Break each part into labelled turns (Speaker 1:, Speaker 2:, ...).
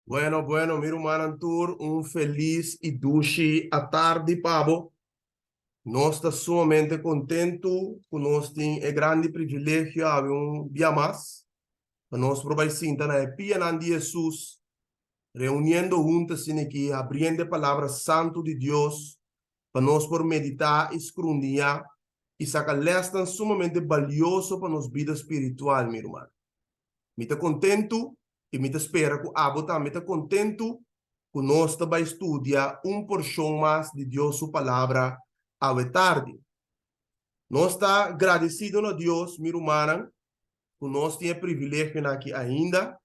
Speaker 1: Bueno, bueno, mi rumannan tur, un felis i dushi atardi pa bo. Nos ta sumamente kontentu ku nos tin e grandi privilegio awe un bia mas pa nos por bai sinta na e pianan di Hesus, reuniendo huntu asina aki, abriendo e Palabra Santu di Dios pa nos por meditá i skrundiñá i saka lèsnan sumamente balioso pa nos bida spiritual, mi ruman. Mi ta kontentu i mi ta spera ku abo tambe ta kontentu ku nos ta bai studia un porshon mas di Dios su Palabra awe tardi. Nos ta gradesido na Dios, mi rumannan, ku nos tin e privilegionan aki ainda,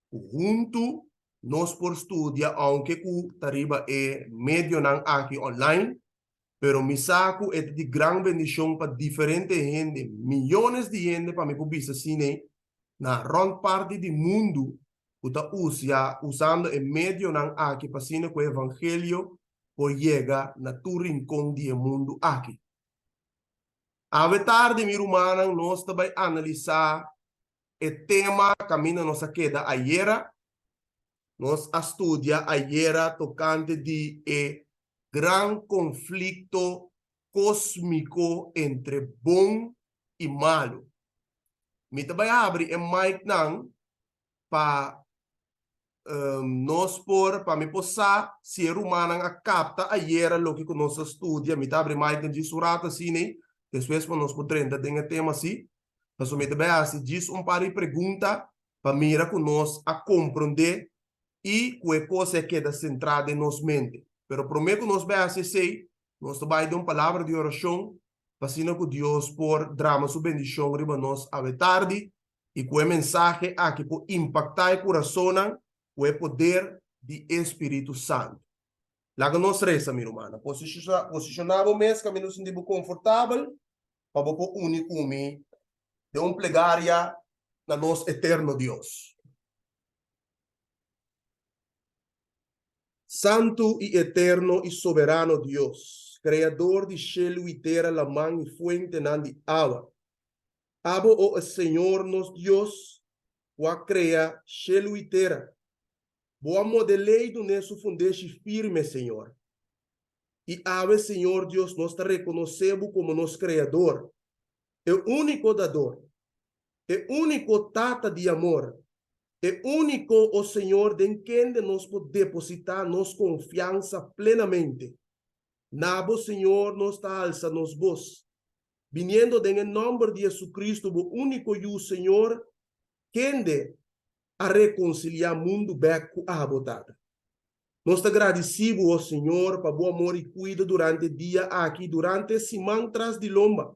Speaker 1: ku huntu nos por studia ounke ku ta riba e medionan aki online, pero mi sa ku e ta di gran bendishon pa diferente hende, miyones di hende pa mi por bisa asina na rònt parti di mundu ku ta usa usando e medionan aki pa asina ku e evangelio por yega na tur rinkon di e mundu aki. Awe tardi mi rumannan nos ta bai analisá e tema kaminda nos a keda ayera. Nos a studia ayera tokante di e gran konflikto kósmiko entre bon i malu. Mi ta bai habri e micnan pa nos por, pa mi por sa si e rumannan a kapta ayera loke ku nos a studia. Mi ta habri micnan djis un rato asina ei, despues pa nos por drenta den e tema si. Pasobra mi ta bai hasi djis un par di pregunta pa mira ku nos a komprondé i ku e kos a keda sentrá den nos mente. Pero promé ku nos bai hasi esei, nos ta bai den un palabra di orashon pa asina ku Dios por drama su bendishon riba nos awe tardi i ku e mensahe aki por impaktá e kurasonnan ku e poder di e Spiritu Santu. Laga nos resa, mi rumannan. Posishoná bo mes kaminda bo sinti bo konfortabel pa bo por uni ku mi den un plegaria na nos eterno Dios. Santu i eterno i soberano Dios, Kreador di shelu i tera, laman i fuentenan di awa, Abo, o e Señor nos Dios, ku a krea shelu i tera, Bo a model'é i dun'é su fundeshi firme, Señor. I awe, Señor Dios, nos ta rekonosé Bo komo nos Kreador, e úniko Dador, e úniko Tata di amor, e úniko, o Señor, den kende nos por depositá nos konfiansa plenamente. Na Bo, Señor, nos ta alsa nos bos, biniendo den e nòmber di Jesucristo, Bo úniko Yu, Señor, kende a rekonsiliá mundu bèk ku Abo, Tata. Nos ta gradisí Bo, o Señor, pa Bo amor i kuido durante e dia aki i durante e siman tras di lomba.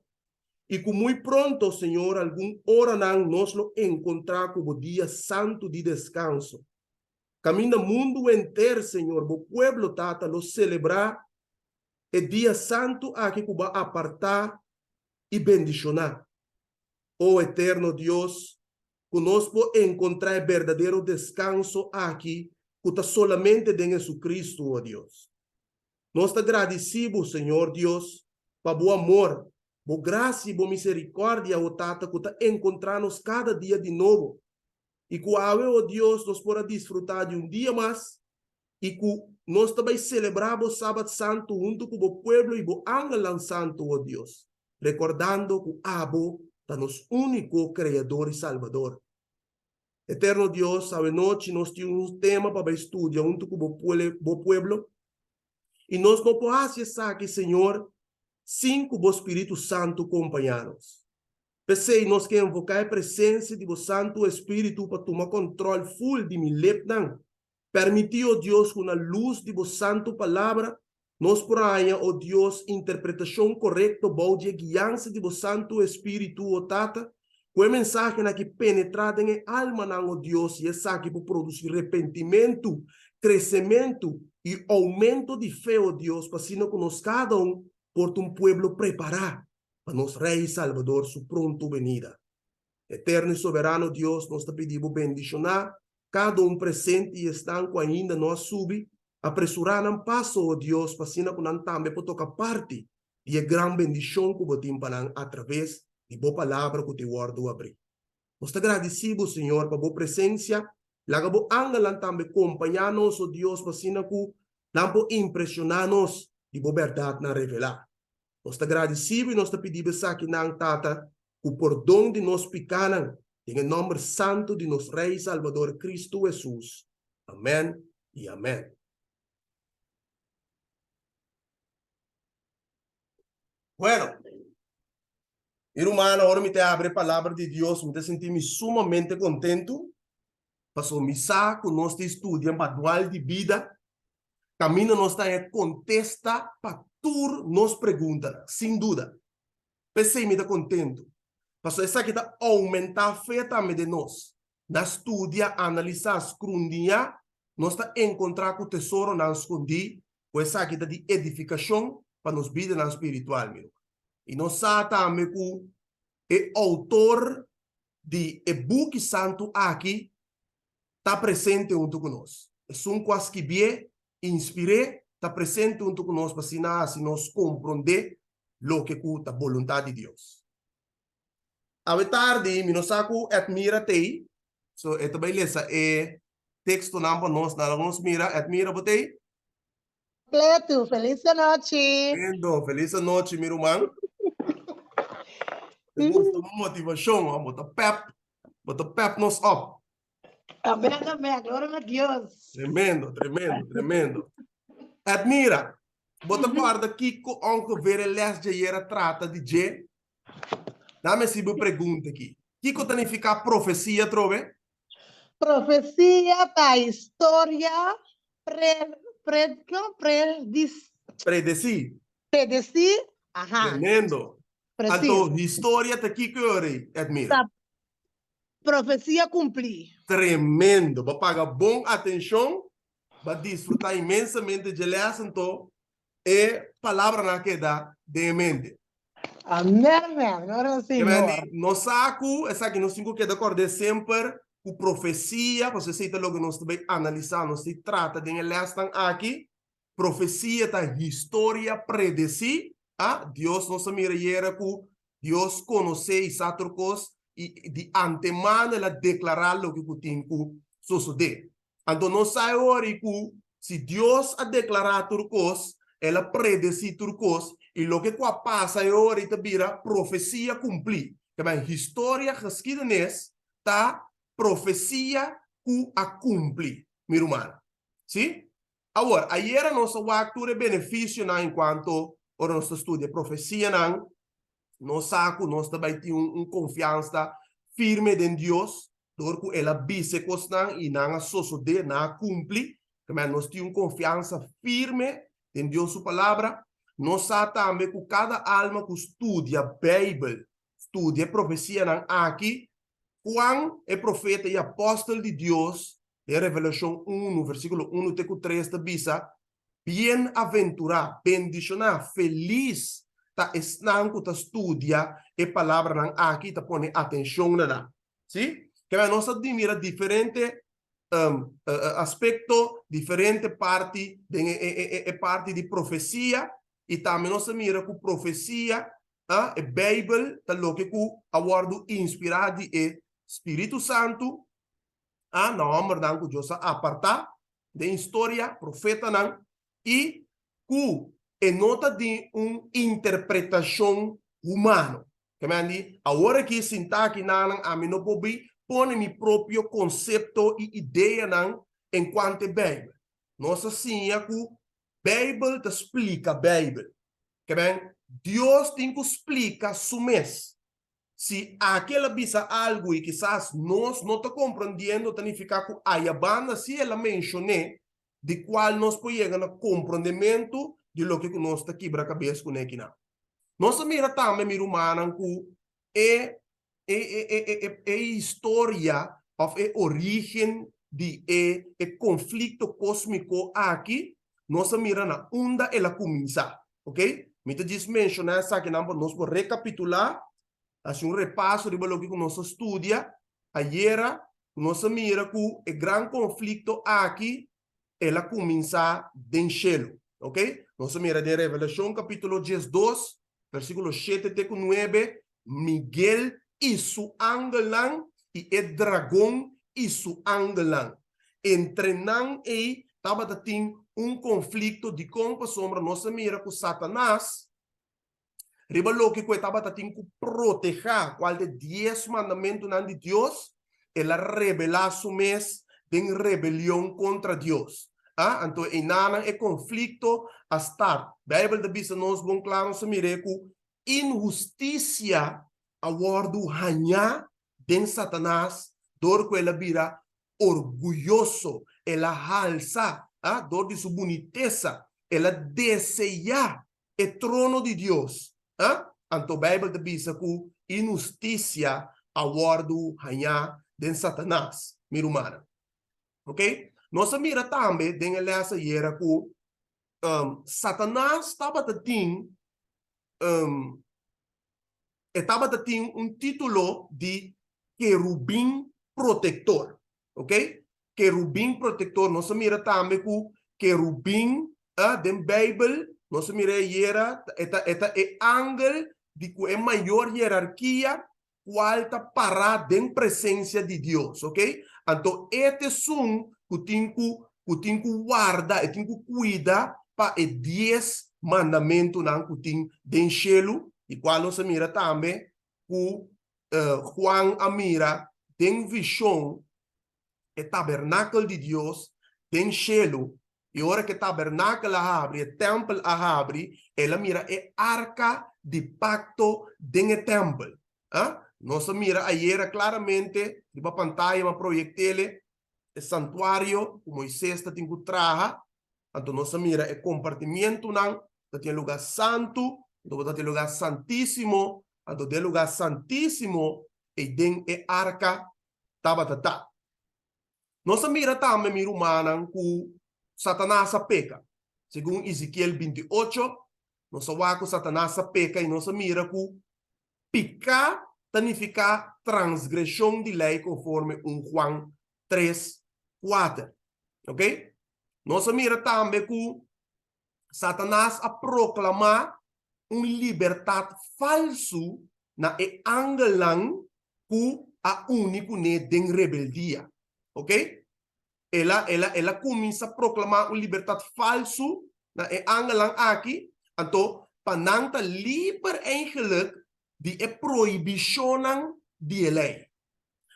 Speaker 1: I ku muy pronto, Señor, algun oranan nos lo enkontrá ku Bo dia santu di deskanso. Kaminda mundu henter, Señor, Bo pueblo, Tata, lo selebrá e dia santu aki ku Bo a apartá i bendishoná. O Eterno Dios, ku nos por enkontrá e berdadero deskanso aki ku ta solamente den Jesucristo, o Dios. Nos ta gradisí Bo, Señor Dios, pa Bo amor, Bo grasia i Bo miserikòrdia, o Tata, ku ta enkontrá nos kada dia di nobo, i ku awe, o Dios, nos por a disfrutá di un dia mas i ku nos ta bai selebrá Bo Sabat Santu huntu ku Bo pueblo i Bo angelnan santu, o Dios, rekordando ku Abo ta nos úniko Kreador i Salbador. Eterno Dios, awe nochi nos tin un tema pa bai studia huntu ku Bo Bo pueblo, i nos no por hasi esaki, Señor, sin ku Bo Spiritu Santu kompañá nos. P'esei nos ke invoká e presensia di Bo Santu Espíritu pa tuma kòntròl ful di mi lepnan. Permití, o Dios, ku na lus di bo santu palabra nos por haña, o Dios, interpretashon korekto bou di e guiansa di bo Santu Espíritu, o Tata, ku e mensahenan aki penetrá den e almanan, o Dios, i esaki por produsí repentimentu, kresementu i oumento di fe, o Dios, pa asina ku nos kada un por ta un pueblo prepará pa nos Rei i Salbador su pronto benida. Eterno i Soberano Dios, nos ta pidi bo bendishoná kada un presente i esnan ku ainda no a subi, apresurá nan paso, o Dios, pa asina ku nan tambe por toka parti di e gran bendishon ku bo tin pa nan atraves di bo Palabra ku tin wòrdu abrí. Nos ta gradisí bo, Señor, pa bo presensia. Laga bo angelnan tambe kompañá nos, o Dios, pa asina ku nan por impreshoná nos di bo bèrdatnan revelá. Nos ta gradisí bo i nos ta pidi bo esakinan, Tata, ku pordon di nos pikánan, den e nòmber santu di nos Rei i Salbador Kristu Hesus. Amèn i amèn. Bueno, mi rumannan, ora mi ta abri e Palabra di Dios, mi ta sinti mi sumamente kontentu, pasobra mi sa ku nos ta studia manual di bida, kaminda nos ta haña kontesta pa tur nos preguntanan, sin duda. P'esei mi ta kontentu, pasobra esaki ta oumentá fe tambe den nos. Na studia, analisá, skrundiñá, nos ta enkontrá ku tesoronan skondí ku esaki ta di edifikashon pa nos bidanan spiritual, mi ruman. I nos sa tambe ku e outor di e buki santu aki ta presente huntu ku nos. Esun ku a skibié, inspir'é, ta presente huntu ku nos pa asina hasi nos komprondé loke ku ta boluntat di Dios. Awe tardi mi no sa ku Edmira t'ei, so e ta bai lesa e tekstonan pa nos. Nan laga nos mira. Edmira, bo t'ei?
Speaker 2: Pletu, felis anochi.
Speaker 1: Lindo, felis anochi mi ruman. Te gusta bo motivashon, ho? Bo ta pep, bo ta pep nos op.
Speaker 2: Amen, amen. Gloria na Dios.
Speaker 1: Tremendo, tremendo, tremendo. Edmira, bo ta kòrda kiko ongeveer e lès djayer a trata di dje? Dame hasi bo pregunta aki. Kiko ta nifiká profesia atrobe?
Speaker 2: Profesia ta historia pre, pre, no, predis.
Speaker 1: Predesí.
Speaker 2: Predesí, aha.
Speaker 1: Tremendo.
Speaker 2: Presis.
Speaker 1: Anto historia ta kiko e ora ei, Edmira?
Speaker 2: Ta profesia kumplí.
Speaker 1: Tremendo. Bo a paga bon atenshon, bo a disfrutá inmensamente dje lès, anto e palabranan a keda den e mente.
Speaker 2: Amen, amen. Gloria al
Speaker 1: Ke men
Speaker 2: Señor.
Speaker 1: di, nos sa ku esaki nos tin ku keda kòrd'é semper ku profesia, pasobra esei ta loke nos ta bai analisá, nos ta trata den e lèsnan aki. Profesia ta historia predesí. A Dios nos a mira ayera ku Dios konosé i sa tur kos i di antemano el a deklará loke ku tin ku sosodé. Anto nos sa e ora i ku si Dios a deklará tur kos, el a predesí tur kos, i loke ku a pasa e ora i ta bira profesia kumplí. Kebei historia, geschiedenis, ta profesia ku a kumpli, mi ruman. Sí? Awor, ayera nos a wak tur e benefisionan enkuanto ora nos ta studia profesianan. Nos sa ku nos ta bai tin un konfiansa firme den Dios dor ku el a bisa e kosnan i nan a sosodé, nan a kumpli. Kemey nos tin un konfiansa firme den Dios su Palabra. Nos sa tambe ku kada alma ku studia Beibel, studia e profesianan aki, Juan, e profeta i apòstel di Dios, den Revelashon unu, versíkulo unu te ku tres ta bisa, Bienaventurá, bendishoná, felis ta esnan ku ta studia e palabranan aki i ta pone atenshon na nan. Sí? Kebei nos ta di mira diferente aspekto, diferente parti den e parti di profesia i tambe nos ta mira ku profesia, e Beibel ta loke ku a wòrdu inspirá di e Spiritu Santu, na hòmbernan ku Dios a apartá den historia, profetanan, i ku e no ta di un interpretashon humano. Ke men di, awor aki sintá aki nanan ami no por bi pone mi propio konsepto i ideanan enkuanto e Beibel. Nos a siña ku Beibel ta splika Beibel. Ke men, Dios tin ku splika su mes. Si aki el a bisa algu i kisas nos no ta komprondiendo ta nifiká ku ayabanda si el a menshon'é di kual nos por yega na komprondementu di loke ku nos ta kibra kabes kuné kinan. Nos a mira tambe, mi rumannan, ku e e e e e historia òf e orígen di e e konflikto kósmiko aki nos a mira na unda el a kuminsá. Ok, mi ta djis menshoná esakinan pa nos por rekapitulá, hasi un repaso riba loke ku nos a studia ayera. Nos a mira ku e gran konflikto aki el a kuminsá den shelu. Ok, nos a mira den Revelashon kapítulo diesdos, versíkulo shete te ku nuebe, Miguel i su angelnan i e dragon. i su angelnan. Entre nan ei tabata tin un konflikto. Dikon? Pasobra nos a mira ku Satanas, riba loke ku e tabata tin ku protehá, kual ta e dies mandamentunan di Dios, el a rebelá su mes den rebelion kontra Dios. A Anto einanan e konflikto a start. Beibel ta bisa nos bon kla, nos a mir'é ku inhustisia a wòrdu hañá den Satanas dor ku el a bira orguyoso, el a halsa, a dor di su bunitesa, el a deseá e trono di Dios. A Anto Beibel ta bisa ku inhustisia a wòrdu hañá den Satanas, mi rumannan. Oke? Nos a mira tambe den e lès ayera ku Satanas tabata tin e tabata tin un título di kerubin protektor. Ok? Kerubin protektor. Nos a mira tambe ku kerubin den Beibel, nos a mira ayera, e ta e ta e angel di ku e mayor hierarkia kual ta pará den presensia di Dios. Ok? Anto e ta esun ku tin ku ku tin ku warda, e tin ku kuida pa e dies mandamentunan ku tin den shelu, di kual nos a mira tambe ku Juan a mira den vishon e tabernakel di Dios den shelu, i ora ku e tabernakel a habri, e tèmpel a habri, el a mira e arka di pakto den e tèmpel. Nos a mira ayera klaramente riba pantaya, mi a proyekt'el, e santuario ku Moises ta tin ku traha, anto nos a mira e kompartimientunan, ta tin e lugá santu, anto bo ta tin e lugá santísimo, anto den e lugá santísimo ei den e arka tabata ta. Nos a mira tambe, mi rumannan, ku Satanas a peka. Segun Ezekiel 28, nos a wak ku Satanas a peka i nos a mira ku Piká ta nifiká transgreshon di lei konforme 1 Juan 3, 4. Ok? Nos a mira tambe ku Satanas a proklamá un libertat falsu na e angelnan ku a uni kuné den rebeldia. Ok? El a, el a, el a kuminsá proklamá un libertat falsu na e angelnan aki, anto pa nan ta liber eigenlik di e prohibishonnan di e lei,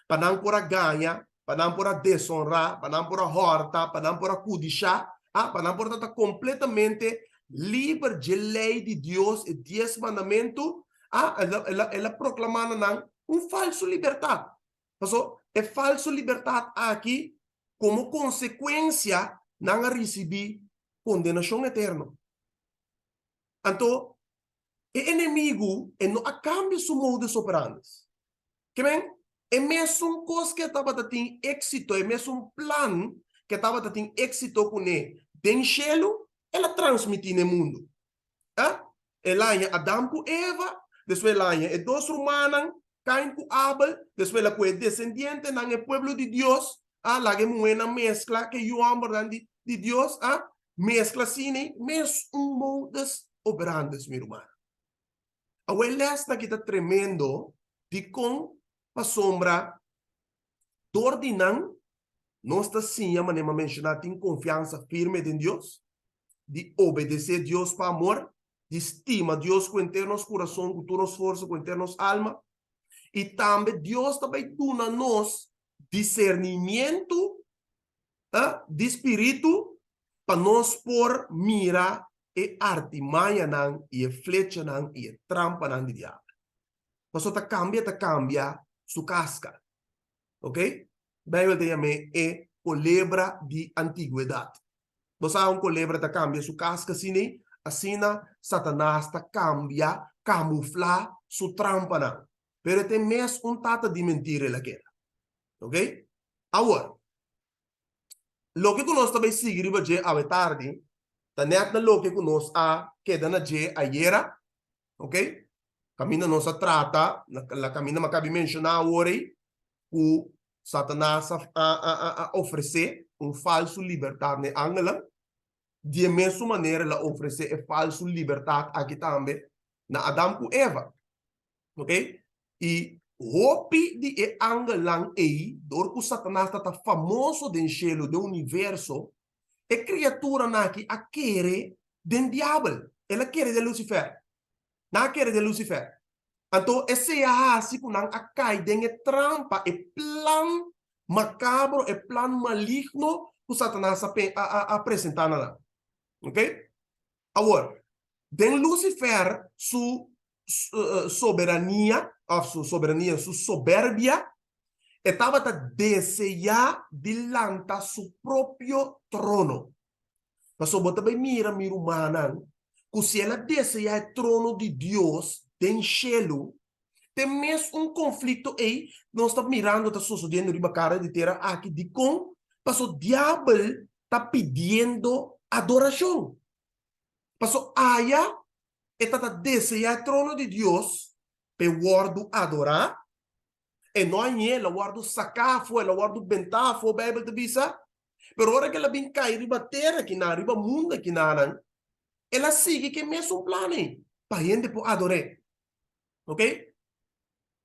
Speaker 1: pa nan por a gaña, pa nan por a desonrá, pa nan por a hòrta, pa nan por a kudishá, a, pa nan por ta ta kompletamente liber dje lei di Dios, e Dies Mandamentu, a, el a, el a, el a proklamá na nan un falsu libertat. Paso, e falso libertat aki, komo konsekuensia, nan a risibí kondenashon eterno. Anto, e enemigu e no a kambia su modus operandis. Ke men, e mesun kos ke tabata tin éksito, e mesun plan ke tabata tin éksito kuné den shelu, el a transmití na e mundu. A El a haña Adam ku Eva, despues el a haña e dos rumannan, Kain ku Abel, despues el a kohe desendientenan, e pueblo di Dios, a laga e muhénan meskla ku e yu hòmbernan di di Dios, a meskla asina ei, mesun modus operandis, mi rumannan. Awor e lèsnan aki ta tremendo, dikon? Pasobra dor di nan nos ta siña, manera mi a menshoná, tin konfiansa firme den Dios, di obedesé Dios pa amor, di stima Dios ku henter nos kurason, ku tur nos forsa, ku henter nos alma. I tambe Dios ta bai duna nos disernimientu di spiritu pa nos por mira e artimañanan i e flechanan i e trampanan di diabel. Pasobra ta kambia ta kambia su kaska. Ok? Bijbel ta yam'é e kolebra di antigwedat. Bo sa un kolebra ta kambia su kaska asina? Asina Satanas ta kambia, kamuflá su trampanan. Pero e ta e mes un tata di mentira el a keda. Ok? Awor, loke ku nos ta bai sigui riba dje awe tardi ta nèt na loke ku nos a keda na dje ayera. Ok? Kaminda nos a trata, na kaminda mi a kabi menshoná awor ei, ku Satanas a a ofresé un falsu libertat na e angelnan, di e mesun manera el a ofresé e falsu libertat aki tambe na Adam ku Eva. Ok? I. Hopi di e angelnan ei, dor ku Satanas ta ta famoso den shelu, den universo, e kriaturanan aki a kere den diabel, el a kere den Lucifer. Nan a kere den Lucifer. Anto esei a hasi ku nan a kai den e trampa, e plan makabro, e plan maligno ku Satanas a a presentá na nan. Oke? Awor, den Lucifer su soberania, òf su soberania, su soberbia, e tabata deseá di lanta su propio trono. Pasobra bo ta bai mira, mi rumannan, ku si el a deseá e trono di Dios den shelu, te mes un konflikto ei nos ta mirando ta sosodiendo riba kara di tera aki. Dikon? Pasobra diabel ta pidiendo adorashon. Pasobra aya e ta ta deseá e trono di Dios pa e wòrdu adorá, e no hañ'é, el a wòrdu saká afó, el a wòrdu bentá afó, Beibel ta bisa. Pero ora ku el a bin kai riba tera akinan, riba mundu akinanan, el a sigui ku e mesun plan ei, pa hende por ador'é. Ok?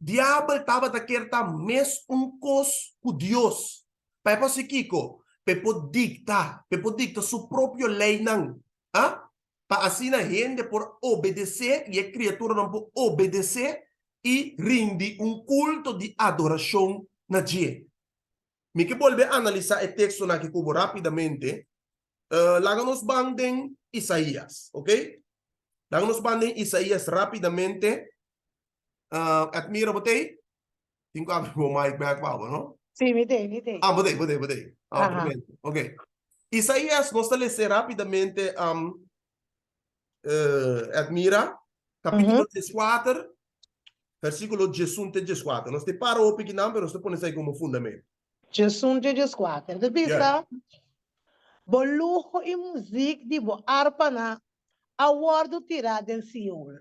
Speaker 1: Diabel tabata kier ta mes un kos ku Dios. Pa e por hasi kiko? Pa e por dikta, pa e por dikta su propio leinan. A? Pa asina hende por obedesé i e kriaturanan por obedesé i rindi un kulto di adorashon na dje. Mi ke bolbe analisá e tekstonan aki ku bo rápidamente. Laga nos ban den Isaías, ok? Laga nos ban den Isaías rápidamente. Admira, bo t'ei? Tin ku abri bo mic bek pa bo, no?
Speaker 2: Sí, mi t'ei, mi t'ei.
Speaker 1: Ah, bo t'ei, bo t'ei, bo t'ei. Ah, perfecto. Ok. Isaías, nos ta lese rápidamente, Admira, capítulo 14, versículo 11 te 14. Nos te para hopi kinan, pero nos te pone esei como fundamento.
Speaker 2: 11 te 14. Ta bisa, Bo luho i muzik di bo arpanan a wòrdu tirá den Seol.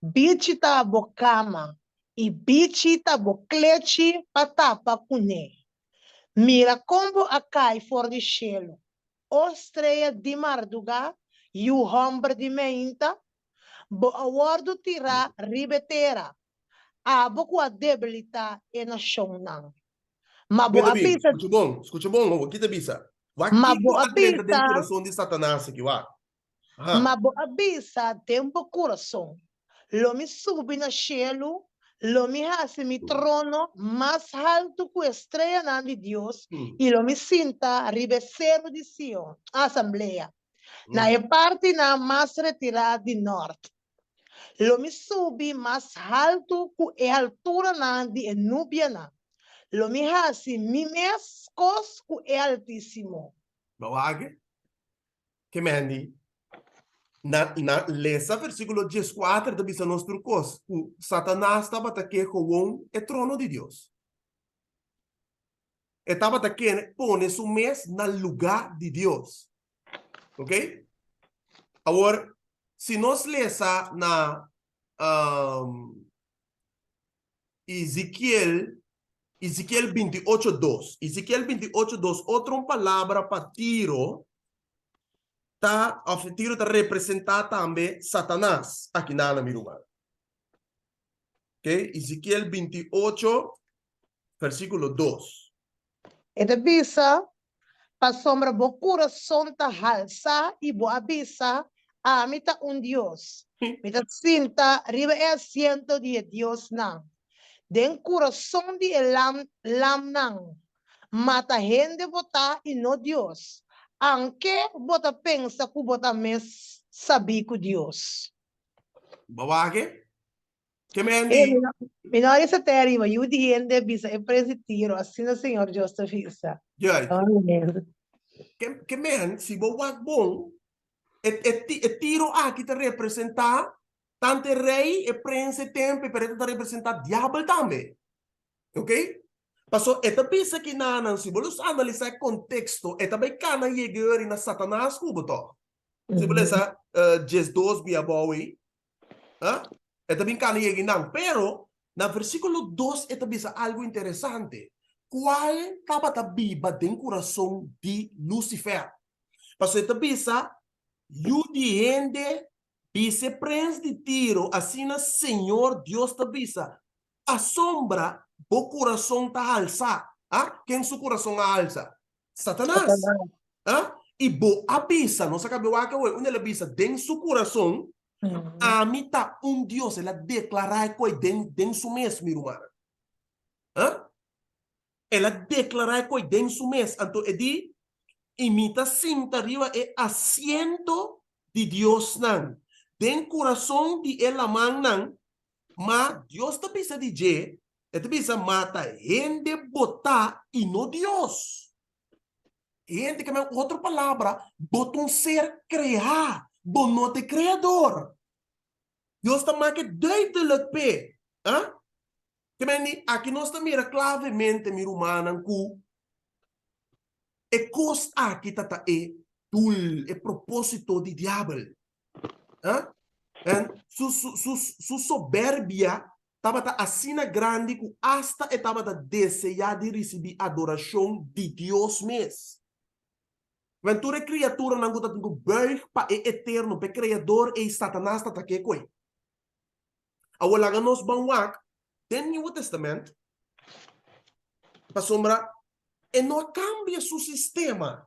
Speaker 2: Bichi ta bo kama i bichi ta bo klechi pa tapa kuné. Mira kon bo a kai for di shelu, O strea di mardugá, yu hòmber di meinta, bo a wòrdu tirá riba e tera, abo ku a debilitá e nashonnan. Ma bo a bisa.
Speaker 1: Skucha bon, skucha bon, awor ki ta bisa? Wak
Speaker 2: Ma bo
Speaker 1: kiko
Speaker 2: a
Speaker 1: a drenta den
Speaker 2: bisa.
Speaker 1: kurason di Satanas aki, wak. Aha.
Speaker 2: Ma bo a bisa den bo kurason, Lo mi subi na shelu, lo mi hasi mi trono mas haltu ku e streanan di Dios, i lo mi sinta riba e seru di Sion, asamblea, na e partinan mas retirá di nòrt. Lo mi subi mas haltu ku e alturanan di e nubianan, lo mi hasi mi mes kos ku e Altísimo.
Speaker 1: Bo wak? Ke mendi? Na na lesa versíkulo dieskuater ta bisa nos tur kos, ku Satanas tabata ke gewoon e trono di Dios. E tabata ke pone su mes na lugá di Dios. Ok? Awor, si nos lesa na um, Ezekiel, Ezekiel 28 dos. Ezekiel 28 dos, otro un palabra pa Tiro ta, of Tiro ta representá tambe Satanas aki nana, mi ruman. Ok, Ezekiel 28, versíkulo 2.
Speaker 2: E ta bisa, Pasobra bo kurason ta halsá i bo a bisa, Ami ta un dios. Mi ta sinta riba e asiento di e diosnan, den kurason di e lamnan. Ma ta hende bo ta i no Dios, anke bo ta pensa ku bo ta mes sabí ku Dios.
Speaker 1: Bo wak e? Ke men di?
Speaker 2: Mi no a resa te ariba, yu di hende bisa e prens di Tiro, asina Señor Dios ta bisa.
Speaker 1: Juist. Ke, ke men, si bo wak bon, e, e, e Tiro aki ta representá tantu e rei, e prens, e tempe, pero e ta representá diabel tambe. Ok? Paso e ta bisa ki nanan, si bo los analisá e konteksto, e ta bai kana yega ori na Satanas ku bo tòg. Si bo lesa uh, 12 bia abou ei, Ah? E ta bin kana yega einan. Pero, na versíkulo dos e ta bisa algu interesante. Kual tabata biba den kurason di Lucifer? Pasobra e ta bisa, Yu di hende, bisa e prens di Tiro, asina Señor Dios ta bisa. Pasobra bo kurason ta halsá. Ah, ken su kurason a halsa? Satanas. Ah, i bo a bisa, nos a kab'é wak awe, unda el a bisa den su kurason, Ami ta un dios. El a deklará e koi den, den su mes, mi rumannan. Ah, el a deklará e koi den su mes. Anto e di, I mi ta sinta riba e asiento di diosnan, den kurason di e lamannan, Ma Dios ta bisa di dje, e ta bisa, Ma ta hende bo ta i no Dios. Hende ke men otro palabra, bo ta un ser kreá, bo no ta e Kreador. Dios ta make duidelijk p'e. Ah? Ke men di, aki nos ta mira klavemente, mi rumannan, ku e kos aki ta ta e doel, e propósito di diabel. Ah? En su, su, su, su soberbia tabata asina grandi ku asta e tabata deseá di risibí adorashon di Dios mes. Men tur e kriaturanan ku ta tin ku buig pa e Eterno, pa e Kreador ei, Satanas ta tak'é ku ei. Awor laga nos ban wak den Nieuwe Testament, pasobra e no a kambia su sistema.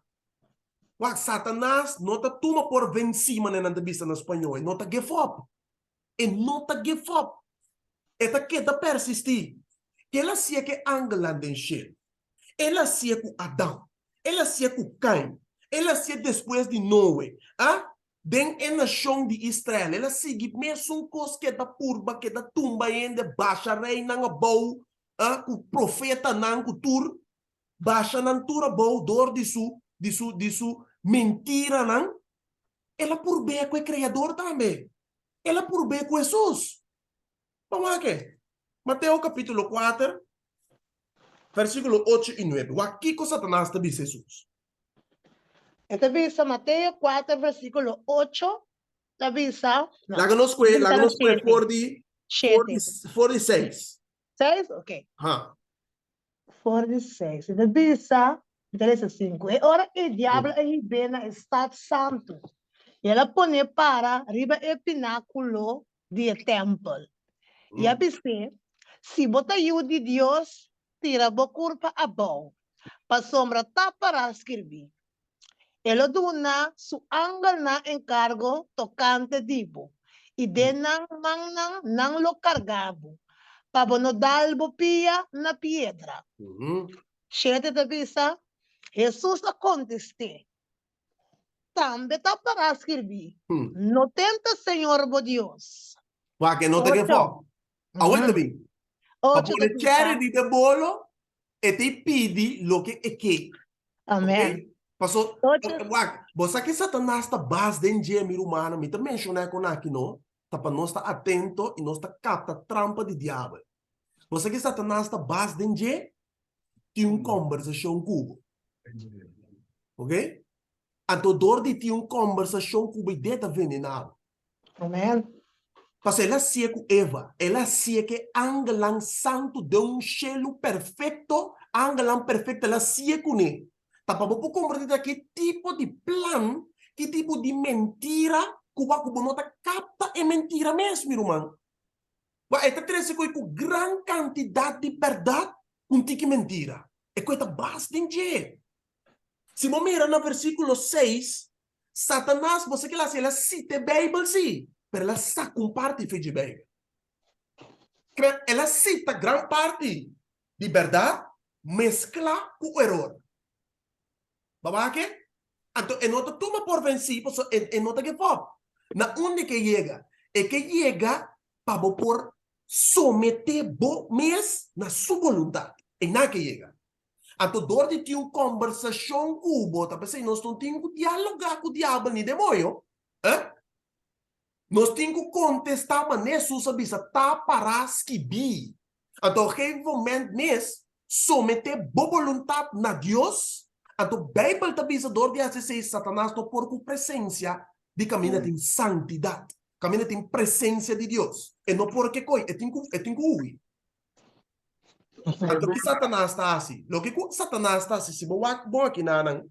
Speaker 1: Wak, Satanas no ta tuma por vensí, manera nan ta bisa na spañó, e no ta give up. E no ta give up. E ta keda persistí. Ke el a hasié ku e angelnan den shelu? El a hasié ku Adam. El a hasié ku Kain. El a hasié despues di Noe. A Den e nashon di Israel, el a sigui mesun kos keda purba, keda tumba hende, basha reinan abou, ku profetanan, ku tur, basha nan tur abou dor di su, di su, di su mentiranan. El a purb'é ku e Kreador tambe. El a purb'é ku Hesus. Ban wak e. Mateo kapítulo kuater, versíkulo ocho i nuebe. Wak kiko Satanas ta bisa Hesus.
Speaker 2: E ta bisa Mateo 4 versículo 8 ta bisa.
Speaker 1: No, laga nos kue, laga nos kue for di, for di, for di 6.
Speaker 2: 6? Ok.
Speaker 1: Ha.
Speaker 2: For di 6. E ta bisa, mi ta lesa 5. E ora e diablo a hib'é na e stat santu, i el a pon'é para riba e pinákulo di e tèmpel. I a bis'é, Si bo ta yu di Dios, Tira bo kurpa abou, pasobra ta pará skirbí, E lo duna su angelnan enkargo tokante di bo, i den nan mannan nan lo karga bo, pa bo no dal bo pia na piedra. Shete ta bisa, Hesus a kontest'é, Tambe ta pará skirbí, No tenta Señor bo Dios.
Speaker 1: Wak, e no ta ke fò. Awor ta bin. Pa pone cherry riba e bolo, e ta i pidi loke e ke.
Speaker 2: Amen.
Speaker 1: Paso, wak, bo sa ke Satanas ta bas den dje, mi rumannan, mi ta menshoná kon aki no, ta pa nos ta atento i nos ta kapta trampa di diabel. Bo sa ke Satanas ta bas den dje? Tin un kòmbersashon ku bo. Ok? Anto dor di tin un kòmbersashon ku bo, idea ta venená bo.
Speaker 2: Amen.
Speaker 1: Pasobra el a sié ku Eva, el a sié ku e angelnan santu den un shelu perfekto, angelnan perfekto el a sié kuné. Ta pa bo por komprendé ta ki tipo di plan, ki tipo di mentira ku wak ku bo no ta kapta e mentira mes, mi ruman. Wak e ta trese ku e ku gran kantidat di bèrdat ku un tiki mentira. E ku e ta bas den dje. Si bo mira na versíkulo seis, Satanas, bo sa ke el a hasi? El a sita e Beibel, sí, pero el a saka un parti for dje Beibel. Kre, el a sita gran parti di bèrdat mesklá ku eror. Bo wak e? Anto e no ta tuma por vensí pasobra e, e no ta give up. Na unda e ke yega? E ke yega pa bo por someté bo mes na su boluntat. Einan e ke yega. Anto dor di tin un kòmbersashon ku bo, ta p'esei nos no tin ku dialogá ku diabel ni demoño, eh? Nos tin ku kontestá manera Hesus a bisa, Ta pará skibí. Anto gegeven moment mes, someté bo boluntat na Dios. Anto Beibel ta bisa dor di hasi esei Satanas no por ku presensia di kaminda tin santidat, kaminda tin presensia di Dios. E no por ke koi, e tin ku e tin ku hui. Anto ki Satanas ta hasi? Loke ku Satanas ta hasi, si bo wak bon aki nanan,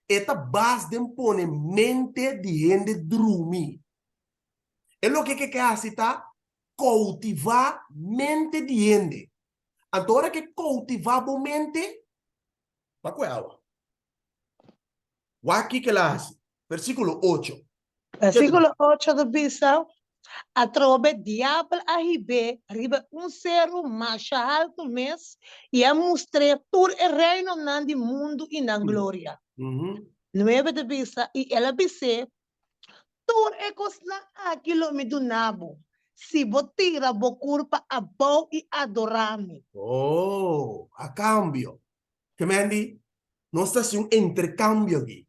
Speaker 1: e ta bas den pone mente di hende drumi. E loke ke ke hasi ta. koutivá mente di hende. Anto ora ku e koutivá bo mente, ba ku e awa. Wak kiko el a hasi. Versíkulo ocho.
Speaker 2: Versíkulo ocho ta bisa, Atrobe diabel a hib'é riba un seru masha haltu mes i a mustr'é tur e reinonan di mundu i nan gloria. Nuebe ta bisa, I el a bis'é, Tur e kosnan aki lo mi duna bo, si bo tira bo kurpa abou i adorá mi.
Speaker 1: Oh, a kambio. Ke men di, nos ta hasi un interkambio aki.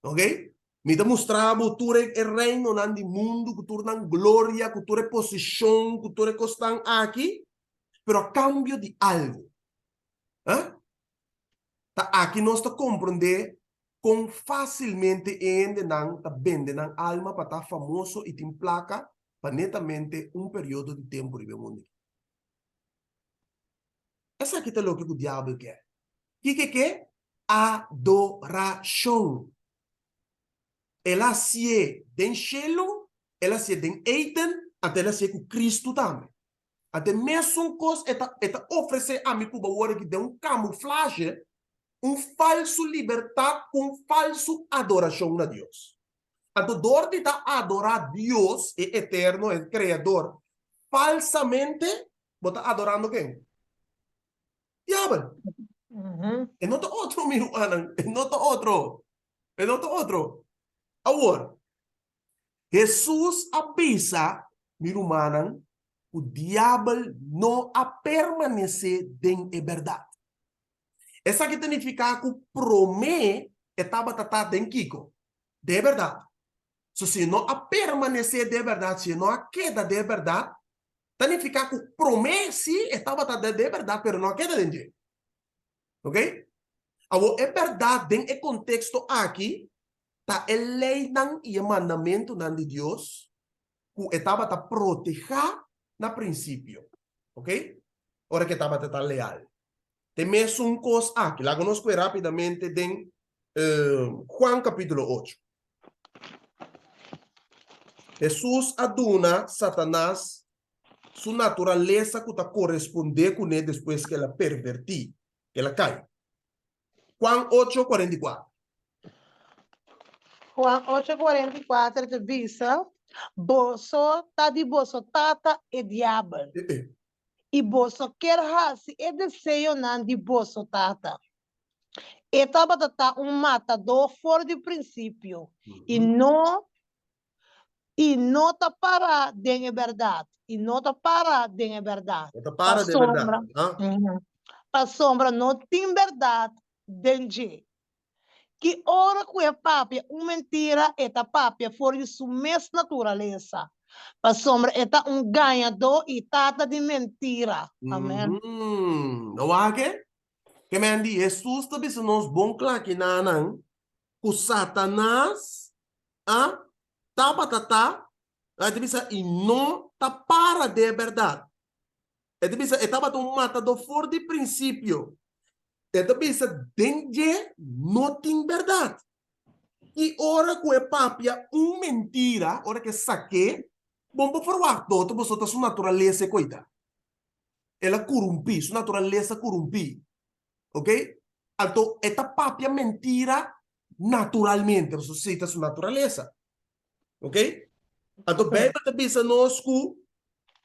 Speaker 1: Ok? Mi ta mustra bo tur e reinonan di mundu ku tur nan gloria, ku tur e posishon, ku tur e kosnan aki, pero a kambio di algu. Ah? Ta aki nos ta komprondé kon fásilmente e hendenan ta bende nan alma pa ta famoso i tin plaka pa netamente un periodo di tempu riba e mundu aki. Esaki ta loke ku diabel ke. Kiko e ke? Adorashon. El a hasié den shelu, el a hasié den Eden, anto el a hasié ku Kristu tambe. Anto e mesun kos e ta e ta ofresé ami ku bo awor aki den un kamuflahe, un falsu libertat ku un falsu adorashon na Dios. Anto dor di ta adorá Dios, e Eterno, e Kreador, falsamente, bo ta adorando ken? Diabel. E no ta otro, mi rumannan. E no ta otro. E no ta otro. Awor, Hesus a bisa, mi rumannan, ku diabel no a permanesé den e bèrdat. Esaki ta nifiká ku promé e tabata ta den kiko? Den e bèrdat. So, si e no a permanesé den e bèrdat, si e no a keda den e bèrdat, ta nifiká ku promé sí e tabata den e bèrdat, pero no a keda den dje. Ok? Awor, e bèrdat den e konteksto aki ta e leinan i e mandamentunan di Dios ku e tabata protehá na prinsipio. Ok? Ora ku e tabata ta leal. Te mesun kos aki. Laga nos kue rápidamente den Juan kapítulo ocho. Hesus a duna Satanas su naturalesa ku ta korespondé kuné despues ku el a pervertí, ku el a kai. Juan ocho, 44.
Speaker 2: Juan ocho, 44 ta bisa, Boso ta di boso tata e diabel, i boso kier hasi e deseonan di boso tata. E tabata ta un matadó for di prinsipio, i no i no ta para den e bèrdat, i no ta para den e bèrdat,
Speaker 1: No ta para den e bèrdat,
Speaker 2: pasobra, pasobra no tin bèrdat den dje. Ki ora ku e papia un mentira, e ta papia for di su mes naturalesa, pasobra e ta un gañadó i tata di mentira. Amèn.
Speaker 1: No wak e? Ke men di Hesus ta bisa nos bon kla kinanan ku Satanas a tabata ta, e ta bisa, i no ta para den e bèrdat. E ta bisa e tabata un matadó for di prinsipio. E ta bisa den dje no tin bèrdat. I ora ku e papia un mentira, ora ku e sak'é, bon por ferwagt otro pasobra ta su naturalesa e koita. El a kurumpí, su naturalesa a kurumpí. Ok? Anto e ta papia mentira naturalmente, pasobra esei ta su naturalesa. Ok? Anto Bijbel ta bisa nos ku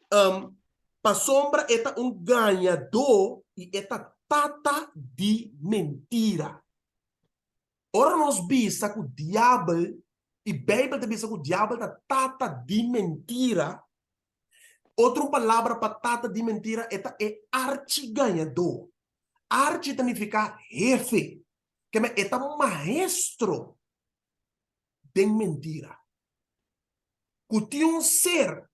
Speaker 1: um, pasobra e ta un gañadó i e ta tata di mentira. Ora nos bisa ku diabel, i Bijbel ta bisa ku diabel ta tata di mentira, otro palabra pa tata di mentira e ta e archigañadó. Archi ta nifiká hefe, keme e ta maestro den mentira. Ku tin un ser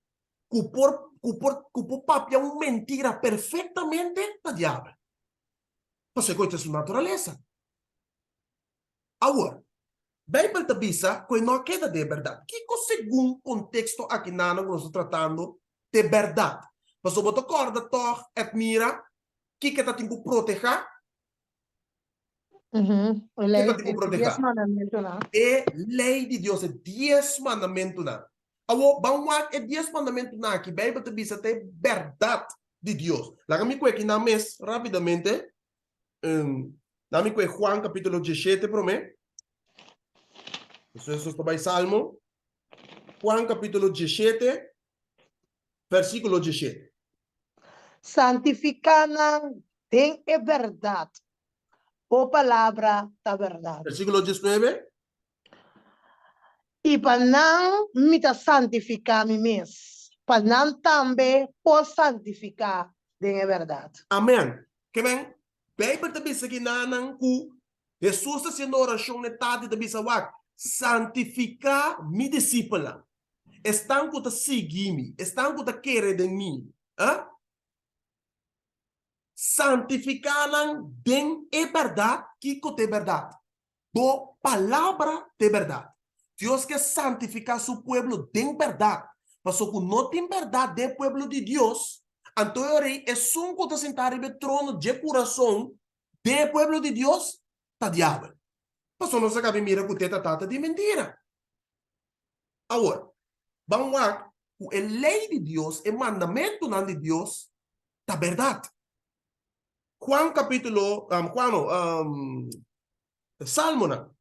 Speaker 1: ku por ku por ku por papia un mentira perfektamente ta diabel. Pasobra ku e ta su naturalesa. Awor, Beibel ta bisa ku e no a keda den e bèrdat. Kiko segun konteksto akinan ku nos ta tratando ta e bèrdat? Pasobra bo ta kòrda tòg, Edmira, kiko e ta tin ku protehá?
Speaker 2: E
Speaker 1: Kiko
Speaker 2: lei,
Speaker 1: ta tin ku
Speaker 2: e
Speaker 1: protehá?
Speaker 2: dies mandamentunan.
Speaker 1: E lei di Dios, e dies mandamentunan. Awor, ban wak e dies mandamentunan aki. Beibel ta bisa ta e bèrdat di Dios. Laga mi kue kinan mes rápidamente. Laga mi kue Juan kapítulo diesshete promé. Despues nos ta bai Salmo. Juan kapítulo diesshete, versíkulo diesshete.
Speaker 2: Santifiká nan den e bèrdat. Bo palabra ta bèrdat.
Speaker 1: Versíkulo diesnuebe.
Speaker 2: I pa nan mi ta santifiká mi mes, pa nan tambe por santifiká den e bèrdat.
Speaker 1: Amèn. Ke men, Beibel ta bisa ki nanan ku Hesus ta hasiendo orashon na e Tata i ta bisa, Wak, santifiká mi disipelnan, esnan ku ta sigui mi, esnan ku ta kere den mi, a santifiká nan den e bèrdat. Kiko ta e bèrdat? Bo palabra ta e bèrdat. Dios ke santifiká su pueblo den bèrdat. Pasobra ku no tin bèrdat den e pueblo di Dios, anto e ora ei esun ku ta sintá riba e trono dje kurason den e pueblo di Dios ta diabel. Pasobra nos a kabi mira ku te ta tata di mentira. Awor, ban wak ku e lei di Dios, e mandamentunan di Dios, ta bèrdat. Juan capítulo, um, Juan no, um, Salmonan.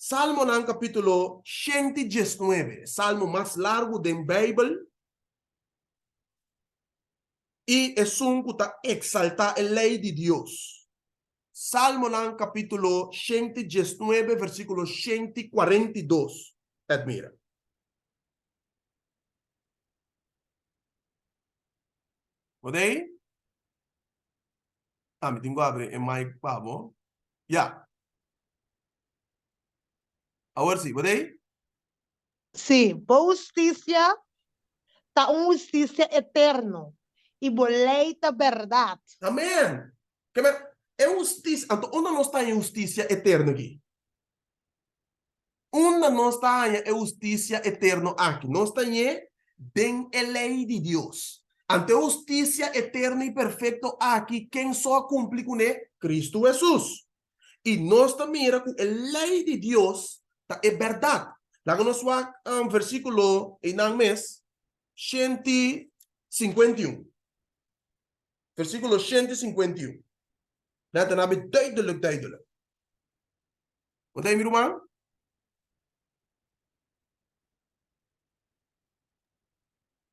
Speaker 1: Salmonan capítulo 119, salmo mas largo den Bijbel. I esun ku ta exalta e lei di Dios. Salmonan capítulo 119, versículo 142. Edmira. Bo ta ei? Ah, mi tin ku abri e mic pa bo. Ya. Awor si, bo ta ei?
Speaker 2: Sí, bo hustisia ta un hustisia eterno, i bo lei ta bèrdat.
Speaker 1: Amen! Ke men, e hustisia, anto unda nos ta haña e hustisia eterno aki? Unda nos ta haña e hustisia eterno aki? Nos ta hañ'é den e lei di Dios. Anto e hustisia eterno i perfekto aki, ken so a kumpli kuné? Kristu Hesus. I nos ta mira ku e lei di Dios ta e bèrdat. Laga nos wak versíkulo einan mes, 151. Versíkulo 151. Nan ta nabi duidelik, duidelik. Bo ta mi ruman?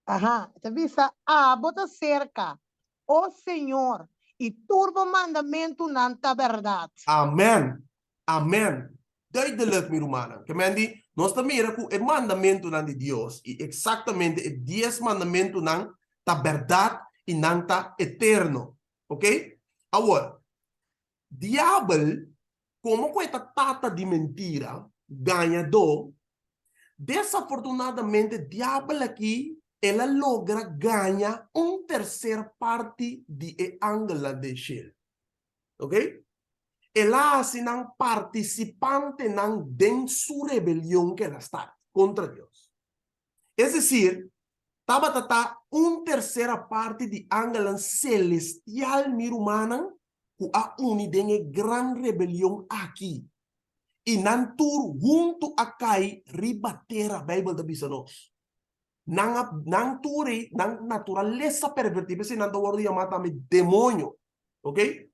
Speaker 2: Aha, e ta bisa, Abo ta serka, o Señor, i tur bo mandamentunan ta bèrdat.
Speaker 1: Amen! Amen! Duidelijk, mi rumannan. Ke men di, nos ta mira ku e mandamentunan di Dios, i eksaktamente e dies mandamentunan, ta bèrdat i nan ta eterno. Oke? Awor, Diabel Komo ku e ta tata di mentira, gañadó, desafortunadamente diabel aki el a logra gaña un terser parti di e angelnan den shel. Ok? El a hasi nan partisipantenan den su rebelion ku el a start kontra Dios. Es desir, tabata ta un tersera parti di angelnan selestial, mi rumannan, ku a uni den e gran rebelion aki, i nan tur huntu a kai riba tera, Beibel ta bisa nos. Nan a, nan tur ei, nan naturalesa pervertí, p'esei nan ta wòrdu yamá tambe demoño. Oke?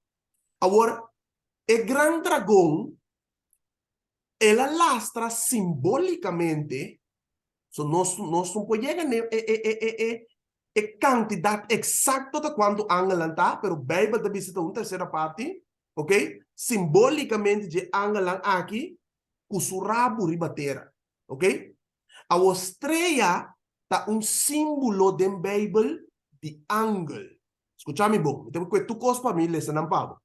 Speaker 1: Awor, e gran dragon, el a lastra simbólikamente, so nos, nos no por yega n'e e, e, e, e, e, e kantidat eksakto ta kuantu angelnan ta, pero Beibel ta bisa ta un tersera parti, ok, simbólikamente dje angelnan aki ku su rabu riba tera, ok. Awor strea ta un símbolo den Beibel di angel. Skucha mi bon, mi ta kue tur kos pa mi lesa nan pa bo.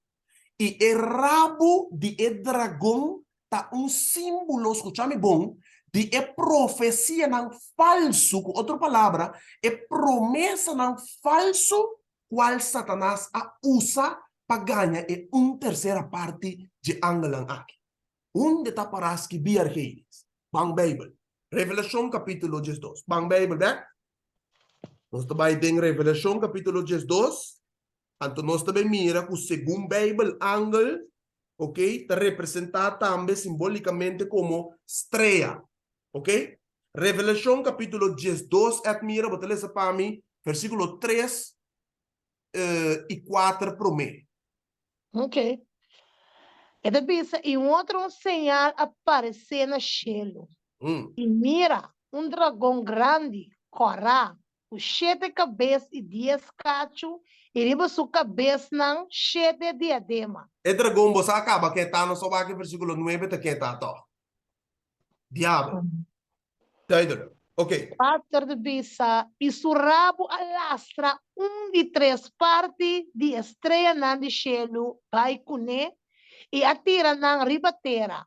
Speaker 1: I e rabu di e dragon ta un símbolo, skucha mi bon, di e profesianan falsu, ku otro palabra, e promesanan falsu kual Satanas a usa pa gaña e un tersera parti dje angelnan aki. Hunde ta pará skibí Argenis? Ban Beibel. Revelashon kapítulo diesdos. Ban Beibel bèk. Nos ta bai den Revelashon kapítulo diesdos. Anto nos ta bay mira cu segun Bijbel angel, ok, ta representa tambe simbolicamente como strea, ok. Revelashon kapítulo 12, Edmira, bo ta lesa pa mi versíkulo 3 i 4 promé.
Speaker 2: Ok. E ta bisa, I un otro un señal a paresé na shelu. I mira, un dragon grandi, kòrá, ku shete kabes i dies kachu, i riba su kabesnan shete diadema.
Speaker 1: E dragon bo sa kaba ken ta, nos a wak e versíkulo nuebe ta ken ta tòg. Diabel. Duidelijk. Oké.
Speaker 2: Pater ta bisa, I su rabu a lastra un di tres parti di e streanan di shelu bai kuné i a tira nan riba tera.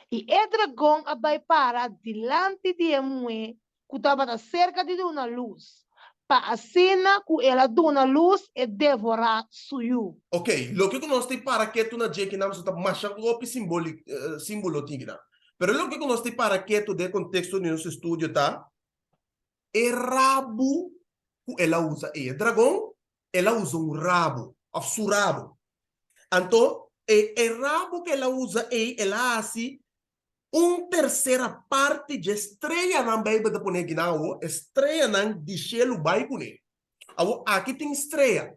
Speaker 2: I e dragon a bai para dilanti di e muhé ku tabata serka di duna lus, pa asina ku el a duna lus e devorá su yu.
Speaker 1: Ok, loke ku nos tin para ketu na dje kinan ta masha hopi simboli simbolo tin kinan. Pero loke ku nos tin para ketu den e konteksto di nos estudio ta e rabu ku el a usa ei. E dragon, el a usa un rabu òf su rabu. Anto e e rabu ku el a usa ei, el a hasi Un tersera parti dje streanan, Beibel ta pone akinan awo, e streanan di shelu bai kuné. Awo, aki tin strea,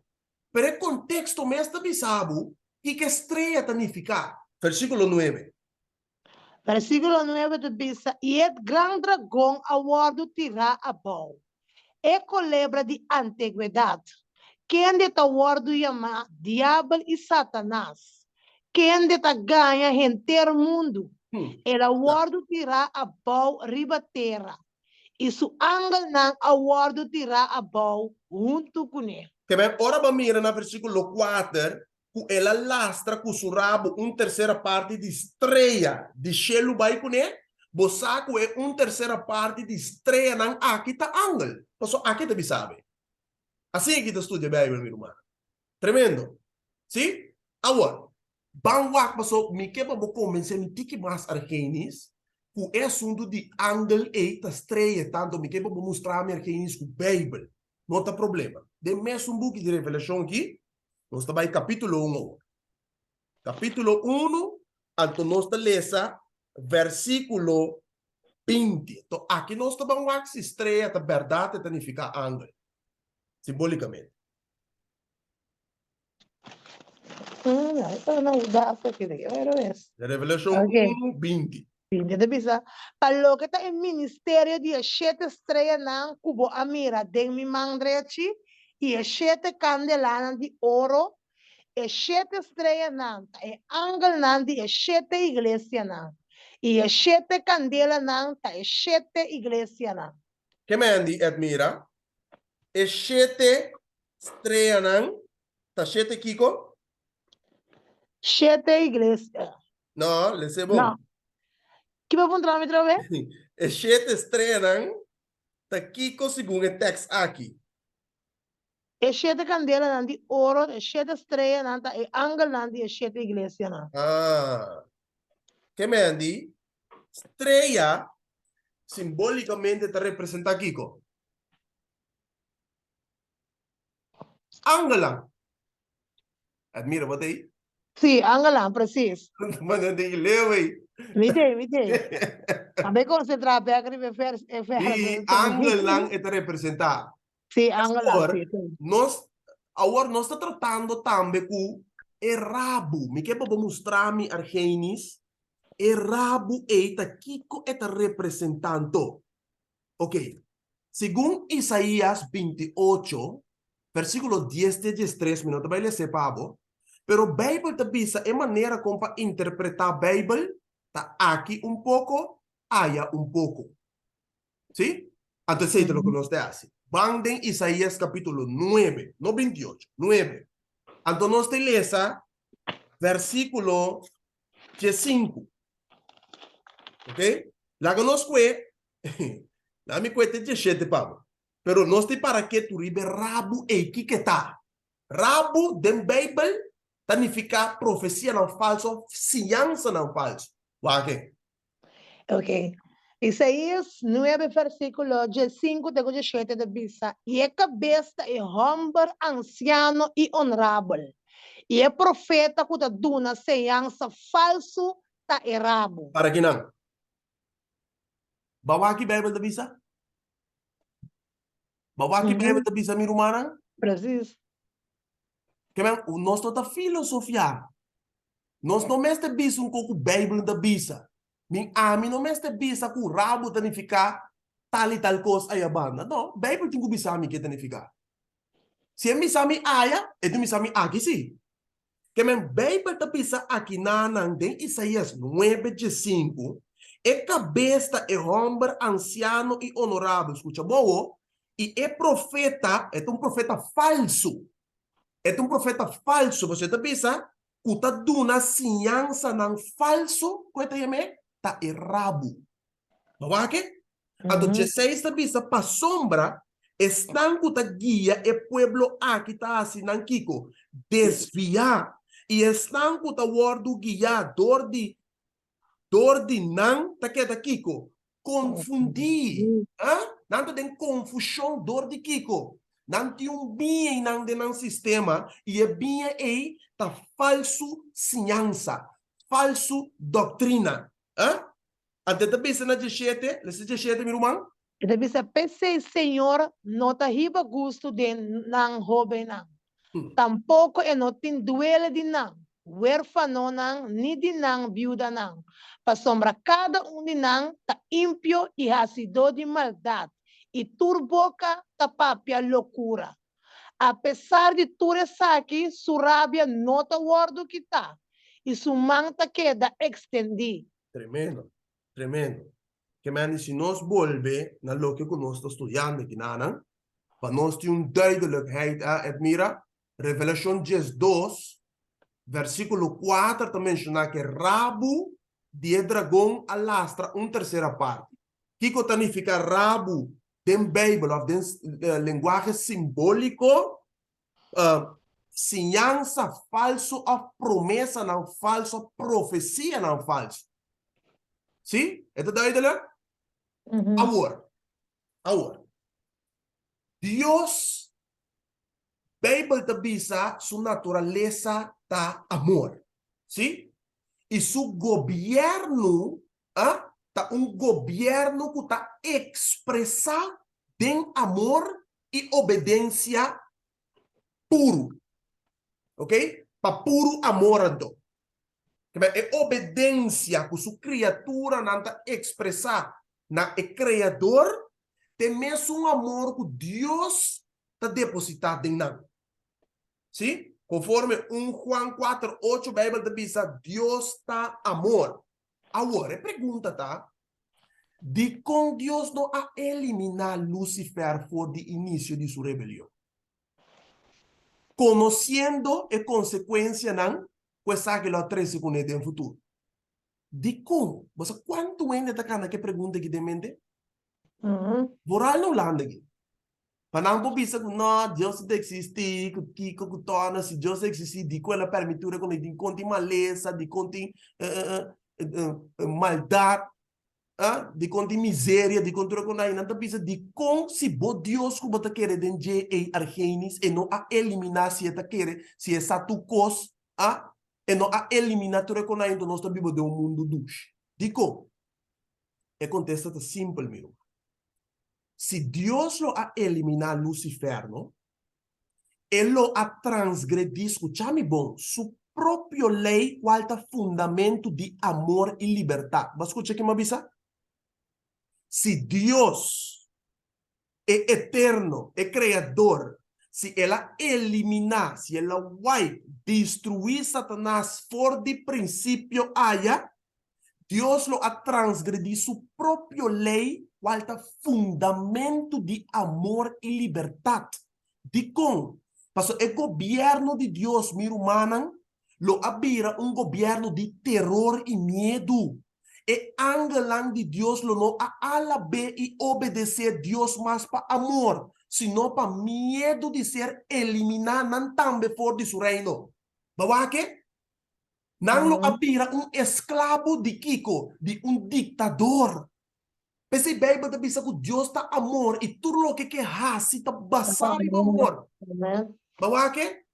Speaker 1: pero e konteksto mes ta bisa bo kiko e strea ta nifiká. Versíkulo nuebe.
Speaker 2: Versíkulo nuebe ta bisa, I e gran dragon a wòrdu tirá abou, E kolebra di antigwedat, kende ta wòrdu yamá Diabel i Satanas, kende ta gaña henter mundu, el a wòrdu tirá abou riba tera, i su angelnan a wòrdu tirá abou huntu kuné.
Speaker 1: Kebé ora bo a mira na versíkulo kuater ku el a lastra ku su rabu un tersera parti di strea di shelu bai kuné, bo sa ku e un tersera parti di streanan aki ta angel. Pasobra aki ta bisa be. Asin aki ta studia Beibel, mi rumannan. Tremendo. Sí? Awor, ban wak pasobra mi ke pa bo kombensé mi tiki mas, Argenis, ku e asuntu di angel ei ta strea tantu. Mi ke pa bo mustra mi, Argenis, ku Beibel no ta problema. Den mesun buki di Revelashon aki, Nos ta bai kapítulo un awor. Kapítulo unu, anto nos ta lesa versíkulo 20. Anto aki nos ta ban wak si strea ta bèrdat e ta nifiká angel, simbolikamente. Revelashon unu, 20.
Speaker 2: 20 ta bisa, Pa loke ta e ministerio di e shete streanan ku bo a mira den mi man drechi i e shete kandelanan di oro, e shete streanan ta e angelnan di e shete iglesianan, i e shete kandelanan ta e shete iglesianan.
Speaker 1: Ke men di Edmira? E shete streanan ta shete kiko?
Speaker 2: Shete iglesia.
Speaker 1: No, lese bon.
Speaker 2: No. Ki bo puntra mi otra vez?
Speaker 1: E shete streanan ta kiko segun e tekst aki?
Speaker 2: E shete kandelanan di oro, e shete streanan ta e angelnan di e shete iglesianan.
Speaker 1: Ah. Ke men di? Strea simbolikamente ta representa kiko? Angelan. Admira, bo ta ei?
Speaker 2: Sí, angelan, precies.
Speaker 1: Manda den leu ei.
Speaker 2: Mi te, mi te. A be concentrá bek riba e vers, e vers.
Speaker 1: Sí, angelan e ta representá.
Speaker 2: Sí, angelan,
Speaker 1: Awor,
Speaker 2: sí, sí.
Speaker 1: nos, awor nos ta tratando tambe ku e rabu. Mi ke pa bo mustra mi, Argenis, e rabu ei ta kiko e ta representando. Ok, segun Isaías 28, versíkulo 10 te 13, mi no ta bai les'é pa bo, pero Beibel ta bisa e manera kon pa interpretá Beibel ta aki un poko, aya un poko. Sí? Anto esei ta loke nos ta hasi. Ban den Isaías kapítulo 9, no 28, 9. Anto nos ta lesa versíkulo 15. Ok? Laga nos kue, laga mi kue te 17 pa bo. Pero nos tin para ketu riba e rabu ei, kiko e ta? Rabu den Beibel ta nifiká profesianan falsu òf siñansanan falsu. Wak e.
Speaker 2: Ok. Isaías 9 versíkulo 15 te ku 17 ta bisa, I e kabes ta e hòmber ansiano i onrabel, i e profeta ku ta duna señansa falsu ta e rabu.
Speaker 1: Para kinan? Bo a wak ki Bijbel ta bisa? Bo a wak ki Bijbel ta bisa, mi rumannan?
Speaker 2: Precies.
Speaker 1: Ke men, nos no ta filosofia. Nos no mester bisa un kos ku Bijbel ta bisa. Mi ami no mester bisa ku rabu ta nifiká tal i tal kos aya banda. No, Bijbel tin ku bisa mi ke ta nifiká. Si e bisa mi aya, e tin bisa mi aki si. Ke men Bijbel ta bisa akinanan den Isaías nuebe diesinku, E kabes ta e hòmber ansiano i onorabel, skucha bon ho, i e profeta, e ta un profeta falsu, e ta un profeta falsu, pasobra e ta bisa ku ta duna siñansanan falsu, ku e ta yam'é? Ta e rabu. Bo wak e? Anto dieseis ta bisa, Pasobra esnan ku ta guia e pueblo aki ta hasi nan kiko? Desviá. I esnan ku ta wòrdu guiá dor di dor di nan ta keda kiko? Konfundí. Ah? Nan ta den konfushon dor di kiko? Nan tin un biña einan den nan sistema i e biña ei ta falsu siñansa, falsu doktrina. Ah? Anto e ta bisa na djeshete, lesa djeshete mi ruman.
Speaker 2: E ta bisa, P'esei Señor no ta hiba gustu den nan hóbennan, tampoko e no tin duele di nan wérfanonan ni di nan biudanan, pasobra kada un di nan ta impio i hasidó di maldat, i tur boka ta papia lokura. Apesar di tur esaki, su rabia no ta wòrdu kitá, i su man ta keda ekstendí.
Speaker 1: Tremendo, tremendo. Ke men di si nos bolbe na loke ku nos ta studiando aki nanan, pa nos tin un duidelijkheid, a Edmira, Revelashon 12, versíkulo 4 ta menshoná ke rabu di e dragon a lastra un tersera parti. Kiko ta nifiká rabu den Beibel òf den lenguahe simbóliko? Siñansa falsu òf promesanan falsu òf profesianan falsu. Sí? E ta duidelijk? Awor, awor, Dios, Beibel ta bisa su naturalesa ta amor. Sí? I su gobièrnu ta un gobièrnu ku ta ekspresá den amor i obedensia puru. Ok? Pa puru amor anto. Kibè e obedensia ku su kriaturanan ta ekspresá na e Kreador ta e mesun amor ku Dios ta depositá den nan. Sí? Konforme 1 Juan 4, 8 Beibel ta bisa Dios ta amor. Awor e pregunta ta, Dikon Dios no a eliminá Lucifer for di inisio di su rebelion? Konosiendo e konsekuensianan ku esaki lo a trese kuné den futuro. Dikon? Bo sa kuantu hende ta kanda ku e pregunta aki den mente? Vooral na Hulanda aki. Pa nan por bisa ku no, Dios no ta eksistí, ku kiko, ku tòna, si Dios ta eksistí, dikon el a pèrmití tur e kos? Dikon tin malesa? Dikon tin maldat? Ah, dikon tin miseria, dikon tur e konai? Nan ta bisa, dikon si bo Dios ku bo ta kere den dje ei, Argenis, e no a eliminá si e ta kere, si e sa tur kos, ah, e no a eliminá tur e konai, enton nos ta biba den un mundu dushi. Dikon? E kontesta ta simpel, mi ruman. Si Dios lo a eliminá Luciferno, E lo a transgredí, skucha mi bon, su propio lei kual ta fundamentu di amor i libertat. Bo a skucha ki mi a bisa? Si Dios, e Eterno, e Kreador, si El a eliminá, si El a wipe, destruí Satanas for di prinsipio aya, Dios lo a transgredí su propio lei kual ta fundamentu di amor i libertat. Dikon? Pasobra e gobièrnu di Dios, mi rumannan, lo a bira un gobièrnu di teror i miedu. E angelnan di Dios lo no a alab'é i obedesé Dios mas pa amor, sino pa miedu di ser eliminá nan tambe for di su reino. Bo wak e? Nan lo a bira un esklabo di kiko? Di un diktador. P'esei Beibel ta bisa ku Dios ta amor i tur loke ke hasi ta basá riba amor. Bo wak e?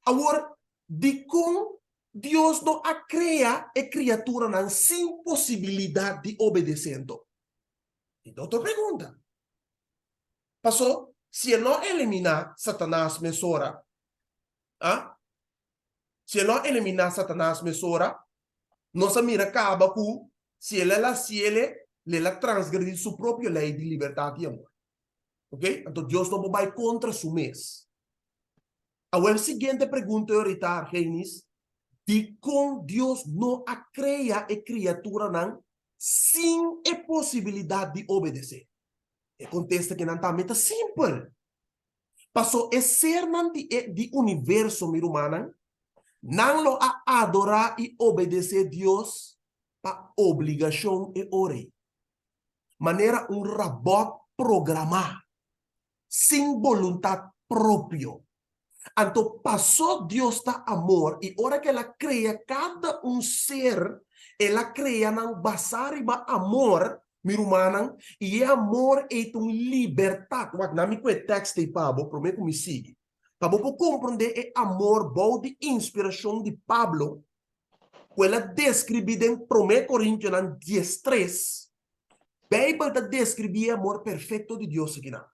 Speaker 1: Awor, dikon Dios no a krea e kriaturanan sin posibilidat di obedesé anto? Tin otro pregunta. Paso, si e no a eliminá Satanas mesora, a? Si e no a eliminá Satanas mesora, nos a mira kaba ku si el a hasiele, el a transgredí su propio lei di libertat i amor. Ok? Anto Dios no por bai kontra su mes. Awor e siguiente pregunta ahorita, Argenis, dikon Dios no a krea e kriaturanan sin e posibilidat di obedesé? E kontesta ke nan tambe ta simpel. Paso e sernan di e di universo, mi rumannan, nan lo a adorá i obedesé Dios pa obligashon e ora ei, manera un rabòt programá, sin boluntat propio. Anto pasó Dios ta amor i ora ku el a krea kada un ser, el a krea nan basá riba amor, mi rumannan, i e amor ei ta un libertat. Wak, na mi ku e tèkst ei pa bo promé ku mi sigui. Pa bo por komprondé e amor bou di inspirashon di Pablo, ku el a deskribí den Promé Korintionan diestres, Beibel ta deskribí e amor perfekto di Dios akinan.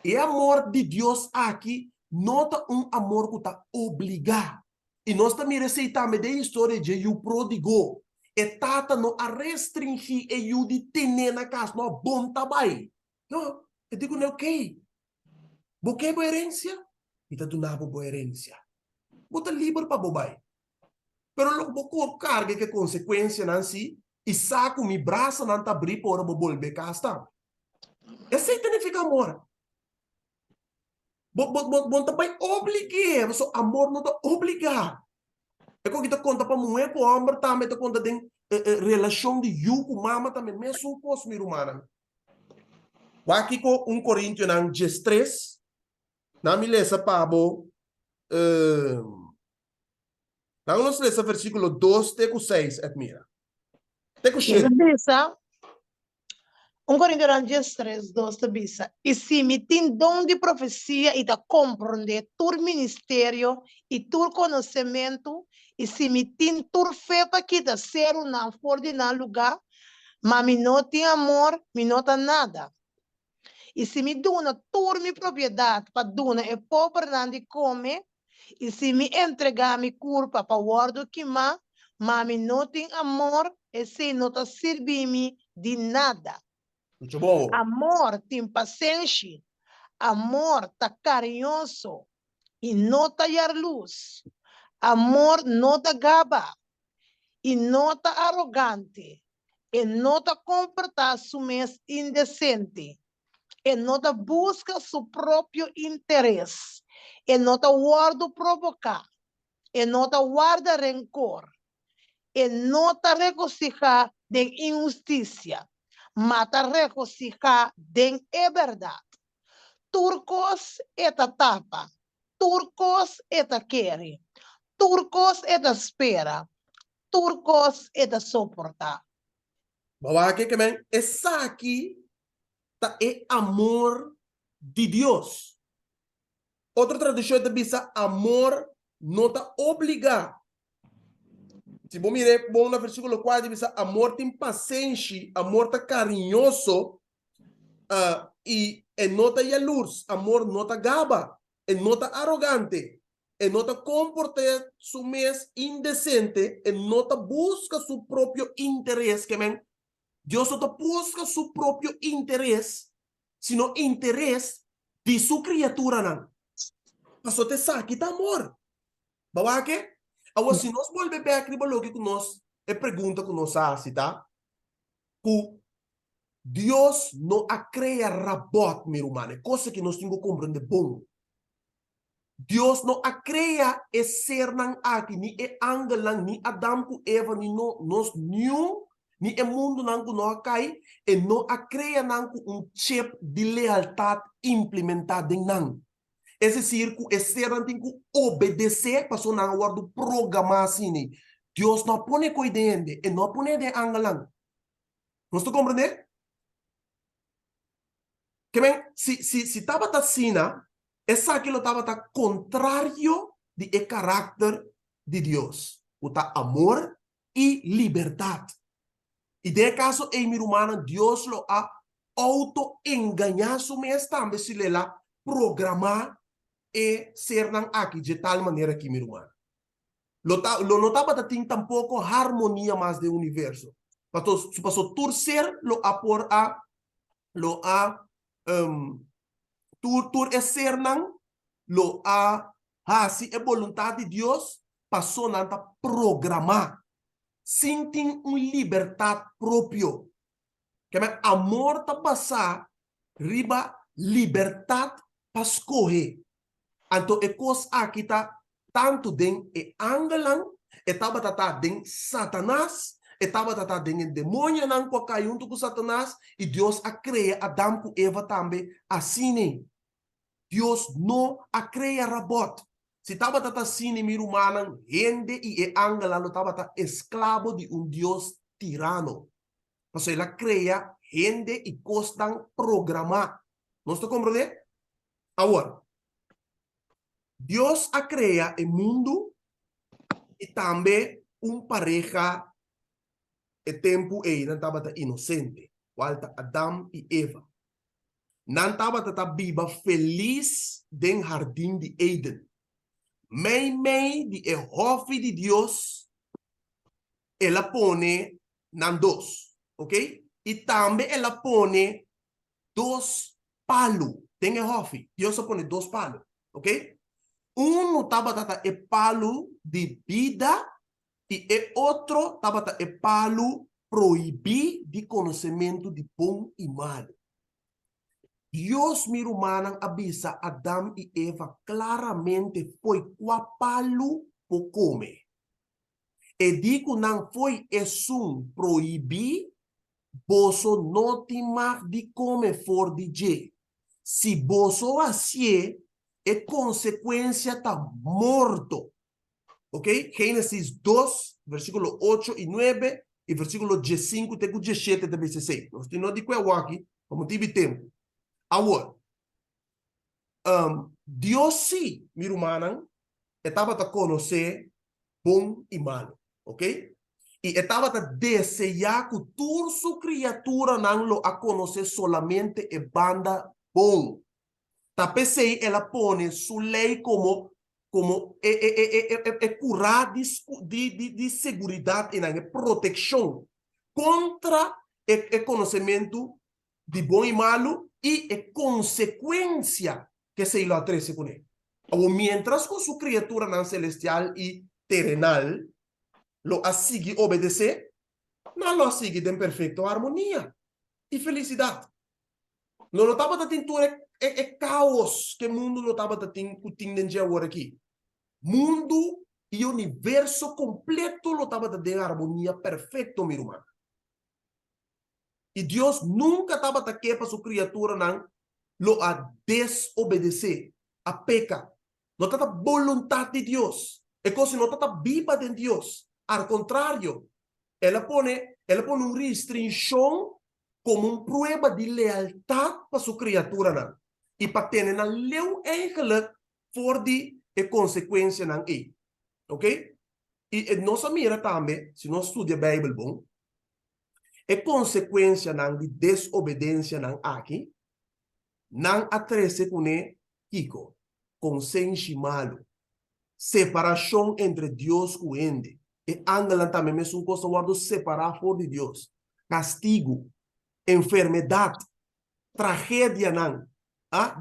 Speaker 1: E amor di Dios aki no ta un amor ku ta obligá. I nos ta mira esei tambe den historia dje yu pródigo. E tata no a restringí e yu di ten'é na kas, no a bon ta bai. No, e di kuné, Okey, bo ke bo herensia? Mi ta duna bo bo herensia. Bo ta liber pa bo bai. Pero lo bo por karga ku e konsekuensianan si i sa ku mi brasanan ta abrí pa ora bo bolbe kas tambe. Esei ta nifiká amor. Bo, bo, bo, bo no ta bai oblig'é, pasobra amor no ta obligá. E koki ta konta pa muhé ku hòmber tambe, ta konta den relashon di yu ku mama tambe, mesun kos mi rumannan. Wak kiko un Korintionan diestres, nan mi lesa pa bo, Laga nos lesa versíkulo dos te ku seis, Edmira. Te ku shete.
Speaker 2: Ta bisa, Un Korintionan diestres, dos ta bisa, I si mi tin don di profesia i ta komprondé tur ministerio i tur konosementu, i si mi tin tur fe pa kita serunan for di nan lugá, ma mi no tin amor, mi no ta nada. I si mi duna tur mi propiedat pa duna e pobernan di kome, i si mi entregá mi kurpa pa wòrdu kimá, ma mi no tin amor, esei no ta sirbi mi di nada.
Speaker 1: Mucho bon.
Speaker 2: Amor tin pasenshi, amor ta kariñoso i no ta yarlus, amor no ta gaba i no ta arogante, e no ta komportá su mes indesente, e no ta buska su propio interes, e no ta wòrdu provoká, e no ta warda renkor, e no ta regosihá den inhustisia, ma ta regosihá den e bèrdat. Tur kos e ta tapa, tur kos e ta kere, tur kos e ta spera, tur kos e ta soportá.
Speaker 1: Bo wak ke men esaki ta e amor di Dios. Otro traduccion ta bisa amor no ta obliga. Si bo mira e bon na versiculo 4 ta bisa amor tin pasenshi, amor ta cariñoso y e no ta yalurs, amor no ta gaba, e no ta arogante, e no ta comporta su mes indecente, e no ta busca su propio interes, ke men Dios no ta busca su propio interes, sino interes di su criaturanan. Pasobra ta esaki ta amor. Bo wak ke? Awor si nos bolbe bek riba loke ku nos, e pregunta ku nos a hasi ta, ku Dios no a krea rabòt, mi ruman, e kos aki nos tin ku komprende bon. Dios no a krea e sernan aki, ni e angelnan, ni Adam ku Eva, ni no, nos niun, ni e mundunan ku no a kai, e no a krea nan ku un chip di lealtat implementá den nan. Es desir, ku e sernan tin ku obedesé pasobra nan a wòrdu programá asina. Dios no a pone koi den hende, e no a pone den angelnan. Nos ta komprendé? Ke men, si, si, si tabata asina, esaki lo tabata kontrario di e karakter di Dios, ku ta amor i libertat. I den e kaso ei, mi rumannan, Dios lo a outo-engañá su mes tambe si lo el a programá e sernan aki dje tal manera aki, mi ruman. Lo ta, lo no tabata tin tampoko harmonia mas den universo. Pato, paso tur ser lo a por a, lo a, tur, tur e sernan lo a hasi e boluntat di Dios paso nan ta programá sin tin un libertat propio. Keme amor ta basá riba libertat pa skohe. Anto e kos aki ta tantu den e angelnan, e tabata ta den Satanas, e tabata ta den e demonionan ku a kai huntu ku Satanas, i Dios a krea Adam ku Eva tambe asina. Dios no a krea rabòt. Si tabata ta asina, mi rumannan, hende i e angelnan lo tabata esklabo di un Dios tirano. Pasobra el a krea hende i kosnan programá. Nos ta komprondé? Awor, Dios a krea e mundu i tambe un pareha e tempu ei nan tabata inosente, kual ta Adam i Eva. Nan tabata ta biba felis den hardin di Eden. Meimei di e hòfi di Dios el a pone nan dos, ok? I tambe el a pone dos palu den e hòfi. Dios a pone dos palu, ok? Unu tabata ta e palu di bida i e otro tabata e palu prohibí di konosementu di bon i malu. Dios, mi rumannan, a bisa Adam i Eva klaramente fo'i kua palu por kome. E di ku nan fo'i esun prohibí, boso no tin mag di kome for di dje. Si boso hasié, e konsekuensia ta morto. Ok, Génesis dos, versíkulo ocho i nuebe i versíkulo diesinku te ku dieshete ta bisa esei. Nos tin no di kue awaki pa motibu di tempu. Awor, Dios sí, mi rumannan, e tabata konosé bon i malu, ok? I e tabata deseá ku tur su kriaturanan lo a konosé solamente e banda bon. Ta p'esei el a pone su lei komo komo e e e e e e kurá di di di di seguridat einan, e protekshon kontra e e konosementu di bon i malu i e konsekuensia ku esei lo a trese kuné. Awor, miéntras ku su kriaturanan selestial i terenal lo a sigui obedesé, nan lo a sigui den perfekto armonia i felisidat. No lo tabata tin tur e e kaos ku e mundu lo tabata tin ku tin den dje awor aki. Mundu i e universo kompleto lo tabata den armonia perfekto, mi ruman. I Dios nunka tabata ke pa su kriaturanan lo a desobedesé, a peka. No ta ta boluntat di Dios. E kos no ta ta biba den Dios. Al kontrario, el a pone el a pone un restrinshon komo un prueba di lealtat pa su kriaturanan i pa tene nan leu eigenlik for di e konsekuensianan ei. Oke? I nos a mira tambe, si nos studia Beibel bon, E konsekuensianan di desobedensianan aki, nan a trese kuné kiko? Konsenshi malu, separashon entre Dios ku hende, e angelnan tambe mesun kos ta wòrdu separá for di Dios, kastigu, enfermedat, tragedianan,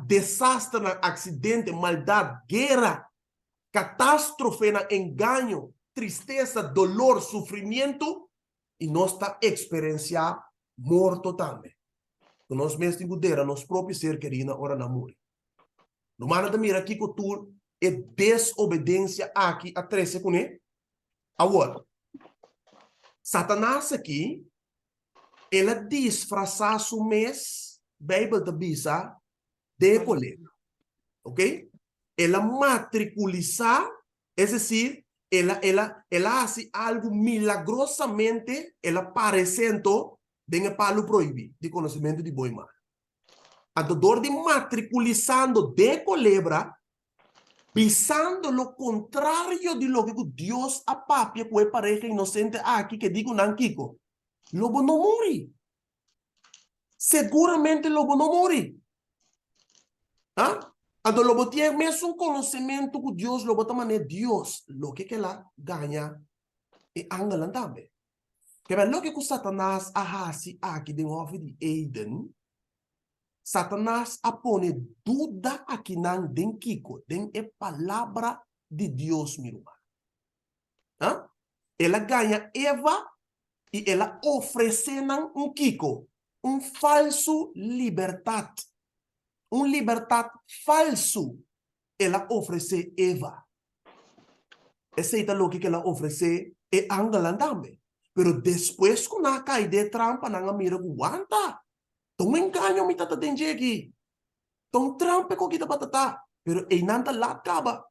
Speaker 1: desasternan, aksidente, maldat, guera, katástrofenan, engaño, tristesa, dolor, sufrimientu, i nos ta eksperensiá morto tambe. Ku nos mes tin ku dera nos propio ser kerí na ora nan muri. Rumannan ta mira kiko tur e desobedensia aki a trese kuné? Awor, Satanas aki, el a disfrasá su mes, Beibel ta bisa, den e kolebra. Oké? El a matrikulisá Es decir, el a, el a, el a hasi algu milagrosamente, el a parece anto den e palu prohibí di konosementu di bon i mal. Anto dor di matrikulisando den e kolebra, bisando lo kontrario di loke ku Dios a papia ku e pareha inosente aki, ke di ku nan kiko? Lo bo no muri. Seguramente lo bo no muri. Ha? Anto lo bo tin e mesun konosementu ku Dios, lo bo ta manera Dios, loke ku el a gaña e angelnan tambe. Kebé loke ku Satanas a hasi aki den hòfi di Eden, Satanas a pone duda akinan den kiko? Den e Palabra di Dios, mi ruman. Ha? El a gaña Eva i el a ofresé nan un kiko? Un falsu libertat. Un libertat falsu el a ofresé Eva. Esei ta loke ku el a ofresé e angelnan tambe. Pero despues ku nan a kai den e trampa, nan a mira ku, Wanta! Ta un engaño mi ta ta den dje aki. Ta un trampa ku aki tabata ta. Pero einan ta lat kaba.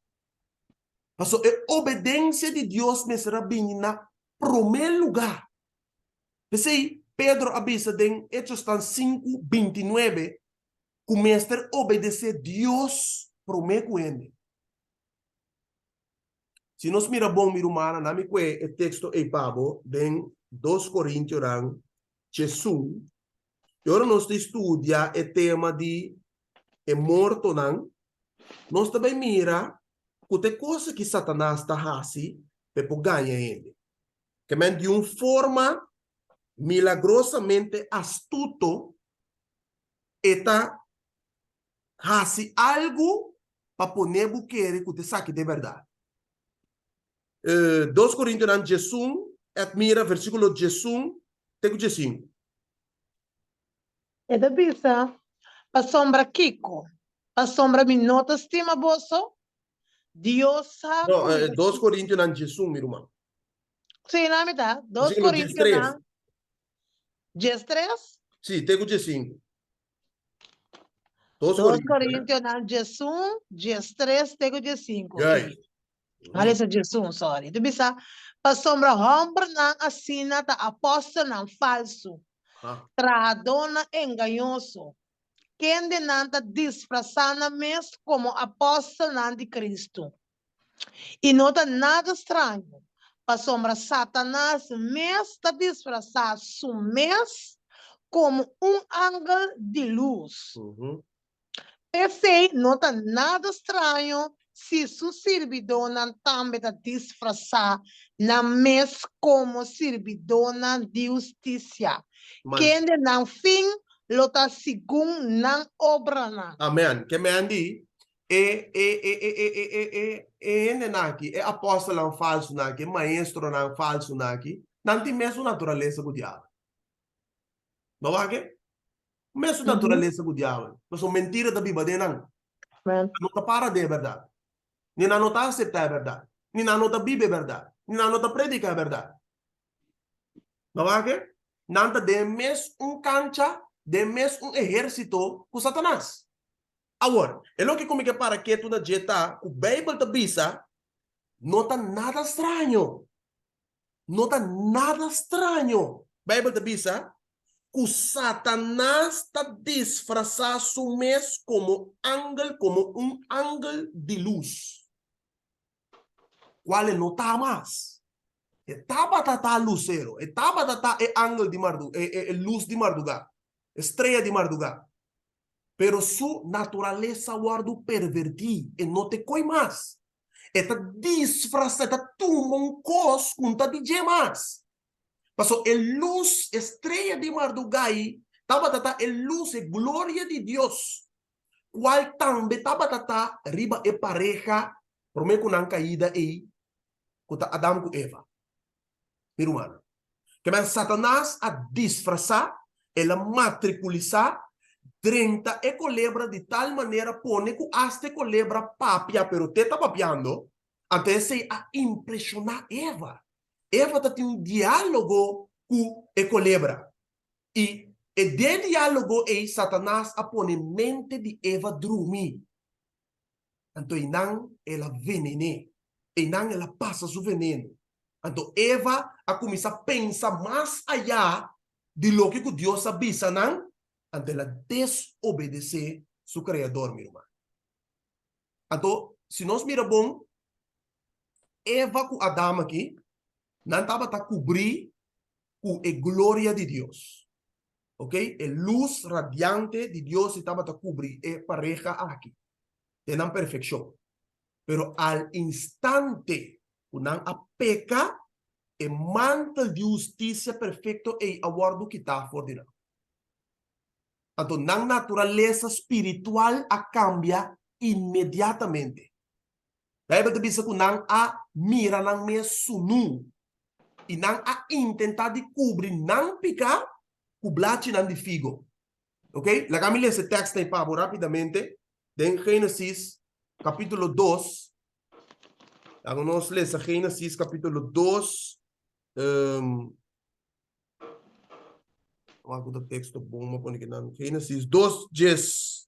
Speaker 1: Pasobra e obedensia di Dios mester a bini na promé lugá. P'esei, Pedro a bisa den Echosnan sinku, bintinuebe ku mester obedesé Dios promé ku hende. Si nos mira bon, mi rumannan, na mi kue e teksto ei pa bo den Dos Korintionan djesun. I ora nos ta studia e tema di e mortonan, nos ta bai mira ku ta e kos aki Satanas ta hasi pa e por gaña hende. Ke men di un forma milagrosamente astuto e ta hasi algu pa pone bo kere ku ta esaki ta e bèrdat. Dos Korintionan djesun, et mira versíkulo djesun te ku djesinku.
Speaker 2: E ta bisa, Pasobra kiko? Pasobra mi no ta stima boso? Dios sa
Speaker 1: No,
Speaker 2: ku mi ta
Speaker 1: Dos Korintionan djesun, mi ruman.
Speaker 2: Sí, na mi ta. Dos
Speaker 1: Versíkulo diestres.
Speaker 2: Korintionan diestres?
Speaker 1: Sí, te ku djesinku. Dos
Speaker 2: Dos
Speaker 1: Korintionan.
Speaker 2: Korintionan djesun, diestres te ku djesinku.
Speaker 1: Juist.
Speaker 2: Oké. A lesa djesun, sorry. Ta bisa, Pasobra hòmbernan asina ta apòstelnan falsu, trahadónan engañoso, kendenan ta disfrasá nan mes komo apòstelnan di Kristu. I no ta nada straño, pasobra Satanas mes ta disfrasá su mes komo un angel di lus. P'esei no ta nada straño si su sirbidónan tambe ta disfrasá nan mes komo sirbidónan di hustisia, kende nan fin lo ta segun nan obranan.
Speaker 1: Amen. Ke men di, e e e e e e e e e hendenan aki, e apòstelnan falsunan aki, e maestronan falsunan aki, nan tin mesun naturalesa ku diabel. No wak e? Mesun naturalesa ku diabel. Pasobra mentira ta biba den nan. Nan no ta para den e bèrdat. Ni nan no ta aseptá e bèrdat. Ni nan no ta biba e bèrdat. Ni nan no ta prediká e bèrdat. No wak e? Nan ta den e mes un kancha, den e mes un ehérsito ku Satanas. Awor, e loke ku mi ke para ketu na dje ta ku Beibel ta bisa no ta nada straño. No ta nada straño, Bijbel ta bisa, ku Satanas ta disfrasá su mes komo angel, komo un angel di lus, kual e no ta mas. E tabata ta lusero, e tabata ta e angel di mardu, e, e, e lus di mardugá, e strea di mardugá. Pero su naturalesa a wòrdu pervertí, e no ta e koi mas. E ta disfrasá, e ta tuma un kos ku no ta di dje mas. Pasobra e lus, e strea di mardugá ei, tabata ta e lus, e gloria di Dios, kual tambe tabata ta riba e pareha promé ku nan kaida ei, ku ta Adam ku Eva. Mi rumannan. Kebien Satanas a disfrasá, el a matrikulisá, drenta e kolebra di tal manera pone ku asta e kolebra papia, pero te ta papiando, anto esei a impreshoná Eva. Eva ta tin un diálogo ku e kolebra. I e den diálogo ei Satanas a pone mente di Eva drumi. Anto einan el a venené, einan el a pasa su veneno. Anto Eva a kuminsá pensa mas ayá di loke ku Dios a bisa nan, anto el a desobedesé su Kreador, mi ruman. Anto, si nos mira bon, Eva ku Adam aki, nan tabata kubrí ku e gloria di Dios. Ok, e lus radiante di Dios si tabata kubri e pareha aki den nan perfekshon. Pero al instante ku nan a peka, e mantel di hustisia perfekto ei a wòrdu kitá for di nan. Anto nan naturalesa spiritual a kambia inmediatamente. Bijbel ta bisa ku nan a mira nan mes sunú i nan a intentá di kubri nan piká ku blachinan di figo. Ok, laga mi lesa e tèkstnan ei pa bo rápidamente den Génesis kapítulo dos. Laga nos lesa Génesis kapítulo dos. Um, wak ku ta teksto bon, mi a pone kinan. Génesis dos djes.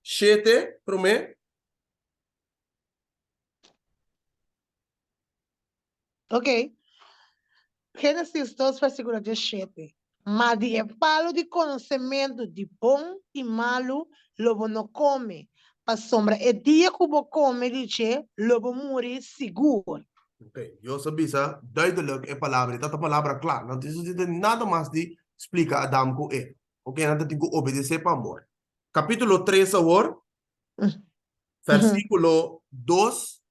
Speaker 1: Shete promé.
Speaker 2: Ok. Génesis 2 versíkulo 17. Ma di e palu di konosementu di bon i malu lo bo no kome, pasobra e dia ku bo kome di dje lo bo muri sigur.
Speaker 1: Ok, Dios a bisa duidelijk e palabra, e ta ta palabra kla, no tin nada mas di splika Adam ku Eva. Ok, nan ta tin ku obedesé pa amor. Kapítulo tres awor, versíkulo dos,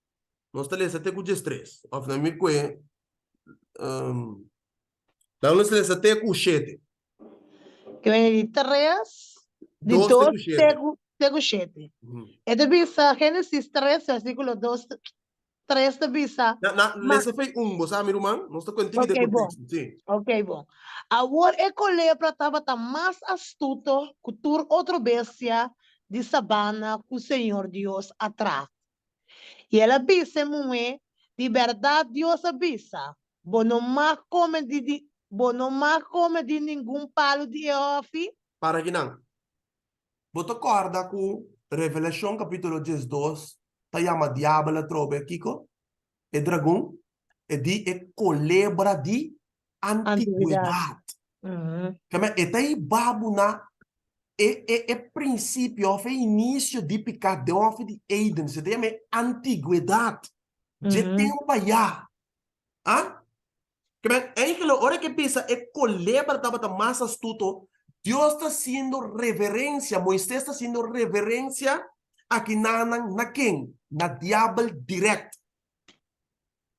Speaker 1: nos ta lesa te ku diestres. Òf nan mi kue, um, nan nos lesa te ku shete.
Speaker 2: Ke bini di tres, di
Speaker 1: Dos te
Speaker 2: dos
Speaker 1: ku shete.
Speaker 2: te ku, te ku shete. E ta bisa Génesis tres, versíkulo dos Tres ta bisa.
Speaker 1: Na, na,
Speaker 2: Ma,
Speaker 1: lesa fei un, bo sa mi ruman? Nos ta kuen tiki
Speaker 2: ok,
Speaker 1: den
Speaker 2: bon.
Speaker 1: konteksto, sí.
Speaker 2: Ok, bon. Awor e kolebra tabata mas astuto ku tur otro bestia di sabana ku Señor Dios a traha. I el a bisa e muhé, Di bèrdat Dios a bisa, Bo no mag kome di di bo no mag kome di ningun palu di e hòfi?
Speaker 1: Para kinan? Bo ta kòrda ku Revelashon kapítulo 12 ta yama Diabel atrobe kiko? E dragon, e di e kolebra di
Speaker 2: Antigwedat.
Speaker 1: antigwedat. Keme e ta hiba bo na e e e prinsipio òf e inisio di piká den òf di Eden. Se ta yama e antigwedat dje tempu ayá. A Kmen enkele ora ke bisa e kolebra tabata mas astuto, Dios ta hasiendo reverensia, Moises ta hasiendo reverensia aki nanan na ken? Na diabel dirèkt.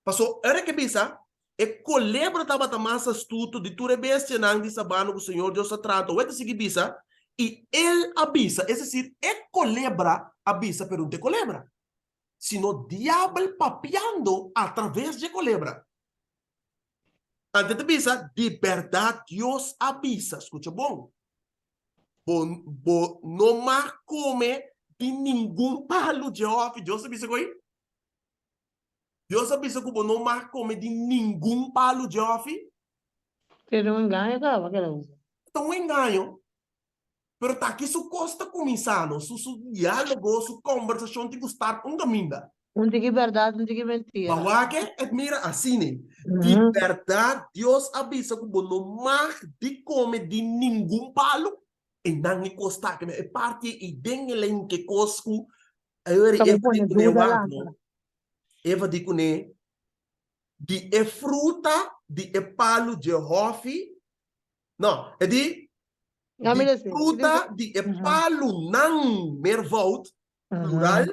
Speaker 1: Paso ora ke bisa e kolebra tabata mas astuto di tur e bestianan di sabana ku Señor Dios a traha, awor e ta sigui bisa, i el a bisa, es desir, e kolebra a bisa, pero no ta e kolebra, sino diabel papiando atraves dje kolebra. Anto e ta bisa, Di bèrdat Dios a bisa, skucha bon, bo, bo no mag kome di ningun palu dje hòfi. Dios a bisa ku ei? Dios a bisa ku bo no mag kome di ningun palu dje hòfi?
Speaker 2: Pero un engaño kaba ku el a usa.
Speaker 1: Ta un engaño. Pero ta aki su kos ta kuminsá, no? Su, su diálogo, su kòmbersashon tin ku start un kaminda.
Speaker 2: Un tiki bèrdat, un tiki mentira.
Speaker 1: Ma wak e mira asina, Di bèrdat Dios a bisa ku bo no mag di kome di ningun palu? Einan e kos ta, e parti ei den e lei ke kos ku Eva
Speaker 2: Ta bo
Speaker 1: di
Speaker 2: pone
Speaker 1: kuné
Speaker 2: duda
Speaker 1: wak,
Speaker 2: lanta.
Speaker 1: no? Eva di kuné, Di e fruta di e palu dje hòfi, no, e di,
Speaker 2: Ya
Speaker 1: di
Speaker 2: mi lesa.
Speaker 1: fruta di e palunan, meervoud, plural,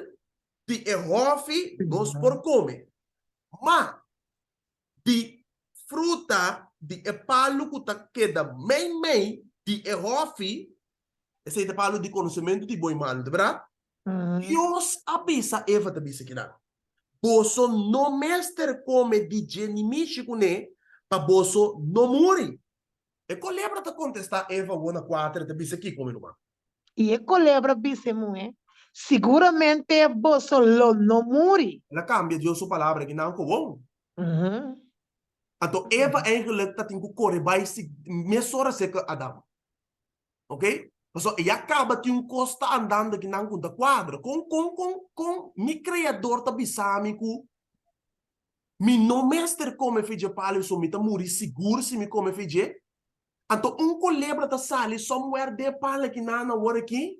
Speaker 1: di e hòfi nos por kome. Ma di fruta di e palu ku ta keda meimei di e hòfi, esei ta palu di konosementu di bon i malu, ta bèrdat? Dios a bisa Eva ta bisa kinan, Boso no mester kome di dje ni mishi kuné, pa boso no muri. E kolebra ta kontestá Eva awor na kuater, e ta bisa kiko, mi ruman?
Speaker 2: I e kolebra bisa e muhé, Siguramente boso lo no muri.
Speaker 1: El a kambia Dios su palabra kinan kowon. Anto Eva eigenlijk ta tin ku kore bai mesora serka Adam. Ok? Pasobra e ya kaba tin un kos ta andando kinan ku ta kuadra. Kon, kon, kon, kon mi Kreador ta bisa mi ku Mi no mester kome fe dje palu so mi ta muri sigur si mi kome fe dje. Anto un kolebra ta sali somewhere den e palu aki nan awor aki.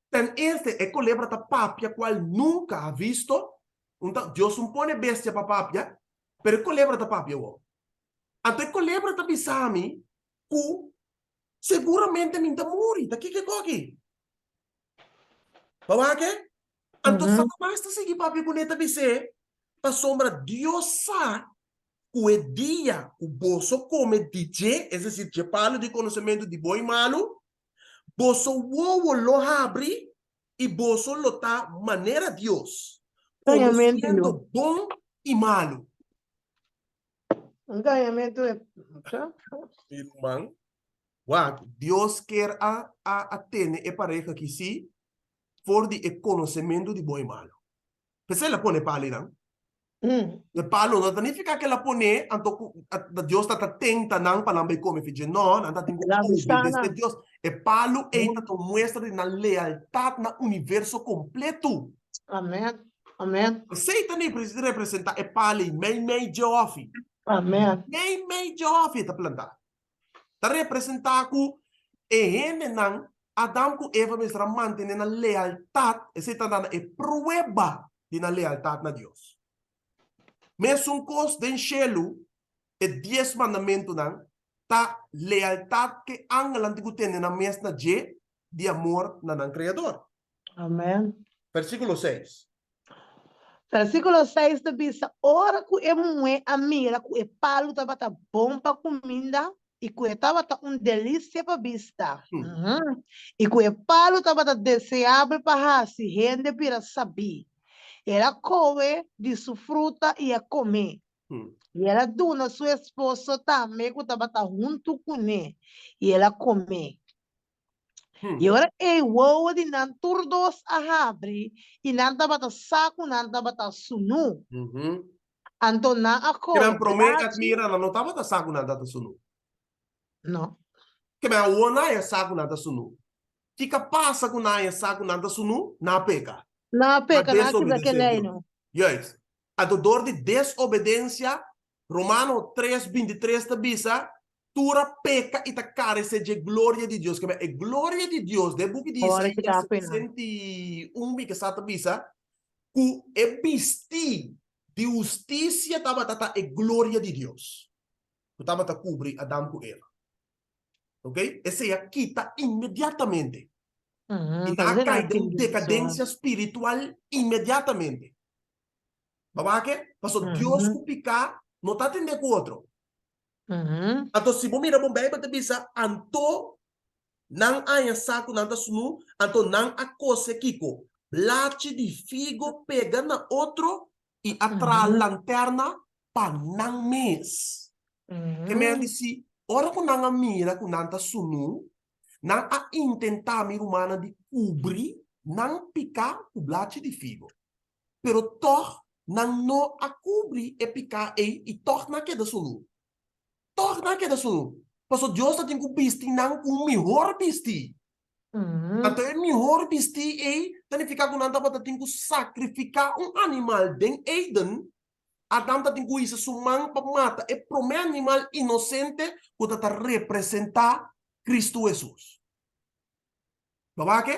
Speaker 1: Ten eerste e kolebra ta papia kual nunka a visto. Un ta Dios un pone bestia pa papia, pero e kolebra ta papia awor. Anto e kolebra ta bisa mi. Ku seguramente mi ta muri. Ta kiko e koki? Bo wak e? Anto Satanas ta sigui papia kuné ta bis'é, Pasobra Dios sa ku e dia ku boso kome di dje, es desir, dje palu di konosementu di bon i malu, boso wowo lo habri i boso lo ta manera Dios, konosiendo bon i malu.
Speaker 2: Un gañamentu e.
Speaker 1: Mi ruman, wak, Dios kier a a tene e pareha aki sí for di e konosementu di bon i malu. P'esei el a pone e palu einan. E palu no ta nifiká ku el a pon'é anto ku Dios ta ta tenta nan pa nan bai kome fidje. No, nan ta tin ku obedesé Dios. E palu ei ta ta un muestra di nan lealtat na universo kompletu.
Speaker 2: Amen. Amen.
Speaker 1: Esei ta representá e palu ei meimei dje hòfi.
Speaker 2: Amen.
Speaker 1: Meimei dje hòfi e ta plantá. Ta representá ku e hendenan, Adam ku Eva mester a mantené nan lealtat, esei ta dana e prueba di nan lealtat na Dios. Mesun kos den shelu, e dies mandamentunan ta lealtat ku e angelnan tin ku tene nan mes na dje di amor na nan Kreador.
Speaker 2: Amen.
Speaker 1: Versíkulo seis.
Speaker 2: Versíkulo seis ta bisa, Ora ku e muhé a mira ku e palu tabata bon pa kuminda i ku e tabata un delisia pa bista, i ku e palu tabata deseabel pa hasi hende bira sabí, el a kohe di su fruta i a kom'é. I el a duna su esposo tambe ku tabata huntu kuné, i el a kom'é. I ora ei wowo di nan tur dos a habri, i nan tabata sa ku nan tabata sunú. Anto nan a kohe
Speaker 1: Kinan promé
Speaker 2: blachi.
Speaker 1: admira nan no tabata sa ku nan tabata sunú.
Speaker 2: No.
Speaker 1: Kimen awor nan a sa ku nan ta sunú. Kiko a pasa ku nan a sa ku nan ta sunú? Nan a peka.
Speaker 2: Nan a peka, nan a kibra
Speaker 1: desobedesé
Speaker 2: ke lei
Speaker 1: Dios.
Speaker 2: no.
Speaker 1: Juist. Anto dor di desobedensia, Romano tres bintitres ta bisa, Tur a peka i ta karesé dje gloria di Dios. Kebé e gloria di Dios den buki di
Speaker 2: Ora
Speaker 1: Isaías
Speaker 2: ki ta pena.
Speaker 1: 61 mi ke sa ta bisa ku e bistí di hustisia tabata ta e gloria di Dios ku tabata kubri Adam ku Eva. Ok, esei a kita inmediatamente. I nan a kai den un dekadensia spiritual inmediatamente. Bo wak ke? Pasobra Dios ku piká no ta atendé ku otro. Anto si bo mira bon Bijbel ta bisa anto nan haña sa ku nan ta sunu, anto nan a kose kiko? Blachi di figo pega na otro i a traha lanterna pa nan mes. Ke men a disi, ora ku nan a mira ku nan ta sunu, nan a intentá, mi rumannan, di kubri nan piká ku blachi di figo. Pero tòg nan no a kubri e piká ei i tòg nan a keda sunú. Tòg nan a keda sunú. Pasobra Dios ta tin ku bisti nan ku un mihor bistí. Anto e mihor bistí ei ta nifiká ku nan tabata tin ku sakrifiká un animal den Eden. Adam ta tin ku hisa su man pa mata e promé animal inosente ku ta ta representá Kristu Hesus. Bo wak e?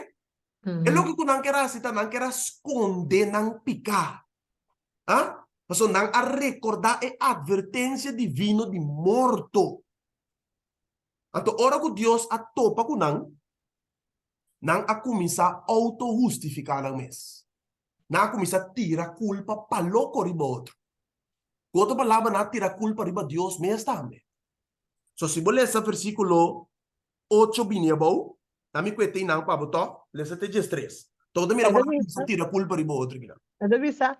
Speaker 1: E loke ku nan ker hasi ta nan ker a skonde nan piká. A? Pasobra nan a rekordá e atvertensia divino di morto. Anto ora ku Dios a topa ku nan, nan a kuminsá outo-hustifiká nan mes. Nan a kuminsá tira kulpa pa loko riba otro. Ku otro palabra, nan a tira kulpa riba Dios mes tambe. So si bo lesa versíkulo ocho bini abou, ta mi ku e tin nan pa bo tòg, lesa te diestres. Tòg ta mira ku nan kuminsá tira kulpa riba otro kinan.
Speaker 2: E ta bisa,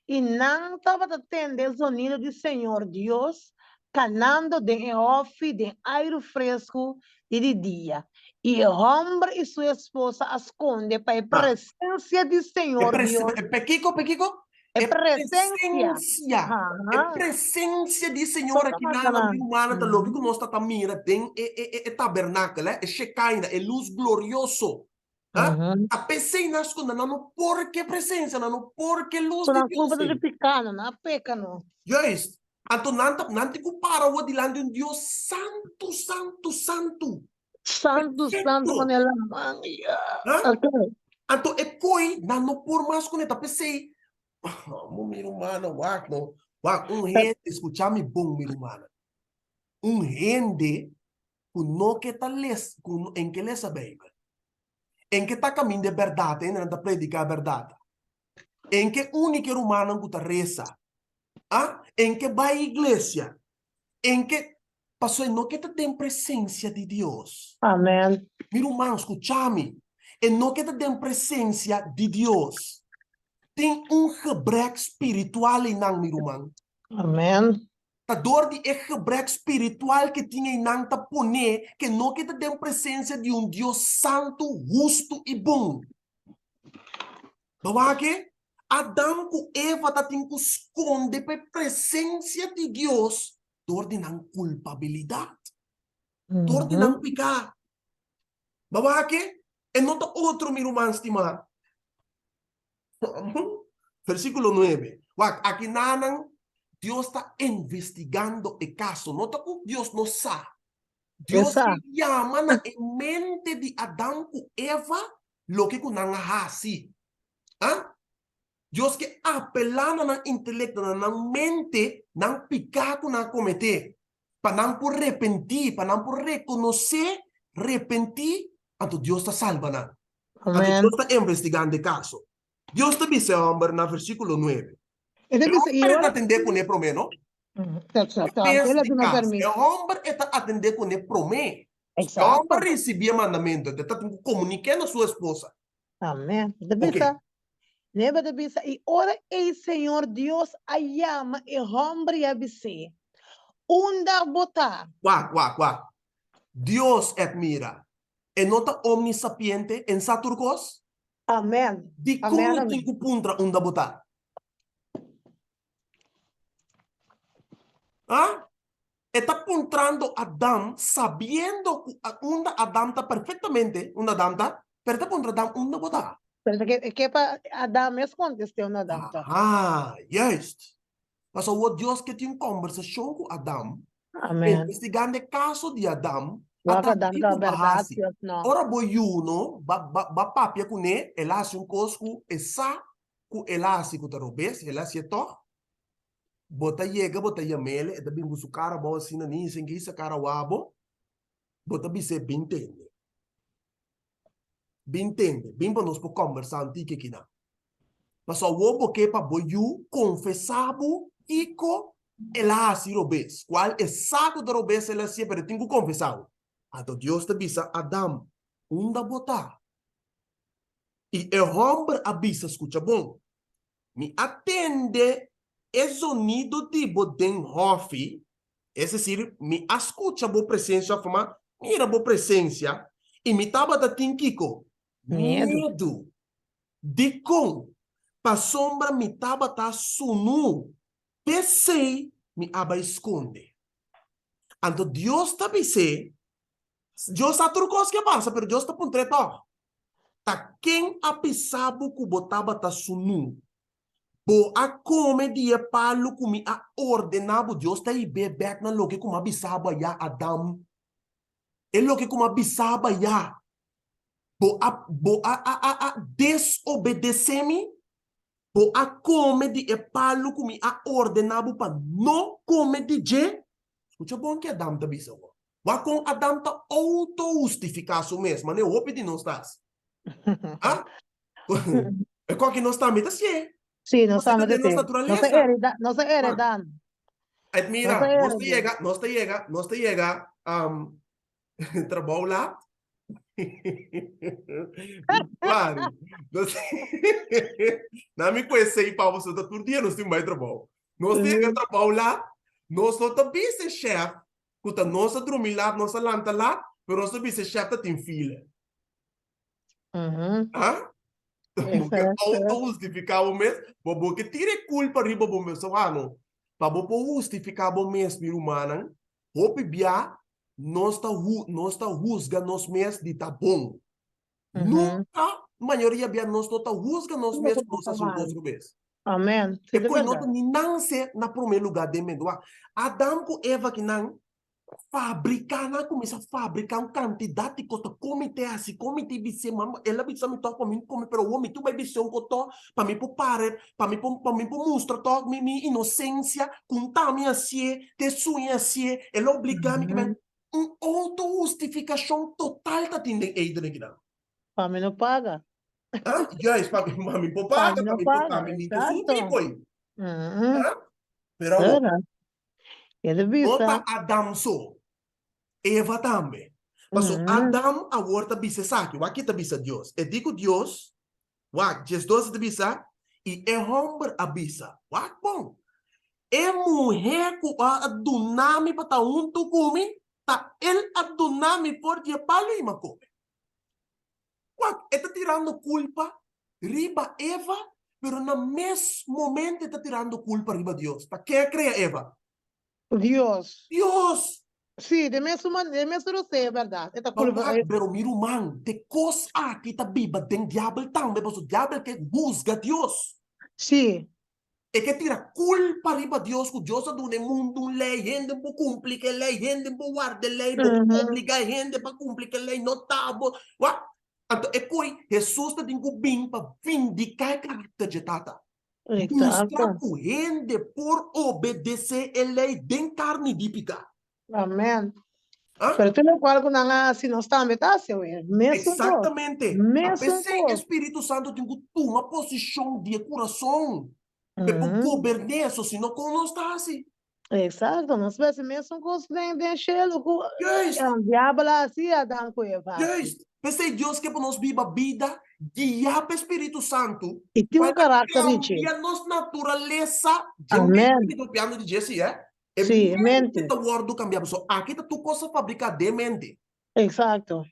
Speaker 2: I nan tabata tende e zonido di Señor Dios kanando den e hòfi den airu fresku di di dia, i e hòmber i su esposa a skonde pa e presensia di Señor Dios.
Speaker 1: Kiko, kiko?
Speaker 2: E presencia.
Speaker 1: E presencia di Señor aki na na mi humana ta loke ku nos ta ta mira den e e e tabernakel, e Shekinah, e luz glorioso. A pesei nan skonde, nan no por ke presencia, nan no por ke luz di
Speaker 2: Nan
Speaker 1: Dios.
Speaker 2: culpa ta di piká, nan a peka no.
Speaker 1: Juist. Anto nan ta nan tin ku para awor dilanti un Dios santu, santu, santu.
Speaker 2: Santu, santu
Speaker 1: Perfecto.
Speaker 2: manera laman. Ya. Ok.
Speaker 1: Anto e koi nan no por mas kuné ta p'esei mo mi rumannan wak no wak un hende skucha mi bon mi rumannan un hende. ku no ke ta les, ku en ke lesa Beibel. En ke ta kaminda e bèrdat, hendenan ta prediká e bèrdat. En ke uni ku e rumannan ku ta resa. A? En ke bai iglesia. En ke, pasobra e no ke ta den presensia di Dios.
Speaker 2: Amen.
Speaker 1: Mi ruman, skucha mi. E no ke ta den presensia di Dios. Tin un gebrek spiritual einan, mi ruman.
Speaker 2: Amen.
Speaker 1: Ta dor di e gebrek spiritual ke tin einan ta pone ke no ke ta den presensia di un Dios santu, hustu i bon. Bo wak ke? Adam ku Eva ta tin ku skonde pa e presensia di Dios dor di nan kulpabilidat, dor di nan piká. Bo wak ke? E no ta otro, mi ruman stimá. Versíkulo nuebe. Wak, aki nanan Dios ta investigando e kaso. No ta ku Dios no sa. Dios
Speaker 2: sa.
Speaker 1: yama na e mente di Adam ku Eva loke ku nan a hasi. Ah? Dios ke apelá na nan intelekto, na nan mente, nan piká ku nan a kometé, pa nan por repentí, pa nan por rekonosé, repentí, anto Dios ta salba nan. Anto
Speaker 2: Amen.
Speaker 1: Dios ta investigando e kaso. Dios ta bisa e hòmber na versíkulo nuebe.
Speaker 2: E ta
Speaker 1: E
Speaker 2: bisa, i
Speaker 1: hòmber e ta
Speaker 2: ora
Speaker 1: atendé kuné promé, no?
Speaker 2: Exacto,
Speaker 1: Kabes
Speaker 2: el a
Speaker 1: di
Speaker 2: duna
Speaker 1: kas. E
Speaker 2: permiso.
Speaker 1: hòmber e ta atendé kuné promé. E
Speaker 2: Exacto.
Speaker 1: hòmber risibí e mandamentu, e ta tin ku komuniké na su esposa.
Speaker 2: Amen. E ta
Speaker 1: Oké.
Speaker 2: bisa, Nuebe ta bisa, i ora ei Señor Dios a yama e hòmber i a bis'é, Unda bo ta?
Speaker 1: Wak, wak, wak. Dios, et mira, E no ta omnisapiente? E sa tur kos?
Speaker 2: Amen.
Speaker 1: Dikon
Speaker 2: Amen,
Speaker 1: e tin
Speaker 2: amen.
Speaker 1: ku puntra unda bo ta? Ha? E ta puntrando Adam sabiendo ku unda Adam ta perfektamente, unda Adam ta, pero e ta puntra Adam unda bo ta.
Speaker 2: Pero e ke, e ke pa Adam mes kontest'é unda Adam ta.
Speaker 1: Aha, juist. Pasobra awor Dios ke tin un kòmbersashon ku Adam,
Speaker 2: Amen.
Speaker 1: investigando e kaso di Adam,
Speaker 2: Wak
Speaker 1: Adam
Speaker 2: Adam
Speaker 1: kiko
Speaker 2: ta
Speaker 1: bo a
Speaker 2: bèrdat
Speaker 1: hasi?
Speaker 2: sí òf nò?
Speaker 1: Ora bo yu no ba ba ba papia kuné, el a hasi un kos ku e sa ku el a hasi ku ta robes, el a hasié tòg. Bo ta yega, bo ta yam'el, e ta bin ku su kara abou asina, ni hisa en ke hisa kara wak bo, bo ta bis'é bin tende. Bin tende, bin pa nos por kòmbersá un tiki akinan. Pasobra awor bo ke pa bo yu konfesá bo kiko el a hasi robes, kual e sa ku ta robes el a hasié, pero e tin ku konfesá bo. Anto Dios ta bisa Adam, Unda bo ta? I e hòmber a bisa, Skucha bon, mi a tende e zonido di bo den hòfi, Es desir, mi a skucha bo presensia òf mi a mira bo presensia i mi tabata tin kiko?
Speaker 2: Miedu.
Speaker 1: Miedu. Dikon? Pasobra mi tabata sunú, p'esei mi a bai skonde. Anto Dios ta bis'é, Dios sa tur kos ke a pasa, pero Dios ta puntr'é tòg, Ta ken a bisa bo ku bo tabata sunú? Bo a kome di e palu ku mi a ordená bo. Dios ta hib'é bèk na loke ku mi a bisa bo ayá, Adam. E loke ku mi a bisa bo ayá. Bo a, bo a, a, a, a desobedesé mi. Bo a kome di e palu ku mi a ordená bo pa no kome di dje. Skucha bon ke Adam ta bisa bo. Wak kon Adam ta outo-hustifiká su mes, manera hopi di nos ta hasi. Ah? E koki nos tambe ta hasié.
Speaker 2: Sí, nos
Speaker 1: Nos ta
Speaker 2: tambe ta
Speaker 1: den nos
Speaker 2: hasié. Nos a
Speaker 1: naturalesa.
Speaker 2: hereda, nos a hereda.
Speaker 1: Et mira,
Speaker 2: Nos a
Speaker 1: nos ta
Speaker 2: hereda.
Speaker 1: yega, nos ta yega, nos ta yega um, trabou laat. Claro. Nos Na mi ku esei pa boso ta tur dia nos tin bai trabou. Nos ta yega trabou laat, nos no ta bisa e chef ku ta nos a drumi laat, nos a lanta laat, pero nos ta bisa e chef ta tin file. Ah? Bo ke auto-hustifiká bo mes, bo bo ke tira e kulpa riba bo mes. So, ah, no. Pa bo por hustifiká bo mes, mi rumannan, hopi bia nos ta hu nos ta husga nos mes di ta bon. Nunka, mayoria bia nos no ta husga nos mes ku nos hasi un kos robes.
Speaker 2: Amen.
Speaker 1: E koi no ta ni nanse na promé lugá den mente. Wak, Adam ku Eva kinan Fabriká, nan a kuminsá fabriká un kantidat di kos ta kon mi ta hasi, kon mi ta bis'é, mama el a bisa mi tòg pa mi kome pero awor mi tur bai bis'é un kos tòg pa mi por para, pa mi por pa mi por mustra tòg mi mi inosensia ku un ta mi hasié, ta esun e hasié, el a obligá mi kimen. Un outo-hustifikashon total ta tin den Eden akinan.
Speaker 2: Pa mi no paga.
Speaker 1: Ah, juist, pa mi, pa mi por paga,
Speaker 2: Pa mi
Speaker 1: pa
Speaker 2: no
Speaker 1: mi por,
Speaker 2: paga,
Speaker 1: pa mi mi ke
Speaker 2: exacto.
Speaker 1: sufri koe.
Speaker 2: Mm.
Speaker 1: Ah, pero awor,
Speaker 2: Verdad. E ta
Speaker 1: no
Speaker 2: bisa.
Speaker 1: ta Adam so, Eva tambe. Paso
Speaker 2: Mm.
Speaker 1: Adam awor ta bisa esaki, wak ke ta bisa Dios. E di ku Dios, Wak, 12 ta bisa, I e hòmber a bisa, Wak bon, e muhé ku a duna mi pa ta huntu ku mi, ta el a duna mi for di e palu i mi a kome. Wak, e ta tirando kulpa riba Eva, pero na mes momento e ta tirando kulpa riba Dios. Ta ken a krea Eva?
Speaker 2: Dios.
Speaker 1: Dios!
Speaker 2: Sí, den mesun man, den mesun rosea, bèrdat. E ta
Speaker 1: Pero
Speaker 2: kulpa.
Speaker 1: wak, pero mi ruman, te kos aki ta biba den diabel tambe, pasobra diabel ke husga Dios.
Speaker 2: Sí.
Speaker 1: E ke tira kulpa riba Dios ku Dios a duna e mundu un lei, hende bo kumpli ku e lei, hende bo warda e lei, bo obliga e hende pa kumpli ku e lei, no ta bo. Wak, anto e koi Hesus ta tin ku bin pa vindiká e karakter dje Tata. Mustra
Speaker 2: Exacto.
Speaker 1: ku hende por obedesé e lei den karni di piká.
Speaker 2: Amen.
Speaker 1: Ah?
Speaker 2: Pero tur lokual ku nan a hasi, nos tambe ta hasi awe. Mesun kos.
Speaker 1: Eksaktamente. A
Speaker 2: Mesun
Speaker 1: pesei e
Speaker 2: kos.
Speaker 1: Spiritu Santu tin ku tuma posishon di e kurason p'e por
Speaker 2: Mhm.
Speaker 1: gobern'é, so si no kon nos ta hasi?
Speaker 2: Exacto, nos ta hasi mesun kos den den shelu ku
Speaker 1: Juist.
Speaker 2: diabel a hasi i Adam ku Eva a hasi.
Speaker 1: Juist. P'esei Dios ke pa nos biba bida guiá pa e Spiritu Santu,
Speaker 2: I tin
Speaker 1: pa
Speaker 2: un
Speaker 1: e ta
Speaker 2: karakter di dje.
Speaker 1: kambia nos naturalesa dje
Speaker 2: Amen.
Speaker 1: mente. Mi ta papiando di dje si, eh? E
Speaker 2: Sí, e
Speaker 1: mente
Speaker 2: mente.
Speaker 1: ta wòrdu kambiá, pasobra aki ta tur kos a fabriká den mente.
Speaker 2: Exacto.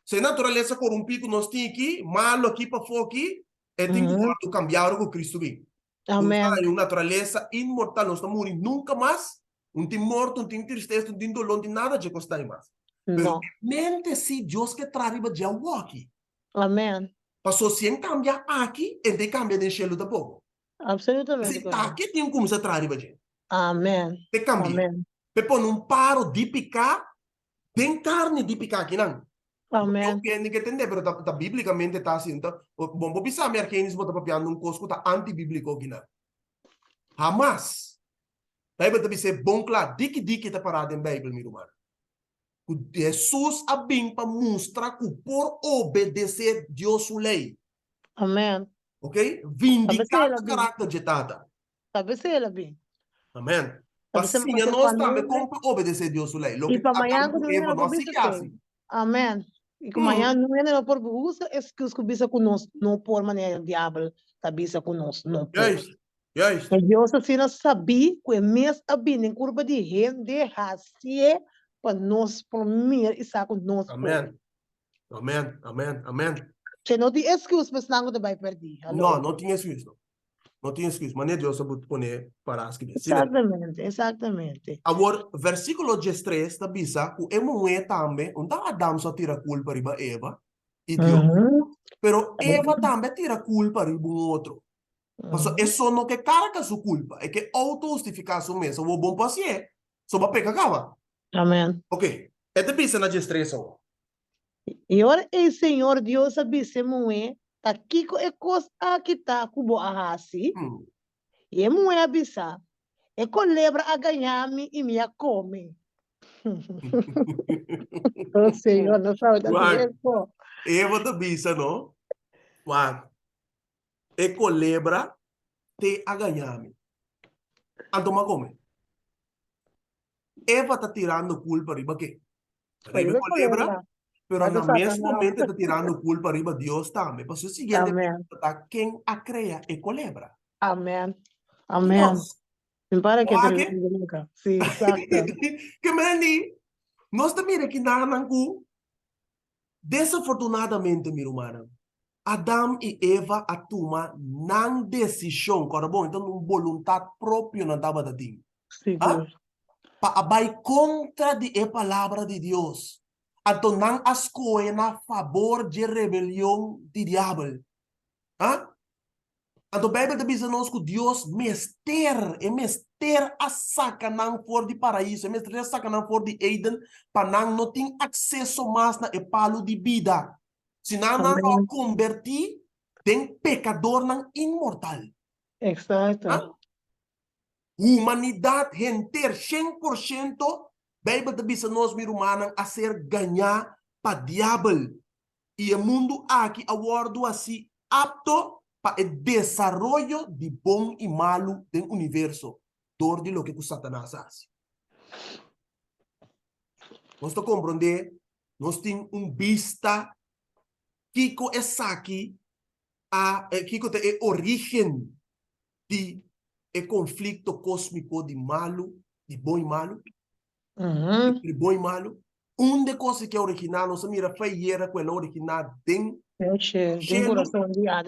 Speaker 1: So e naturalesa korumpí ku nos tin aki, malu aki pafó aki, e tin ku wòrdu kambiá ora ku Kristu bin. Nos
Speaker 2: Amen.
Speaker 1: ta haña un naturalesa inmortal, nos ta muri nunka mas, un tin morto, un tin tristesa, un tin doló, un tin nada dje kos ta ei mas. Pero
Speaker 2: No.
Speaker 1: e mente si Dios ke traha riba dje awoki.
Speaker 2: Amen.
Speaker 1: Paso si en kambia aki, en ta kambia den shelu tampoko.
Speaker 2: Absolutamente
Speaker 1: Si ta
Speaker 2: correcto.
Speaker 1: aki tin kuminsá traha riba dje.
Speaker 2: Amen.
Speaker 1: P'e kambia.
Speaker 2: Amen.
Speaker 1: P'e pone un paro di piká den karni di piká akinan.
Speaker 2: Amen.
Speaker 1: Hopi hende ke tende, pero ta, ta bíblikamente ta asina. Ta, bon por bisa mi Argenis bo ta papiando un kos ku ta antibíbliko akinan. Hamas. Beibel ta bis'é bon kla, diki diki ta pará den Beibel, mi ruman. Ku Hesus a bin pa mustra ku por obedesé Dios su lei.
Speaker 2: Amen.
Speaker 1: Ok?
Speaker 2: Ta
Speaker 1: Vindiká
Speaker 2: bes'é el a
Speaker 1: e
Speaker 2: bin.
Speaker 1: karakter dje Tata.
Speaker 2: Ta bes'é el a bin.
Speaker 1: Amen.
Speaker 2: Ta
Speaker 1: Pa
Speaker 2: bes'é
Speaker 1: siña
Speaker 2: pa
Speaker 1: nos tambe
Speaker 2: nunca
Speaker 1: kon pa obedesé Dios su lei.
Speaker 2: i
Speaker 1: Loke
Speaker 2: pa
Speaker 1: Adam
Speaker 2: mañan
Speaker 1: ku
Speaker 2: ku
Speaker 1: Eva
Speaker 2: no
Speaker 1: no
Speaker 2: por
Speaker 1: a
Speaker 2: bisa
Speaker 1: sigui hasi.
Speaker 2: esei. Amen. I ku mañan no hende no por usa excuse ku bisa ku nos no por manera e diabel ta bisa ku nos no por.
Speaker 1: Juist, juist.
Speaker 2: Ma Dios asina sabí ku e mes a bini den kurpa di hende hasié pa nos por mira i sa ku nos por.
Speaker 1: Amen. Amen, amen, amen.
Speaker 2: Che no tin excuse pa esnan ku ta bai pèrdí.
Speaker 1: No,
Speaker 2: Hallo.
Speaker 1: no tin excuse no. No tin excuse. Manera Dios a pone para skibí. Asina.
Speaker 2: Exactamente, exactamente.
Speaker 1: Awor, versíkulo 13 ta bisa ku e muhé tambe, un ta Adam so a tira kulpa riba Eva i Dios, pero Eva tambe a tira kulpa riba un otro. Pasobra e so no ke karga su kulpa, e ke outo-hustifiká su mes. Awor bon por hasié, so bo a peka kaba.
Speaker 2: Amen.
Speaker 1: Ok, e ta bisa na 13 awor.
Speaker 2: I ora ei Señor Dios a bisa e muhé, Ta kiko e kos aki ta ku bo a hasi? I e muhé a bisa, E kolebra a gañá mi i mi a kome. Oh Señor, no sabe ta
Speaker 1: Wak,
Speaker 2: riesgo.
Speaker 1: Eva ta bisa no, wak, e kolebra te a gañá mi, anto mi a kome. Eva ta tirando kulpa riba ke? Riba e kolebra, pero na mes momento e ta tirando kulpa riba Dios tambe. Pasobra e siguiente pregunta ta, ken a krea e kolebra?
Speaker 2: Amen. Amen.
Speaker 1: Dios.
Speaker 2: Mi para ke
Speaker 1: Wak?
Speaker 2: nunca. Sí, exacto.
Speaker 1: Ke meni, nos ta mira kinanan ku desafortunadamente, mi rumannan, Adam i Eva a tuma nan desishon, kòrda bon, e ta un boluntat propio nan tabata tin.
Speaker 2: Sigur.
Speaker 1: Pa a bai kontra di e palabra di Dios. Anto nan a skohe na fabor dje rebelion di diabel. Ha? Anto Beibel ta bisa nos ku Dios mester, e mester a saka nan for di Paraiso, e mester a saka nan for di Eden pa nan no tin akseso mas na e palu di bida. Si nan nan lo a kombertí den pekadornan inmortal.
Speaker 2: Exacto.
Speaker 1: Humanidat henter 100%. Beibel ta bisa nos, mi rumannan, a ser gañá pa diabel, i e mundu aki a wòrdu hasi apto pa e desaroyo di bon i malu den universo dor di loke ku Satanas a hasi. Nos ta komprondé, nos tin un bista kiko esaki a, kiko ta e orígen di e konflikto kósmiko di malu, di bon i malu, entre bon i malu. Un di e kos ku a originá, nos a mira fe ayera ku el a originá den shelu,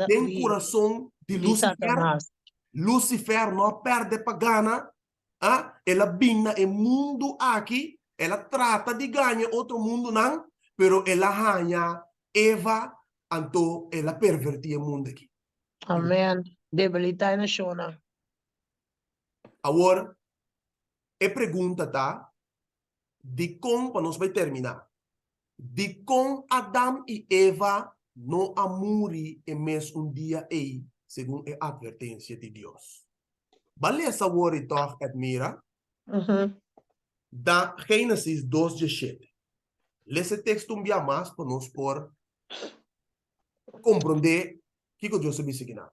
Speaker 1: den kurason di Lucifer. Lucifer no a pèrdè pa gana, a, el a bin na e mundu aki, el a trata di gaña e otro mundunan, pero el a haña Eva, anto el a pervertí e mundu aki.
Speaker 2: Amen. Debilitá e nashonnan.
Speaker 1: Awor, e pregunta ta, dikon, pa nos bai terminá, dikon Adam i Eva no a muri e mes un dia ei segun e atvertensia di Dios? Ba lesa awor i tòg, Edmira, da Génesis dos dieshete. Lesa e teksto un bia mas pa nos por komprondé kiko Dios a bisa kinan.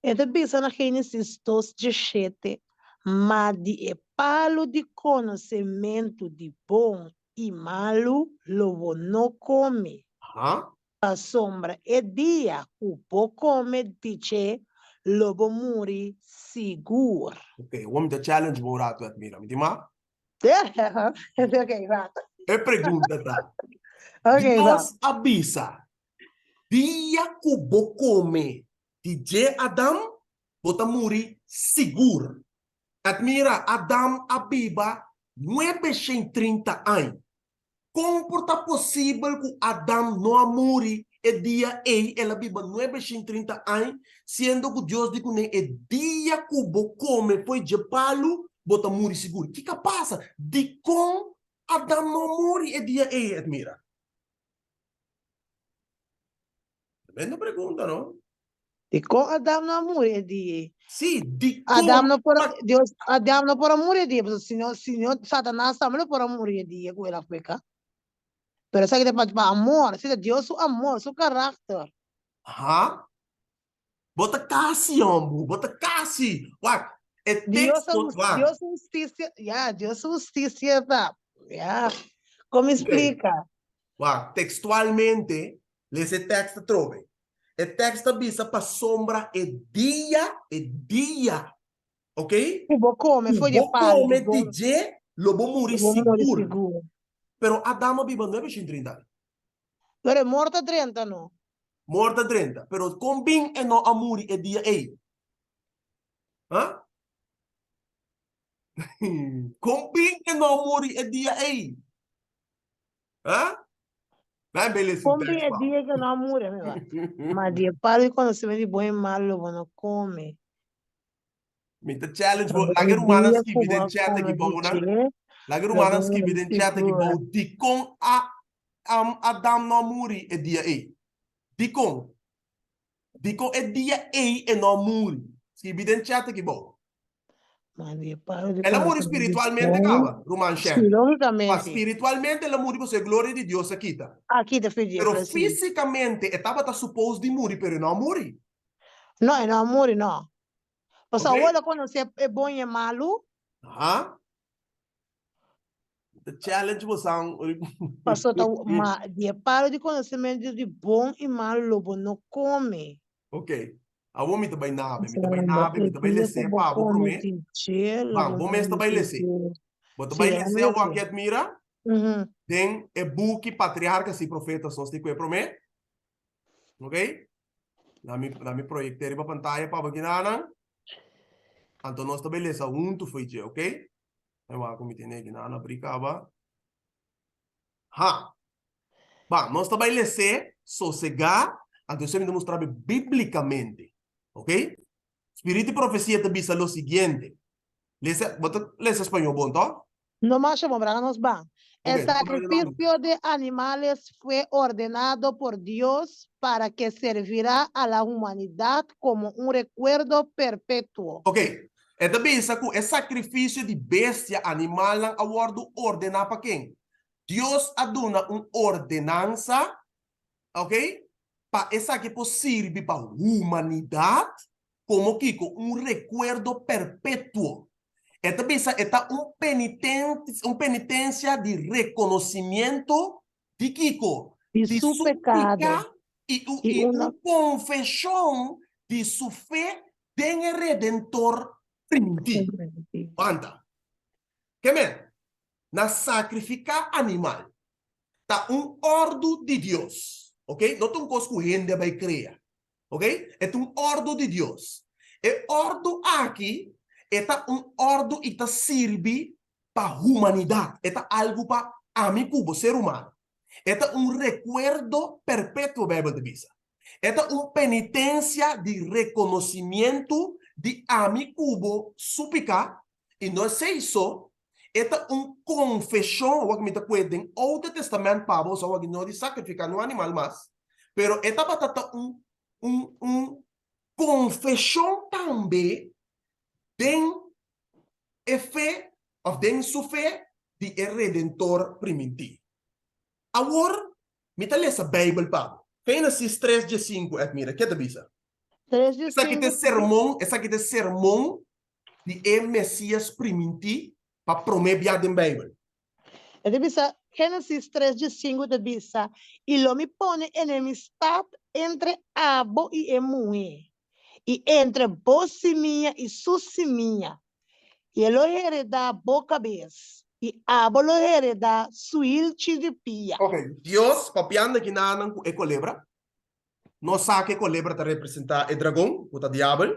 Speaker 2: E ta bisa na Génesis dos dieshete, Ma di e palu di konosementu di bon i malu lo bo no kome, pasobra e dia ku bo kome di dje lo bo muri sigur.
Speaker 1: Ok, awor mi ta challenge bo un ratu, Edmira. Mi tin mas?
Speaker 2: Ok, va.
Speaker 1: E pregunta ta,
Speaker 2: Ok, va.
Speaker 1: Dios a bisa, Dia ku bo kome di dje Adam, bo ta muri sigur. Admira, Adam a biba nuebe shen trinta añ. Kon por ta posibel ku Adam no a muri e dia ei? El a biba nuebe shen trinta añ, siendo ku Dios di kuné, E dia ku bo kome fo'i dje palu, bo ta muri sigur. Kiko a pasa? Dikon Adam no a muri e dia ei? Admira. Tremendo pregunta, no?
Speaker 2: Dikon Adam no a muri e dia ei?
Speaker 1: Sí, dikon
Speaker 2: Adam no por a, Dios, Adam no por a muri e dia, pasobra si no, si no, Satanas tambe lo por a muri e dia ku el a peka. Pero esaki ta pa, pa amor, esei ta Dios su amor, su karakter.
Speaker 1: Aha. Bo ta kasi, hombu, bo ta kasi. Wak, e
Speaker 2: Dios
Speaker 1: teksto, wak.
Speaker 2: Dios su hustisia, ya, Dios su hustisia ta, ya, kon mi
Speaker 1: Ok.
Speaker 2: splika?
Speaker 1: Wak, tekstualmente, lesa e tekst atrobe. E tekst ta bisa pasobra e dia, e dia, ok?
Speaker 2: Ku bo kome
Speaker 1: Ku
Speaker 2: for di e
Speaker 1: bo
Speaker 2: palu
Speaker 1: kome
Speaker 2: di
Speaker 1: di
Speaker 2: bon,
Speaker 1: dje, lo bo muri
Speaker 2: lo bo muri
Speaker 1: sigur.
Speaker 2: sigur.
Speaker 1: Pero Adam a biba nuebe shin trinta aña.
Speaker 2: Pero e morto a drenta no.
Speaker 1: Morto a drenta, pero kon bin e no a muri e dia ei? Ha? Kon bin e no a muri e dia ei? Ha? Bai bele su
Speaker 2: Kon bin
Speaker 1: tekst
Speaker 2: e
Speaker 1: pa.
Speaker 2: dia ke no a muri, mi ba. Ma di e palu di konosementu di bon i malu lo bo no kome.
Speaker 1: Mi ta challenge bo,
Speaker 2: Pasobra
Speaker 1: laga
Speaker 2: e
Speaker 1: rumannan
Speaker 2: dia ku
Speaker 1: skibi
Speaker 2: bo
Speaker 1: den
Speaker 2: a
Speaker 1: chat
Speaker 2: kome
Speaker 1: aki
Speaker 2: di
Speaker 1: bou nan.
Speaker 2: dje,
Speaker 1: Laga
Speaker 2: lo bo
Speaker 1: rumannan skibi
Speaker 2: muri
Speaker 1: den chat aki
Speaker 2: sigur.
Speaker 1: bou dikon a am Adam no a muri e dia ei. Dikon? Dikon e dia ei e no a muri? Skibi den chat aki bou.
Speaker 2: Ma di e palu di
Speaker 1: El a muri
Speaker 2: konosementu di
Speaker 1: spiritualmente
Speaker 2: bon,
Speaker 1: kaba, ruman
Speaker 2: sí,
Speaker 1: Shandy. Pa
Speaker 2: lógicamente.
Speaker 1: spiritualmente el a muri pasobra e gloria di Dios a kita.
Speaker 2: A kita fe dje,
Speaker 1: Pero
Speaker 2: precies.
Speaker 1: físicamente e tabata supos di muri, pero e no a muri.
Speaker 2: No, e no a muri, no. Pasobra
Speaker 1: Ok?
Speaker 2: awor el a konosé e bon i e malu.
Speaker 1: Aha. Ta challenge bosan.
Speaker 2: Pasobra ta ma di e palu di konosementu di bon i malu lo bo no kome.
Speaker 1: Ok. Awor mi ta bai nabe, mi ta bai
Speaker 2: Pasobra
Speaker 1: nabe,
Speaker 2: e
Speaker 1: mi ta bai
Speaker 2: dia
Speaker 1: les'é
Speaker 2: ku bo
Speaker 1: pa bo
Speaker 2: kome
Speaker 1: promé.
Speaker 2: di dje lo
Speaker 1: Ban,
Speaker 2: bo
Speaker 1: bo mes ta
Speaker 2: muri
Speaker 1: bai les'é.
Speaker 2: sigur.
Speaker 1: Bo ta
Speaker 2: Sí,
Speaker 1: bai
Speaker 2: el a
Speaker 1: les'é awor
Speaker 2: les'é.
Speaker 1: aki Admira den e buki Patriarcas y Profetas nos tin ku e promé. Ok? La mi, la mi proyecté riba pantaya pa bo kinanan. Anto nos ta bai lesa huntu fo'i dje, ok? Ai wak ku mi tene kinan abrí kaba. Ha! Ba, nos ta bai les'é sosegá, anto esei mi ta mustra bo bíblikamente. Ok? Spiritu di profesia ta bisa lo siguiente. Lesa, bo ta lesa spañó bon, to?
Speaker 2: No masha bon, braga nos ban. El
Speaker 1: Ok, nos ta bai lesa huntu.
Speaker 2: sacrificio de animales fue ordenado por Dios para que servirá a la humanidad como un recuerdo perpetuo.
Speaker 1: Ok. E ta bisa ku e sakrifisio di bestia, animalnan, a wòrdu ordená pa ken? Dios a duna un ordenansa, oke, pa esaki por sirbi pa humanidat komo kiko? Un rekuerdo perpetuo. E ta bisa e ta un un penitensia di rekonosimiento di kiko?
Speaker 2: Di su pekado.
Speaker 1: I i un konfeshon di su fe den e Redentor primintí. Wanta. Ke men? Na sakrifiká animal ta un òrdu di Dios. Oke? No ta un kos ku hende a bai krea. Oke? E ta un òrdu di Dios. E òrdu aki e ta un òrdu i ta sirbi pa humanidat. E ta algu pa ami ku bo, ser humano. E ta un rekuerdo perpetuo, Beibel ta bisa. E ta un penitensia di rekonosimientu di ami ku bo su piká, i no esei so, e ta un konfeshon, awor ku mi ta kue den Oude Testament pa bo, awor no di sakrifiká niun animal mas, pero e tabata ta un un un konfeshon tambe den e fe òf den su fe di e Redentor primintí. Awor mi ta lesa Beibel pa bo. Génesis tres dje sinku, Edmira, ke ta bisa?
Speaker 2: Tres dje
Speaker 1: Esaki ta e
Speaker 2: sinku.
Speaker 1: sermon, esaki ta e sermon di e Mesias primintí pa promé bia den Beibel.
Speaker 2: E ta bisa, Génesis tres dje sinku ta bisa, I lo mi pone enemistat entre abo i e muhé, i entre bo simia i su simia, i e lo heredá bo kabes, i abo lo heredá su hilchi di pia.
Speaker 1: Ok, Dios papiando aki nanan ku e kolebra. Nos sa ku e kolebra ta representá e dragon, ku ta Diabel,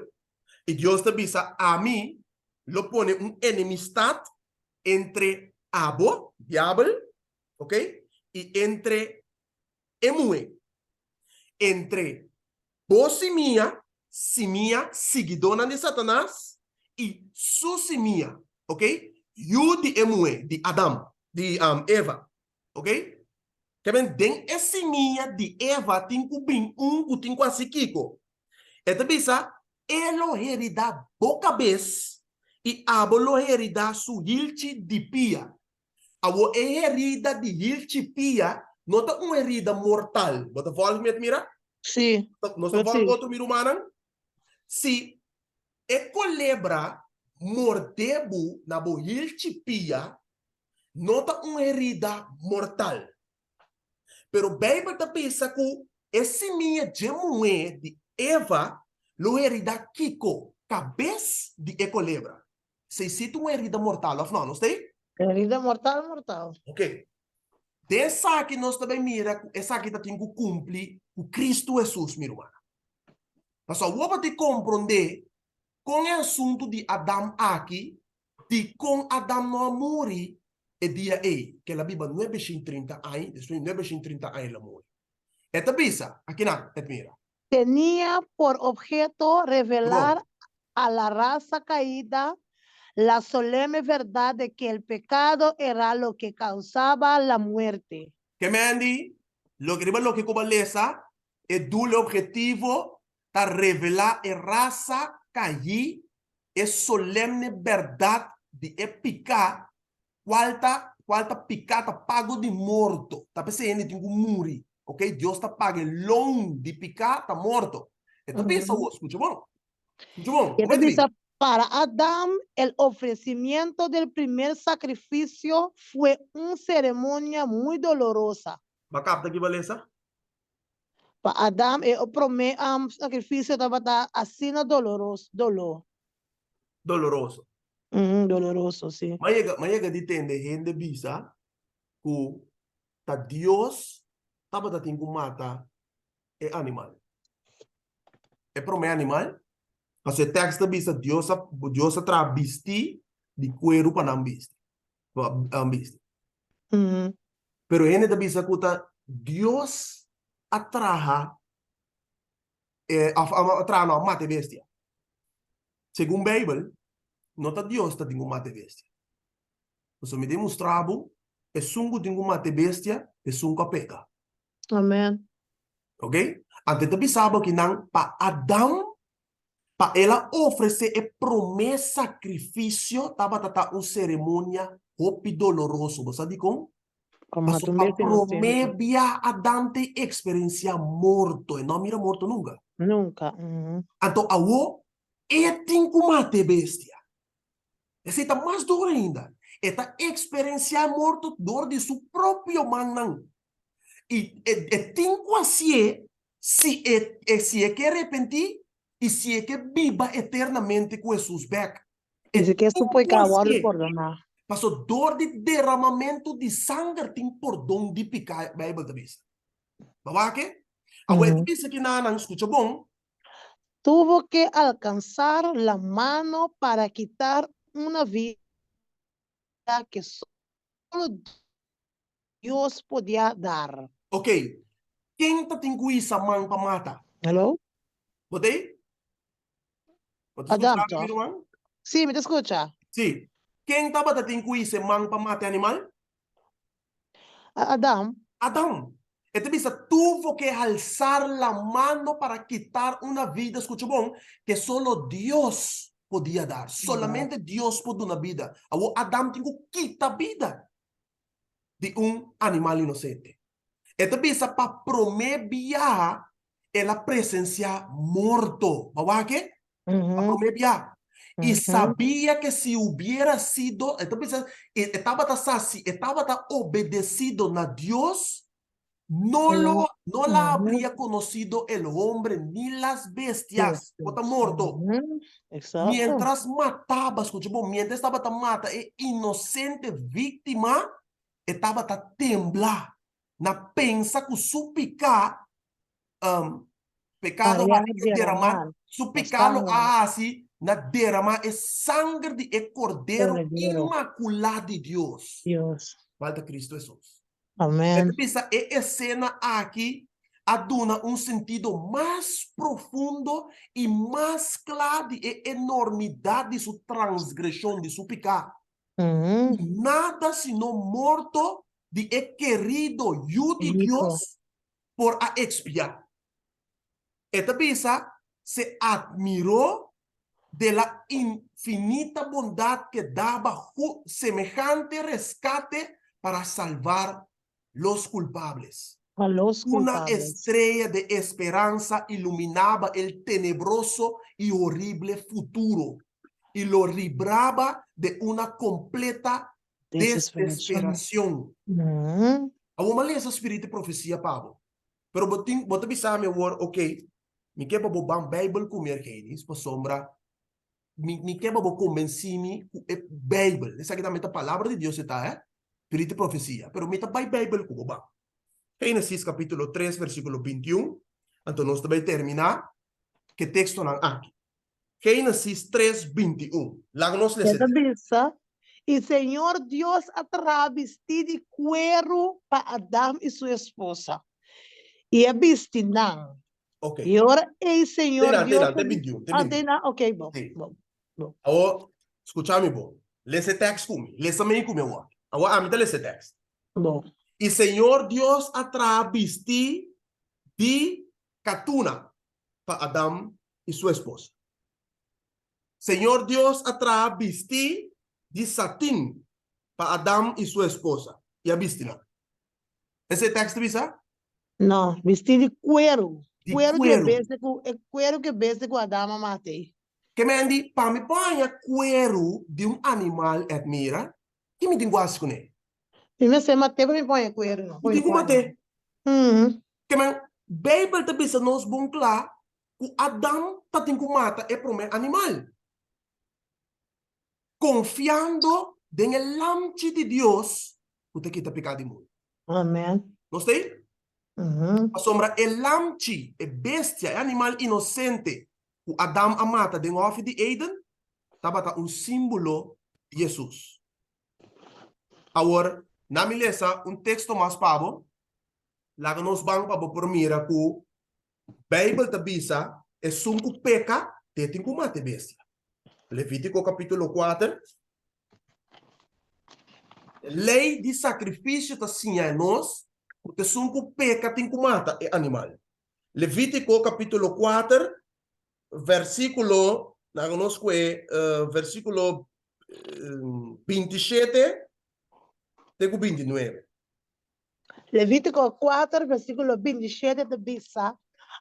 Speaker 1: i Dios ta bisa, Ami lo pone un enemistat entre abo, Diabel, ok, i entre e muhé, entre bo simia, simia, siguidónan di Satanas, i su simia, ok, yu di e muhé, di Adam, di Eva, ok. Ke men den e simia di Eva tin ku bin un ku tin ku hasi kiko? E ta bisa, E lo heridá bo kabes i abo lo heridá su hilchi di pia. Awor e herida di hilchi pia no ta un herida mortal. Bo ta vòlg mi, Edmira?
Speaker 2: Sí.
Speaker 1: Nos ta vòlg otro, mi rumannan? Si e kolebra mordé bo na bo hilchi pia, no ta un herida mortal. Pero Beibel ta bisa ku e simia dje muhé di Eva lo heridá kiko? Kabes di e kolebra. Esei sí ta un herida mortal, òf no? Nos ta ei?
Speaker 2: Herida mortal, mortal.
Speaker 1: Ok. Den esaki nos ta bai mira ku esaki ta tin ku kumpli ku Kristu Hesus, mi rumannan. Pasobra awor bo tin komprondé kon e asuntu di Adam aki Dikon Adam no a muri e dia ei, ku el a biba nuebeshin trinta aña, despues di nuebeshin trinta aña el a muri? E ta bisa, akinan, et mira.
Speaker 2: Tenia por obheto revelar a la raza caida la solemne verdad de que el pecado era lo que causaba la muerte.
Speaker 1: Ke Mandy, loke riba loke ku bo a lesa, e doel, e objetivo ta revelá e rasa kaí e solemne bèrdat di e piká, kual ta kual ta piká ta pago di morto, ta p'esei hende tin ku muri, ok, Dios ta paga e loon di piká ta morto. E ta bisa awor, skucha bon, skucha bon,
Speaker 2: E ta bisa, Para Adam, el ofrecimiento del primer sacrificio fue un ceremonia muy dolorosa.
Speaker 1: Bo a kapta ki bo a lesa?
Speaker 2: Pa Adam e promé sakrifisio tabata asina doloros, doló.
Speaker 1: Doloroso.
Speaker 2: Doloroso, sí.
Speaker 1: M'a yega, m'a yega di tende hende bisa ku ta Dios tabata tin ku mata e animal. E promé animal, pasobra e tèks ta bisa Dios a, Dios a traha bistí di kueru pa nan bisti. Pa bisti. Pero hende ta bisa ku ta Dios a traha e òf a traha no a mata e bestia. Segun Beibel, no ta Dios ta tin ku mata e bestia. Pasobra mi den mustra bo, esun ku tin ku mata e bestia, esun ku a peka.
Speaker 2: Amen.
Speaker 1: Ok? Anto e ta bisa bo kinan pa Adam. Pa el a ofresé e promé sakrifisio tabata ta un seremonia hopi doloroso. Bo sa dikon? Pasobra pa promé bia Adan te eksperensiá morto. E no a mira morto nunka.
Speaker 2: Nunka.
Speaker 1: Anto awor e tin ku mata e bestia. Esei ta mas dor ainda. E ta eksperensiá morto dor di su propio mannan. I e tin ku hasié si e si e ke repentí i si e ke biba eternamente ku Hesus bèk.
Speaker 2: E si ke su pekado wòrdu pordoná.
Speaker 1: Paso dor di deramamentu di sanger tin pordon di piká, Beibel ta bisa. Bo wak e? Awor e ta bisa kinanan, skucha bon.
Speaker 2: Tuvo ke alkansar la mano para kitar una vida ke solo Dios podia dar.
Speaker 1: Ok, ken ta tin ku hisa man pa mata?
Speaker 2: Hello?
Speaker 1: Bo ta ei? Bo ta
Speaker 2: Adam,
Speaker 1: skucha mi,
Speaker 2: toch?
Speaker 1: mi ruman?
Speaker 2: Sí, mi ta skucha.
Speaker 1: Sí. Ken tabata tin ku hisa e man pa mata e animal?
Speaker 2: Adam.
Speaker 1: Adam. E ta bisa, tuvo que alzar la mano para quitar una vida, skucha bon, que solo Dios podia dar. Solamente Dios por duna bida. Awor Adam tin ku kita bida di un animal inosente. E ta bisa pa promé biaha el a presensiá morto. Bo a wak e? Pa promé biaha. I sabia ke si hubiera sido, e ta bisa, e tabata sa si e tabata obedesido na Dios, no lo, no la habría conocido el hombre ni las bestias. Bo ta morto. Mientras mataba, skucha bon, mientras tabata mata e inosente víktima, e tabata tembla na pensa ku su piká, pekado había que deramar, su piká lo a hasi na deramá e sanger di e Kordero inmakulá di Dios, kual ta Kristu Hesus. E ta bisa e esena aki a duna un sentido mas profundo i mas kla di e enormidat di su transgreshon, di su piká. Nada sino morto di e kerido Yu di Dios por a ekspiá. E ta bisa, Se admiró de la infinita bondad ke daba semehante rescate para salvar los culpables.
Speaker 2: Pa los
Speaker 1: Una
Speaker 2: culpables.
Speaker 1: estrella de esperanza iluminaba el tenebroso y horrible futuro y lo libraba de una completa
Speaker 2: Desesperacion.
Speaker 1: desesperacion. Awor mi a lesa Spiritu di Profecia pa bo. Pero bo tin, bo ta bisa mi awor, ok, mi ke pa bo ban Bijbel ku mi, Argenis, pasobra mi, mi ke pa bo konbensí mi ku e Bijbel. Esaki tambe ta palabra di Dios e ta, eh, Spiritu di Profesia. Pero mi ta bai Bijbel ku bo ban. Génesis kapítulo tres, versíkulo bintiun, anto nos ta bai terminá ku e tekstonan aki. Génesis tres, 21. Laga nos
Speaker 2: E
Speaker 1: lesa
Speaker 2: ta
Speaker 1: e teksto.
Speaker 2: bisa, I Señor Dios a traha bistí di kueru pa Adam i su esposa, i a bisti nan.
Speaker 1: Ok.
Speaker 2: I ora ei Señor
Speaker 1: Te nan, te
Speaker 2: Dios
Speaker 1: nan,
Speaker 2: a
Speaker 1: te
Speaker 2: bi-
Speaker 1: 21, te
Speaker 2: Ah,
Speaker 1: 21.
Speaker 2: te nan, ok, bon,
Speaker 1: Sí.
Speaker 2: bon, bon.
Speaker 1: Awor, skucha mi bon. Lesa e tekst ku mi. Lesa mei ku mi awor. Awor ami ta lesa e tekst.
Speaker 2: Bon.
Speaker 1: I Señor Dios a traha bistí di katuna pa Adam i su esposa. Señor Dios a traha bistí di satin pa Adam i su esposa, i a bisti nan. Esei tekst ta bisa?
Speaker 2: No, bistí di kueru.
Speaker 1: Di
Speaker 2: Kueru di e
Speaker 1: kueru.
Speaker 2: bestia ku, e kueru ku e bestia ku Adam a mata ei.
Speaker 1: Ke men di, pa mi por haña kueru di un animal, Edmira, ki mi tin ku hasi kuné?
Speaker 2: Mi mester mat'é pa mi por haña kueru, no.
Speaker 1: Mi tin ku mat'é. Ke men, Beibel ta bisa nos bon kla ku Adam ta tin ku mata e promé animal, konfiando den e Lamchi di Dios ku ta kita piká di mundu.
Speaker 2: Amen.
Speaker 1: Nos ta ei? Pasobra e lamchi, e bestia, e animal inosente ku Adam a mata den hòfi di Eden tabata un símbolo di Hesus. Awor, na mi lesa un teksto mas pa bo, laga nos ban pa bo por mira ku Beibel ta bisa, Esun ku peka, te tin ku mata e bestia. Levítiko kapítulo kuater. Lei di sakrifisio ta siña nos ku esun ku peka tin ku mata e animal. Levítiko kapítulo kuater. versíkulo, laga nos kue versíkulo 27 te ku 29.
Speaker 2: Levítiko 4, versíkulo 27 ta bisa,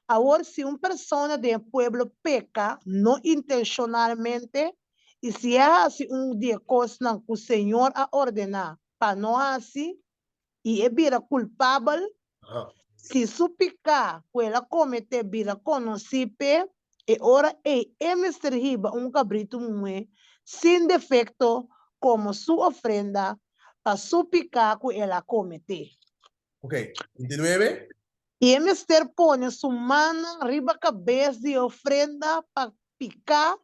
Speaker 2: Awor si un persona den e pueblo peka no intenshonalmente, i si e hasi un di e kosnan ku señor a ordená pa no hasi, i e bira kulpabel, si su piká ku el a kometé bira konosí p'e, e ora ei e mester hiba un kabritu muhé sin defekto komo su ofrenda pa su piká ku el a kometé.
Speaker 1: Ok, 29.
Speaker 2: I e mester pone su mannan riba kabes di e ofrenda pa piká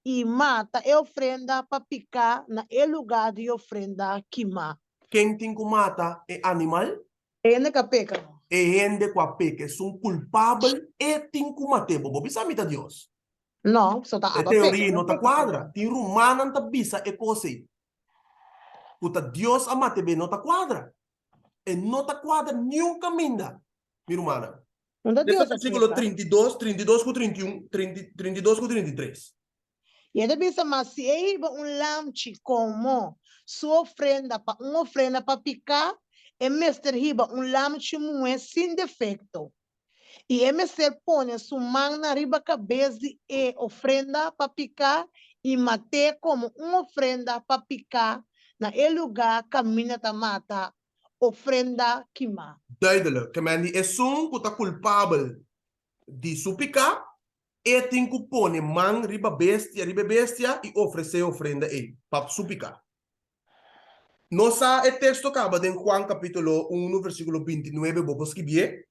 Speaker 2: i mata e ofrenda pa piká na e lugá di ofrenda kimá.
Speaker 1: Ken tin ku mata e animal?
Speaker 2: E hende ku a peka.
Speaker 1: E hende ku a peka, esun kulpabel, e tin ku mat'é. Bo bo bisa mi ta Dios?
Speaker 2: No, so ta
Speaker 1: E
Speaker 2: aba peka.
Speaker 1: teoria no ta kuadra. Tin rumannan ta bisa e kos ei. Ku ta Dios a mat'é be no ta kuadra. E no ta kuadra niun kaminda, mi rumannan.
Speaker 2: Unda
Speaker 1: Lesa
Speaker 2: Dios a
Speaker 1: versíkulo
Speaker 2: peka?
Speaker 1: 32, 32 ku 31, 32 ku 33.
Speaker 2: I e ta bisa, Ma si e hiba un lamchi komo su ofrenda pa un ofrenda pa piká, e mester hiba un lamchi muhé sin defekto. I e mester pone su mannan riba kabes di e ofrenda pa piká i mat'é komo un ofrenda pa piká na e lugá kaminda ta mata ofrenda kimá.
Speaker 1: Duidelijk, ke men di esun ku ta kulpabel di su piká, e tin ku pone man riba bestia, riba e bestia i ofresé e ofrenda ei pa su piká. Nos sa e teksto kaba den Juan kapítulo unu versíkulo bintinuebe, bo por skibié.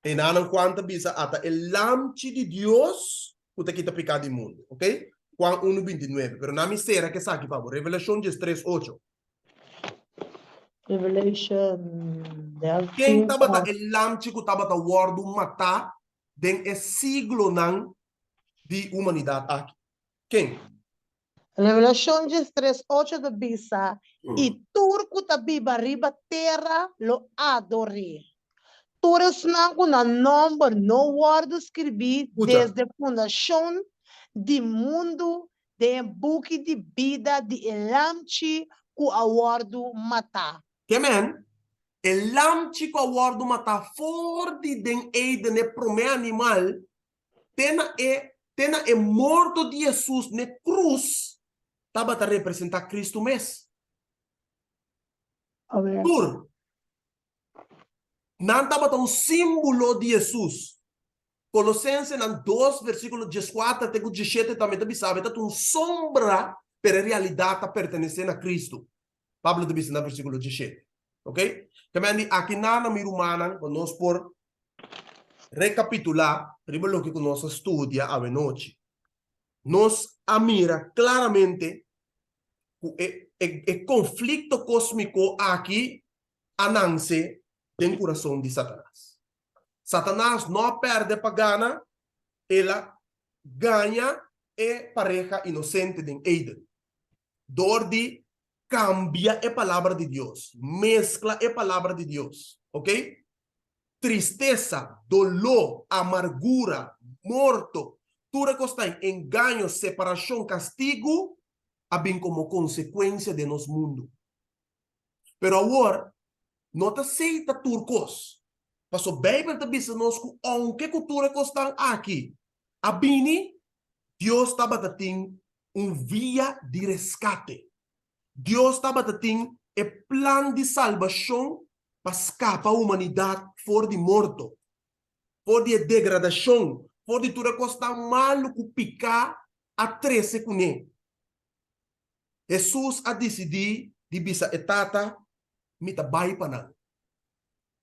Speaker 1: Enanan Juan ta bisa ata e Lamchi di Dios ku ta kita piká di mundu. Oke? Juan unu bintinuebe. Pero nan mi sera ku esaki pa bo. Revelashon diestres ocho.
Speaker 2: Revelation
Speaker 1: Ken tabata e Lamchi ku tabata wòrdu matá den e siglonan di humanidat aki? Ken?
Speaker 2: Revelashon diestres ocho ta bisa, I tur ku ta biba riba tera lo ador'é, tur esnan ku nan nòmber no wòrdu skirbí desde fundashon di mundu den e buki di bida di e Lamchi ku a wòrdu matá.
Speaker 1: Ke men, e Lamchi ku a wòrdu matá for di den Eden, e promé animal, te na e te na e morto di Hesus n'e krus tabata representá Kristu mes. Tur nan tabata un símbolo di Hesus. Kolosensenan dos versíkulo dieskuater te ku diesshete tambe ta bisa bo e ta un sombra, pero e realidat ta pertenesé na Kristu. Pablo ta bisa na versíkulo diesshete. Oke? Ta mende di aki nan, mi rumannan, pa nos por rekapitulá riba loke ku nos a studia awenochi. Nos a mira klaramente ku e e konflikto kósmiko aki a nanse den kurason di Satanas. Satanas no a pèrdè pa gana, el a gaña e pareha inosente den Eden dor di kambia e Palabra di Dios, meskla e Palabra di Dios, oke? Tristesa, doló, amargura, morto, tur e kosnan, engaño, separashon, kastigu, a bin komo konsekuensia den nos mundu. Pero awor, no ta esei ta tur kos. Pasobra Beibel ta bisa nos ku ounke ku tur e kosnan aki a bini, Dios tabata tin un via di reskate. Dios tabata tin e plan di salbashon pa skapa humanidat for di morto, for di e degradashon, for di tur e kosnan malu ku piká a trese kuné. Hesus a disidí di bisa e Tata, Mi ta bai pa nan.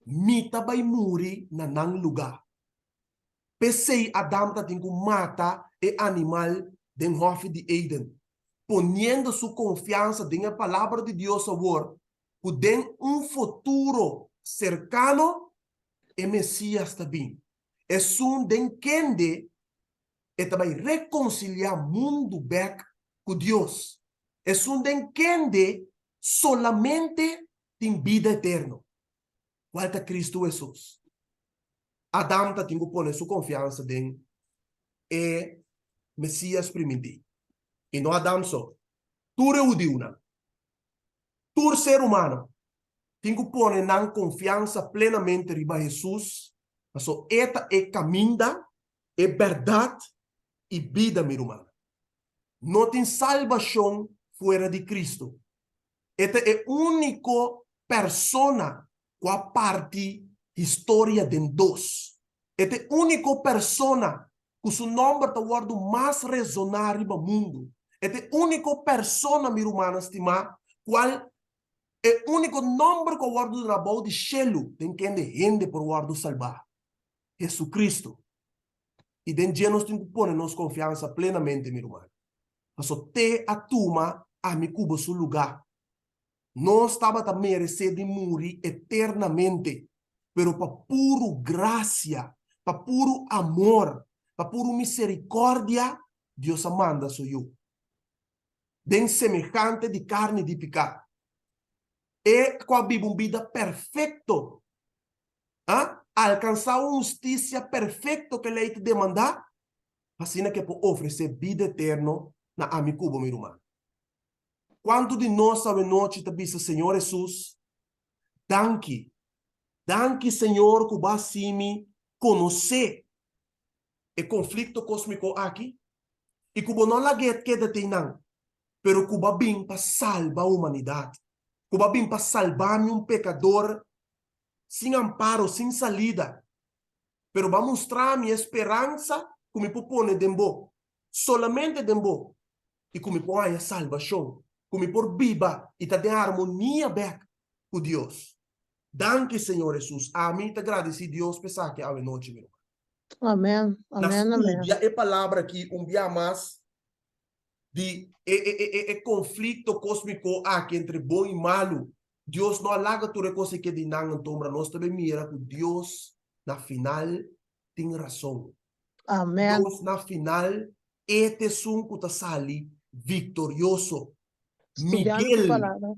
Speaker 1: Mi ta bai muri na nan lugá. P'esei Adam ta tin ku mata e animal den Hòfi di Eden, poniendo su konfiansa den e Palabra di Dios awor ku den un futuro serkano e Mesias ta bin, esun den kende e ta bai rekonsiliá mundu bèk ku Dios, esun den kende solamente tin bida eterno, kual ta Kristu Hesus. Adam ta tin ku pone su konfiansa den e. Mesias primintí. I no Adam so, tur e hudiunan, tur ser humano tin ku pone nan konfiansa plenamente riba Hesus, pasobra e ta e kaminda, e bèrdat i bida, mi rumannan. No tin salbashon fuera di Kristu. E ta e úniko persona ku a parti historia den dos. E ta e úniko persona ku su nòmber ta wòrdu mas resoná riba mundu. E ta e úniko persona, mi rumannan stimá, kual e úniko nòmber ku a wòrdu duná bou di shelu den kende hende por wòrdu salbá, Hesu-Kristu. I den dje nos tin ku pone nos konfiansa plenamente, mi ruman. Pasobra te a tuma ami ku bo su lugá. Nos tabata meresé di muri eternamente, pero pa puru grasia, pa puru amor, pa puru miserikòrdia, Dios a manda su Yu den semehante di karni di piká. E ku a biba un bida perfekto, a alkansá un hustisia perfekto ku e lei ta demandá, asina ku e por ofresé bida eterno na ami ku bo, mi ruman. Kuantu di nos awenochi ta bisa Señor Hesus, Danki, danki Señor ku bo a hasi mi konosé e konflikto kosmiko aki i ku bo no lag'é keda te einan, pero ku bo a bin pa salba humanidat, ku bo a bin pa salba mi un pekador sin amparo, sin salida, pero bo a mustra mi e speransa ku mi por pone den bo, solamente den bo, i ku mi por haña salbashon, ku mi por biba i ta den harmonia bèk ku Dios. Danki, Señor Hesus. Ami ta gradisí Dios pa esaki awe nochi, mi ruman.
Speaker 2: Amen.
Speaker 1: Na
Speaker 2: Amen, amen.
Speaker 1: studia e palabra aki un bia mas di e e e e konflikto kosmiko aki entre bon i malu. Dios no a laga tur e kos ei keda einan antombra nos ta bin mira ku Dios na final tin rason.
Speaker 2: Amen.
Speaker 1: Dios na final e ta esun ku ta sali viktorioso.
Speaker 2: Studiando su
Speaker 1: Miguel
Speaker 2: palabra.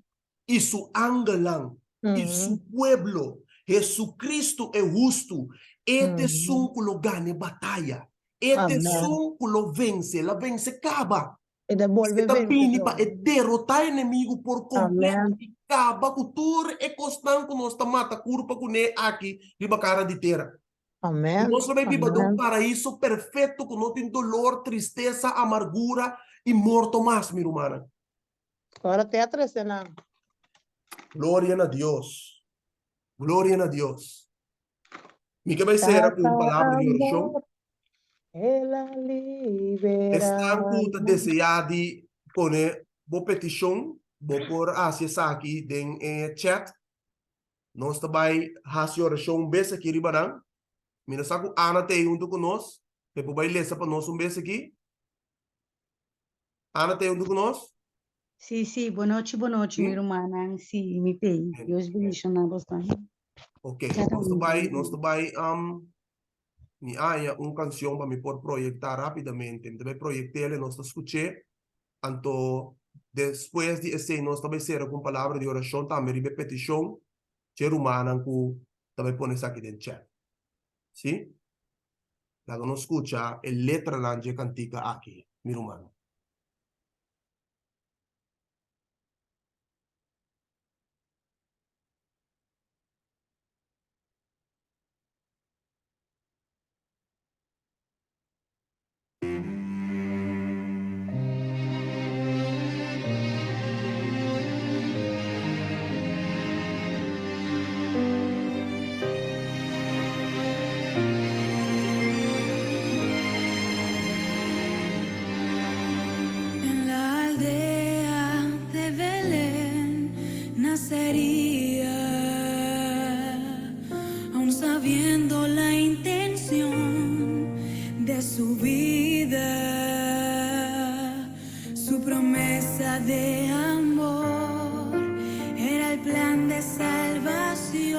Speaker 1: i su angelnan i su pueblo, Hesucristo e hustu, e ta esun ku lo gana e bataya. E ta
Speaker 2: Amen.
Speaker 1: esun ku lo vense, el a vense kaba.
Speaker 2: E ta bolbe
Speaker 1: E ta
Speaker 2: vense
Speaker 1: bini pa
Speaker 2: atrobe.
Speaker 1: e derotá enemigu por kompleto
Speaker 2: Amen.
Speaker 1: i kaba ku tur e kosnan ku nos ta mata kurpa kuné aki riba kara di tera.
Speaker 2: Amen.
Speaker 1: Nos lo bai biba den un
Speaker 2: Amen.
Speaker 1: paraíso perfecto cu no tin dolor, tristesa, amargura y morto mas, mi rumannan.
Speaker 2: Ora te a trece nan.
Speaker 1: Gloria na Dios. Gloria na Dios. Mi ke bai cera cu un
Speaker 2: Tata
Speaker 1: palabra di oracion.
Speaker 2: amor, el a
Speaker 1: Esnan cu ta
Speaker 2: libera.
Speaker 1: desea di pone bo peticion, bo por haci esaki den e chat. Nos ta bai hasi orashon un bes aki riba nan. Mi no sa ku Ana ta ei huntu ku nos. E por bai lesa pa nos un bes aki. Ana ta ei huntu ku nos?
Speaker 3: Sí, sí, bonochi, bonochi, mi
Speaker 1: Sí?
Speaker 3: rumannan. Sí, mi t'ei.
Speaker 1: Amén,
Speaker 3: Dios
Speaker 1: amén.
Speaker 3: bendishoná bosnan.
Speaker 1: Ok,
Speaker 3: Kada
Speaker 1: nos ta
Speaker 3: un.
Speaker 1: bai, nos ta bai, um, mi haña un kanshon pa mi por proyektá rápidamente. Mi ta bai proyekt'el i nos ta skuch'é. Anto despues di esei nos ta bai sera ku un palabra di orashon tambe riba e petishon dje rumannan ku ta bai pone esaki den chat. Sí? Laga nos skucha e letranan dje kantika aki, mi rumannan.
Speaker 4: En la aldea de Belén nacería, aun sabiendo la intención de su vida, su promesa de amor era el plan de salvación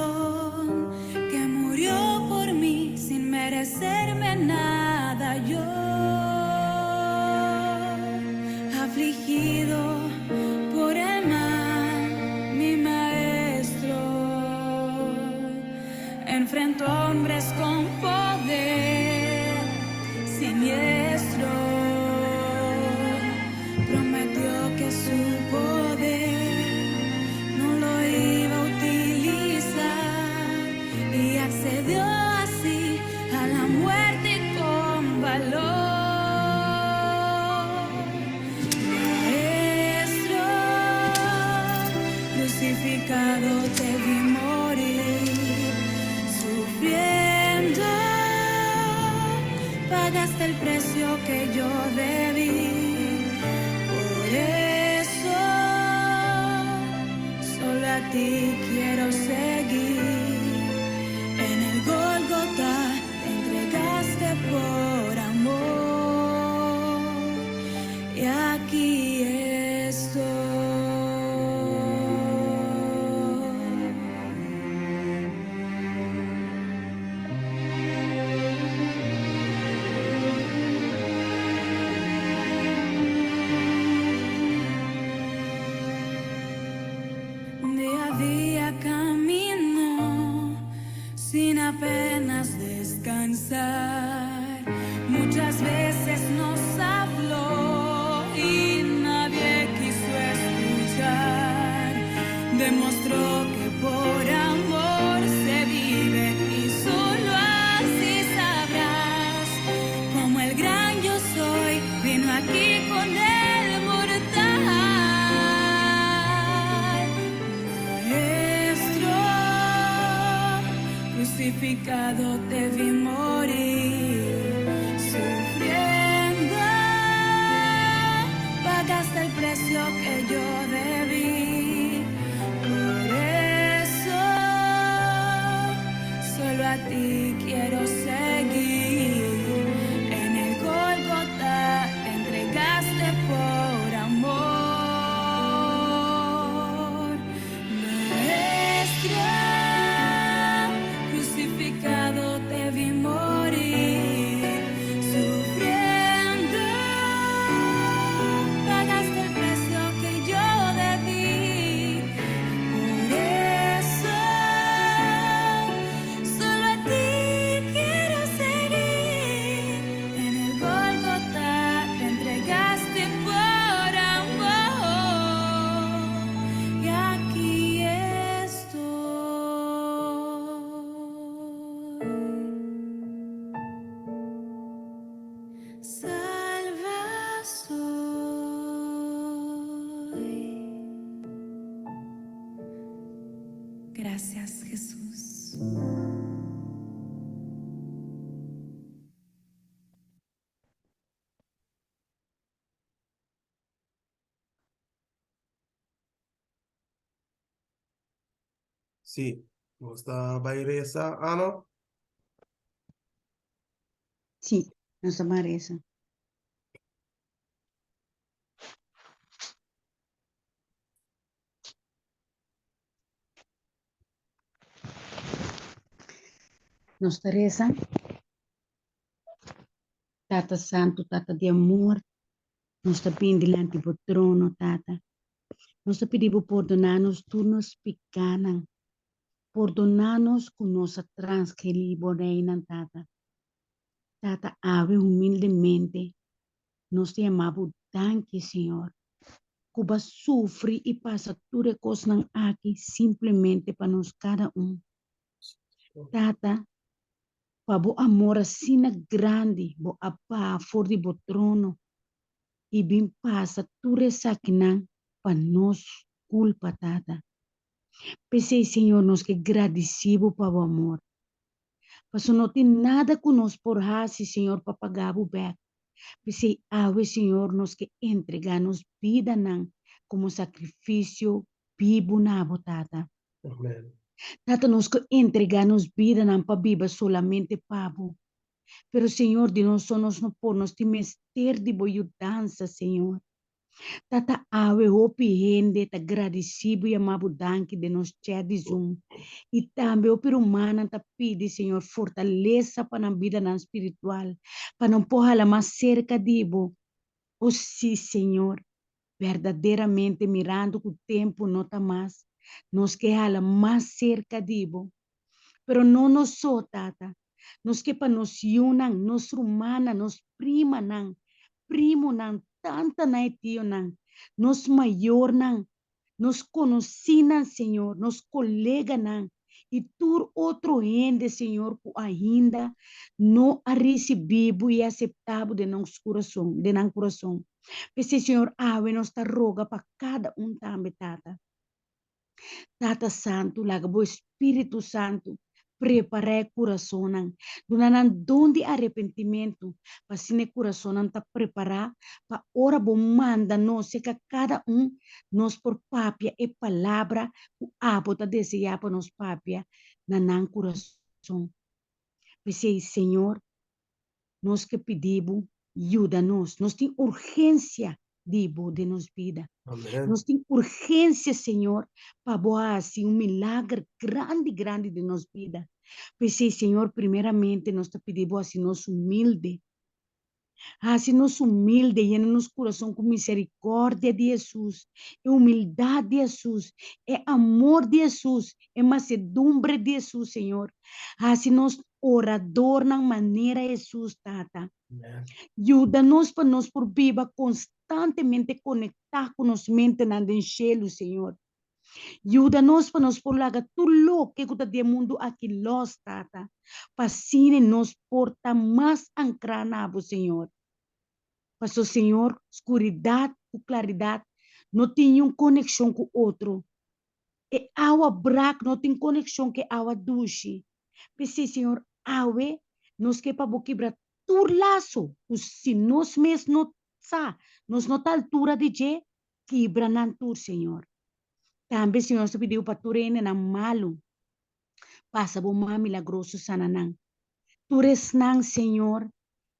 Speaker 4: que murió por mí sin merecerme nada yo, afligido por el mal, mi maestro enfrentó a hombres con poder siniestro. Crucificado te vi morir, sufriendo, pagaste el precio que yo debí. Por eso, solo a ti quiero seguir. En el Golgota te entregaste por amor. Y aquí estoy. Día a día caminó sin apenas descansar. Muchas veces nos habló y nadie quiso escuchar. Demostró que por amor se vive y solo así sabrás como el gran yo soy vino aquí con el mortal. Maestro, crucificado te vi morir, sufriendo, pagaste el precio que yo debí. Por eso, solo a ti quiero seguir. En el Golgota te entregaste por amor. Maestro, crucificado te vi morir, sufriendo, pagaste el precio que yo debí. Por eso, solo a ti quiero seguir. En el Golgota te entregaste por amor. Y aquí estoy. Salva soy. Gracias, Jesús.
Speaker 1: Sí, nos ta bai resa, Ana?
Speaker 3: Sí, nos ta bai resa. Nos ta resa. Tata Santu, Tata di amor, nos ta bin dilanti bo trono, Tata. Nos ta pidi bo pordoná nos tur nos pikánan. Pordoná nos ku nos a transgredí bo reinan, Tata. Tata, awe humildemente nos ta yama bo danki, Señor, ku bo a sufri i pasa tur e kosnan aki simplemente pa nos kada un. Tata, pa bo amor asina grandi bo a baha for di bo trono i bin pasa tur esakinan pa nos kulpa, Tata. P'esei, Señor, nos ke gradisí bo pa bo amor. Pasobra no tin nada ku nos por hasi, Señor, pa paga bo bèk. P'esei awe, Señor, nos ke entregá nos bidanan komo sakrifisio bibu na bo, Tata.
Speaker 1: Amen.
Speaker 3: Tata, nos ke entregá nos bidanan pa biba solamente pa bo. Pero, Señor, di nos so nos no por, nos tin mester di bo yudansa, Señor. Tata awe hopi hende ta gradisí bo yamá bo danki den nos chat di Zoom. I tambe hopi rumannan ta pidi Señor fortalesa pa nan bidanan spiritual, pa nan por hala mas serka di bo. O sí, Señor, berdaderamente mirando ku tempu no ta mas, nos ke hala mas serka di bo. Pero no nos so, Tata. Nos ke pa nos yunan, nos rumannan, nos primanan, primonan, tantanan i tionan, nos mayornan, nos konosínan, Señor, nos koleganan i tur otro hende, Señor, ku ainda no a risibí bo i aseptá bo den nos kurason, den nan kurason. P'esei, Señor, awe nos ta roga pa kada un tambe, Tata. Tata Santu, laga bo Spiritu Santu prepará e kurasonnan, duna nan don di arepentimentu, pa asina e kurasonnan ta prepará pa ora bo manda nos serka kada un, nos por papia e palabra ku abo ta deseá pa nos papia na nan kurason. P'esei, Señor, nos ke pidi bo yuda nos. Nos tin urgensia di bo den nos bida.
Speaker 1: Amen.
Speaker 3: Nos tin urgensia, Señor, pa bo hasi un milager grandi, grandi den nos bida. P'esei, Señor, primeramente nos ta pidi bo hasi nos humilde. Hasi nos humilde, yena nos kurason ku miserikordia di Hesus, e humildat di Hesus, e amor di Hesus, e masedumbre di Hesus, Señor. Hasi nos oradornan manera Hesus, Tata. Yuda nos pa nos por biba konstantemente konektá ku nos mentenan den shelu, Señor. Yuda nos pa nos por laga tur loke ku ta di e mundu aki lòs, Tata, pa asina nos por ta mas ankrá na bo, Señor. Paso, Señor, skuridat ku klaridat no tin niun konekshon ku otro. E awa brak no tin konekshon ku e awa dushi. P'esei, Señor, awe nos ke pa bo kibra tur laso ku si nos mes no sa, nos no ta altura di dje, Kibra nan tur, Señor. Tambe, Señor, nos ta pidiu pa tur hendenan malu pasa bo man milagroso sana nan. Tur esnan, Señor,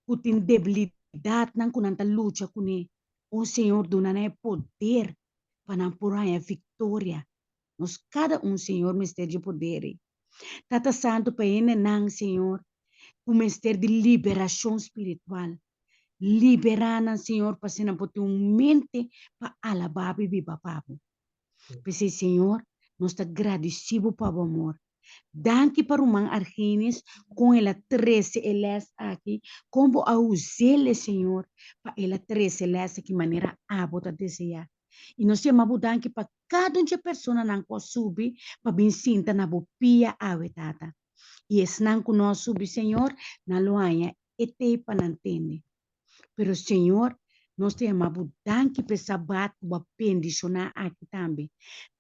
Speaker 3: ku tin debilidatnan ku nan ta lucha kuné, o Señor, duna nan e poder pa nan por haña viktoria. Nos kada un, Señor, mester dje poder ei. Tata Santu, pa hendenan, Señor, ku mester di liberashon spiritual, Liberá nan, Señor, pa asina nan por tin un mente pa alabá bo i biba pa bo. P'esei, Señor, nos ta gradisí bo pa bo amor. Danki pa ruman Argenis kon el a trese e lès aki, kon bo a us'el, Señor, pa el a trese e lès aki manera abo ta deseá. I nos yama bo danki pa kada un dje personanan ku a subi pa bin sinta na bo pia awe, Tata. I esnan ku no a subi, Señor, nan lo haña e tei pa nan tende. Pero Señor, nos ta yama bo danki pa e Sabat ku bo a bendishoná aki tambe.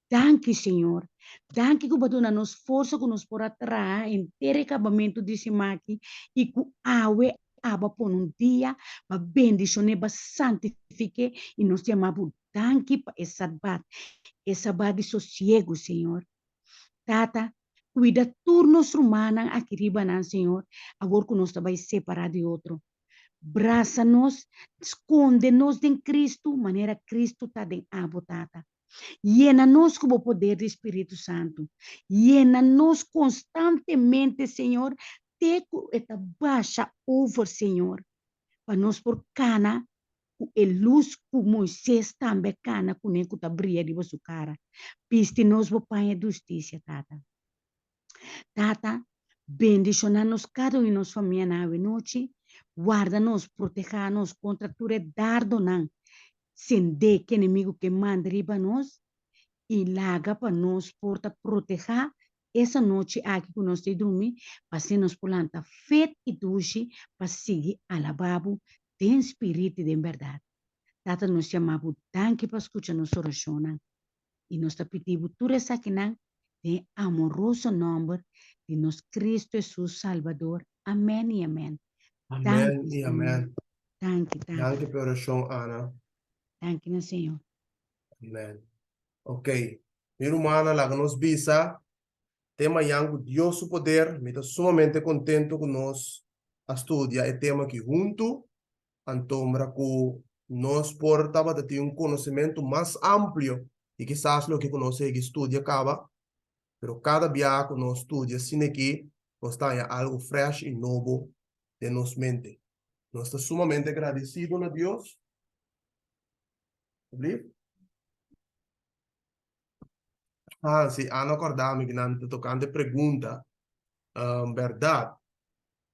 Speaker 3: Danki, Señor. Danki ku bo a duna nos forsa ku nos por a traha henter e kabamentu di siman aki i ku awe abo a pone un dia pa bendishon'é, pa santifik'é i nos ta yama bo danki pa e Sabat, e Sabat di sosiegu, Señor. Tata, cuida tur nos rumannan aki riba nan, Señor, awor cu nos ta bay separa di otro. Brasa nos, sconde nos den Cristo, manera Cristo ta den abo, Tata. Yena nos cu bo poder di Spiritu Santo. Yena nos constantemente, Señor, te cu e ta basha over, Señor, pa nos por cana ku e lus ku Moises tambe a kana kuné ku ta bria riba su kara. Bisti nos bo paña di hustisia, Tata. Tata, bendishoná nos kada un di nos famianan awenochi, warda nos, protehá nos kontra tur e dardonan sendé ku enemigu ke manda riba nos, i laga pa nos por ta protehá Es anochi aki ku nos ta drumi, pa asina nos por lanta fet i dushi pa sigui alabá bo den spirit i den bèrdat. Tata, nos yama bo danki pa skucha nos orashonnan, i nos ta pidi bo tur esakinan den e amoroso nòmber di nos Kristu Hesus Salbador. Amèn i amèn.
Speaker 1: Amèn
Speaker 3: Danki,
Speaker 1: i
Speaker 3: Señor.
Speaker 1: amèn.
Speaker 3: Danki, Tata.
Speaker 1: Danki pa e orashon, Ana.
Speaker 3: Danki na Señor.
Speaker 1: Amèn. Ok, mi rumannan laga nos bisa te mañan ku Dios su poder. Mi ta sumamente kontento ku nos a studia e tema aki huntu, antombra ku nos por tabata tin un konosementu mas amplio di kisas loke ku nos a yega studia kaba, pero kada biaha ku nos studia asina aki nos ta haña algu fresh i nobo den nos mente. Nos ta sumamente gradisido na Dios. Alsjeblieft. Ah, sí, Ana acordá mi que nan ta tocante pregunta. Um, berdad.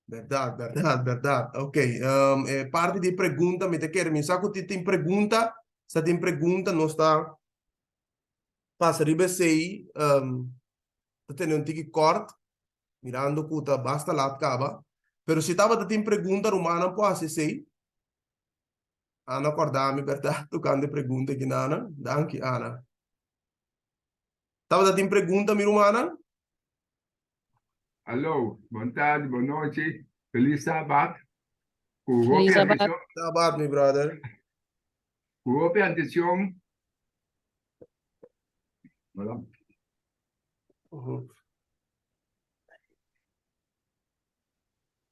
Speaker 1: Berdad, berdad, berdad. Ok, um, eh, parte di pregunta, mi ta kere, mi sa ku ti tin pregunta, sa tin pregunta, nos ta pasa riba esei, um, ta tene un tiki kort, mirando ku ta basta lat kaba. Pero si tabata tin pregunta, rumannan por hasi esei. Ana kòrda mi bèrdat tokante pregunta aki Nana. Danki Ana. Tabata tin pregunta mi rumannan?
Speaker 5: Alo, bon tardi, bon nochi, feliz Sabat. Ku hopi
Speaker 6: Feliz Sabat.
Speaker 5: atenshon,
Speaker 1: Sabat mi brother.
Speaker 5: ku hopi atenshon. Hola.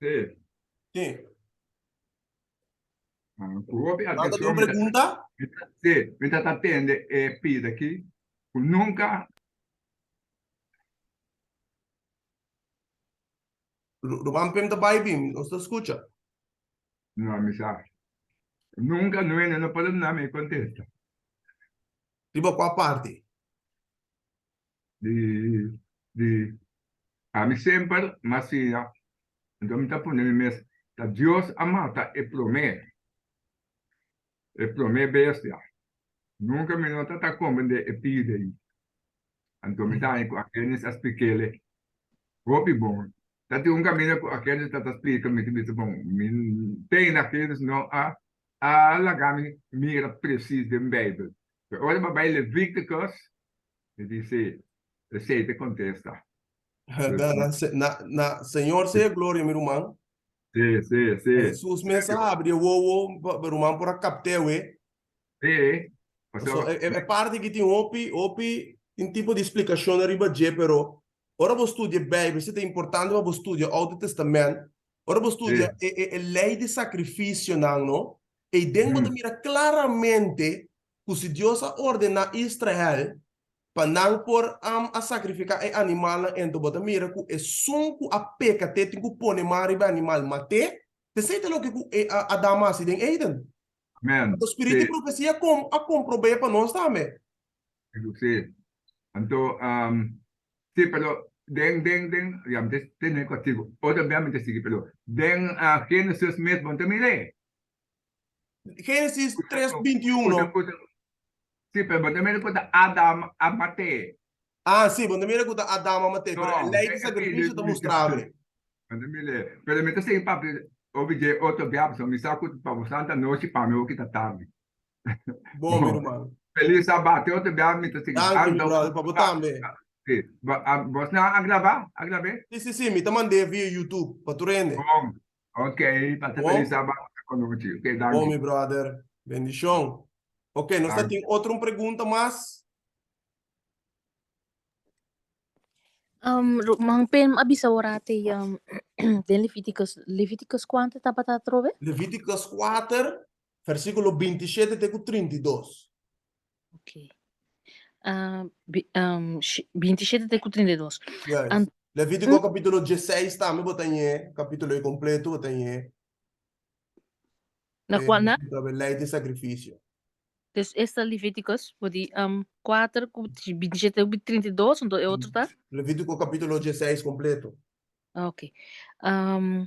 Speaker 5: Sí.
Speaker 1: Sí.
Speaker 5: Ku hopi
Speaker 1: Tabata tin
Speaker 5: atenshon mi ta,
Speaker 1: pregunta?
Speaker 5: sí, mi ta ta tende e pida aki ku nunka
Speaker 1: Ruman Pim ta bai bin, nos ta skucha.
Speaker 5: No, mi sa. Nunka nuene no por duna mi kontesta.
Speaker 1: Riba kua parti?
Speaker 5: Di, di, ami semper m'a siña, anto mi ta pone mi mes, ta Dios a mata e promé, e promé bestia. Nunka mi no ta ta komprendé e pida ei. Anto mi ta haña ku Agenis a splik'é hopi bon. Ta tin un kaminda ku Agenis ta ta splika, mi ta bisa bon, mi tende Agenis no a a laga mi mira presis den Beibel. Pero ora mi a bai Levíticus, mi di si, esei ta e kontesta.
Speaker 1: Na, na Señor sea gloria, mi ruman.
Speaker 5: Sí, sí, sí.
Speaker 1: Hesus mes a abri e wowo pa ruman por a kapt'é awe.
Speaker 5: Sí.
Speaker 1: So, e, e parti ki tin hopi, hopi, tin tipo di splikashon ariba dje, pero ora bo studia Bijbel, si ta importante pa bo studia Oude Testament, ora bo studia e, e, e lei di sakrifisionan, no? Eiden bo ta mira klaramente ku si Dios a ordená Israel pa nan por a sakrifiká e animalnan, ento bo ta mira ku esun ku a peka te tin ku pone man riba e animal mat'é, P'esei ta loke ku e Adam a hasi den Eden.
Speaker 5: Amen.
Speaker 1: Anto spiritu di
Speaker 5: Sí.
Speaker 1: profesia kom a komprob'é pa nos tambe.
Speaker 5: Sí. Anto, um, sí, pero den, den, den, ya, mi ta tene kòrtiku. Otro bia mi ta sigui, pero den uh, Génesis mes bo no ta mir'é.
Speaker 1: Génesis 3, 21.
Speaker 5: Sí, pero bo no ta mira ku ta Adam a mat'é.
Speaker 1: Ah, sí, bo no ta mira ku ta Adam a mat'é, pero e
Speaker 5: No,
Speaker 1: lei di
Speaker 5: e, e
Speaker 1: sakrifisio ta mustra awe.
Speaker 5: Bo no ta mir'é. Pero mi ta sigui papia over dje otro bia, pasobra mi sa ku pa bo santa nochi pa mi hopi ta tardi.
Speaker 1: Bon, mi ruman.
Speaker 5: Feliz Sabat. Te otro bia mi ta sigui.
Speaker 1: Danki, mi brother, pa bo tambe.
Speaker 5: Sí. Bosnan a grabá? A grab'é?
Speaker 1: Sí, sí, sí, mi ta mand'é via YouTube pa tur hende.
Speaker 5: Bon. Ok, pasa
Speaker 1: Bon.
Speaker 5: feliz Sabat anochi. Ok,
Speaker 1: Bon,
Speaker 5: danki.
Speaker 1: mi brother. Bendishon. Ok, nos ta
Speaker 5: Danki.
Speaker 1: tin otro un pregunta mas?
Speaker 6: Um, ruman Pem a bisa ora te um, den Levíticus, Levíticus kuantu tabata atrobe?
Speaker 1: Levíticus 4, versículo 27 te ku 32.
Speaker 6: Ok. Ah, bi, um, 27 te ku 32.
Speaker 1: Yes.
Speaker 6: Ant
Speaker 1: Levítico capítulo 16 tambe bo ta ñe, capítulo e completo bo ta ñe.
Speaker 6: Na cual na?
Speaker 1: Sobre ley di sacrificio.
Speaker 6: Dus esta Levíticus, bo di um, 4 ku 27 ku 32, anto e otro ta?
Speaker 1: Levítico capítulo 16 completo.
Speaker 6: Ok. Um,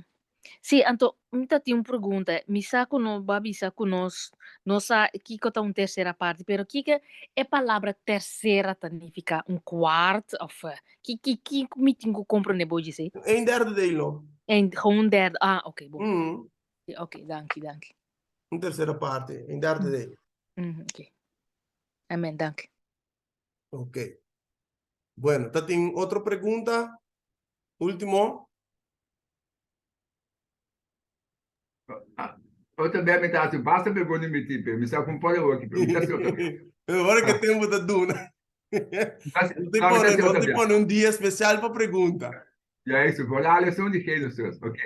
Speaker 6: sí, anto mi ta tin un pregunta. Mi sa ku no ba bisa ku nos no sa kiko ta un tercera parte, pero kiko e palabra tercera ta nifica? Un kwart of eh, ki ki ki mi tin ku comprende bo djis ei?
Speaker 1: Een derde deel no.
Speaker 6: Een, gewoon un derde. Ah, ok, bon.
Speaker 1: Mm.
Speaker 6: Sí, ok, danki, danki.
Speaker 1: Un tercera parte, een derde deel.
Speaker 6: Mm, ok. Amen, danki.
Speaker 1: Ok. Bueno, ta tin otro pregunta? Último.
Speaker 5: Otro bia mi ta hasi basta pregunta mi tin, pero mi sa con por awor aki, pero mi ta hasi otro bia.
Speaker 1: Pero ora que tempo ta duna. No te pone, no te pone un dia especial pa pregunta.
Speaker 5: Ja, eso, vooral esun di Genesis, ok.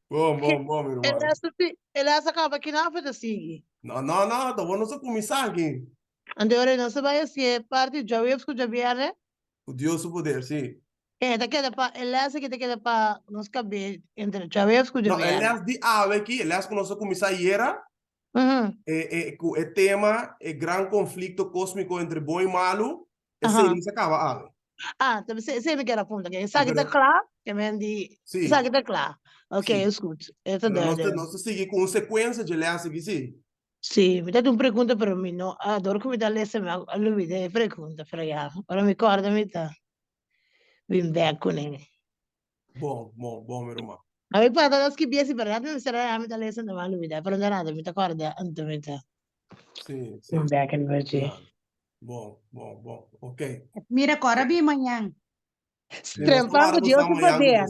Speaker 1: Bon, bon, bon, mi ruman.
Speaker 2: El a si, el a sa kaba kina of e ta sigui?
Speaker 1: No, no, no, ta bon nos a kuminsá aki.
Speaker 2: Anto ora nos a bai hasi e parti djaweps ku djabièrnè.
Speaker 1: Ku Dios su poder, sí.
Speaker 2: E ta keda pa, e lès aki ta keda pa nos kab'é entre djaweps ku
Speaker 1: No, e
Speaker 2: djabièrnè.
Speaker 1: lès di awe aki, e lès ku nos a kuminsá ayera, e, e, ku e tema e gran konflikto kósmiko entre bon i malu, esei nos a kaba awe.
Speaker 2: Ah, ta esei, esei mi kier a punta. Ke esaki ta
Speaker 1: Pero-
Speaker 2: kla, ke men di,
Speaker 1: Sí.
Speaker 2: esaki ta kla. Ok,
Speaker 1: Sí.
Speaker 2: is goed. E ta
Speaker 1: Pero nos ta,
Speaker 2: duidelijk.
Speaker 1: nos ta sigui ku un sekuensia dje lès aki, sí.
Speaker 2: Sí, mi ta tin un pregunta pero mi no a dor ku mi ta lesa mi a lubida e pregunta pero ya ora mi kòrda mi ta bin bèk kuné.
Speaker 1: Bon, bon, bon mi ruman.
Speaker 2: A mi pata ta skibié si pero mi mester a mi ta lesa mi a lubida pero no nada mi ta kòrda anto mi ta
Speaker 1: Sí, sí.
Speaker 2: bin bèk riba dje.
Speaker 1: Claro. Bon, bon, bon. Ok.
Speaker 3: Mira, kora bi mañan.
Speaker 2: Trempan ku Dios su poder.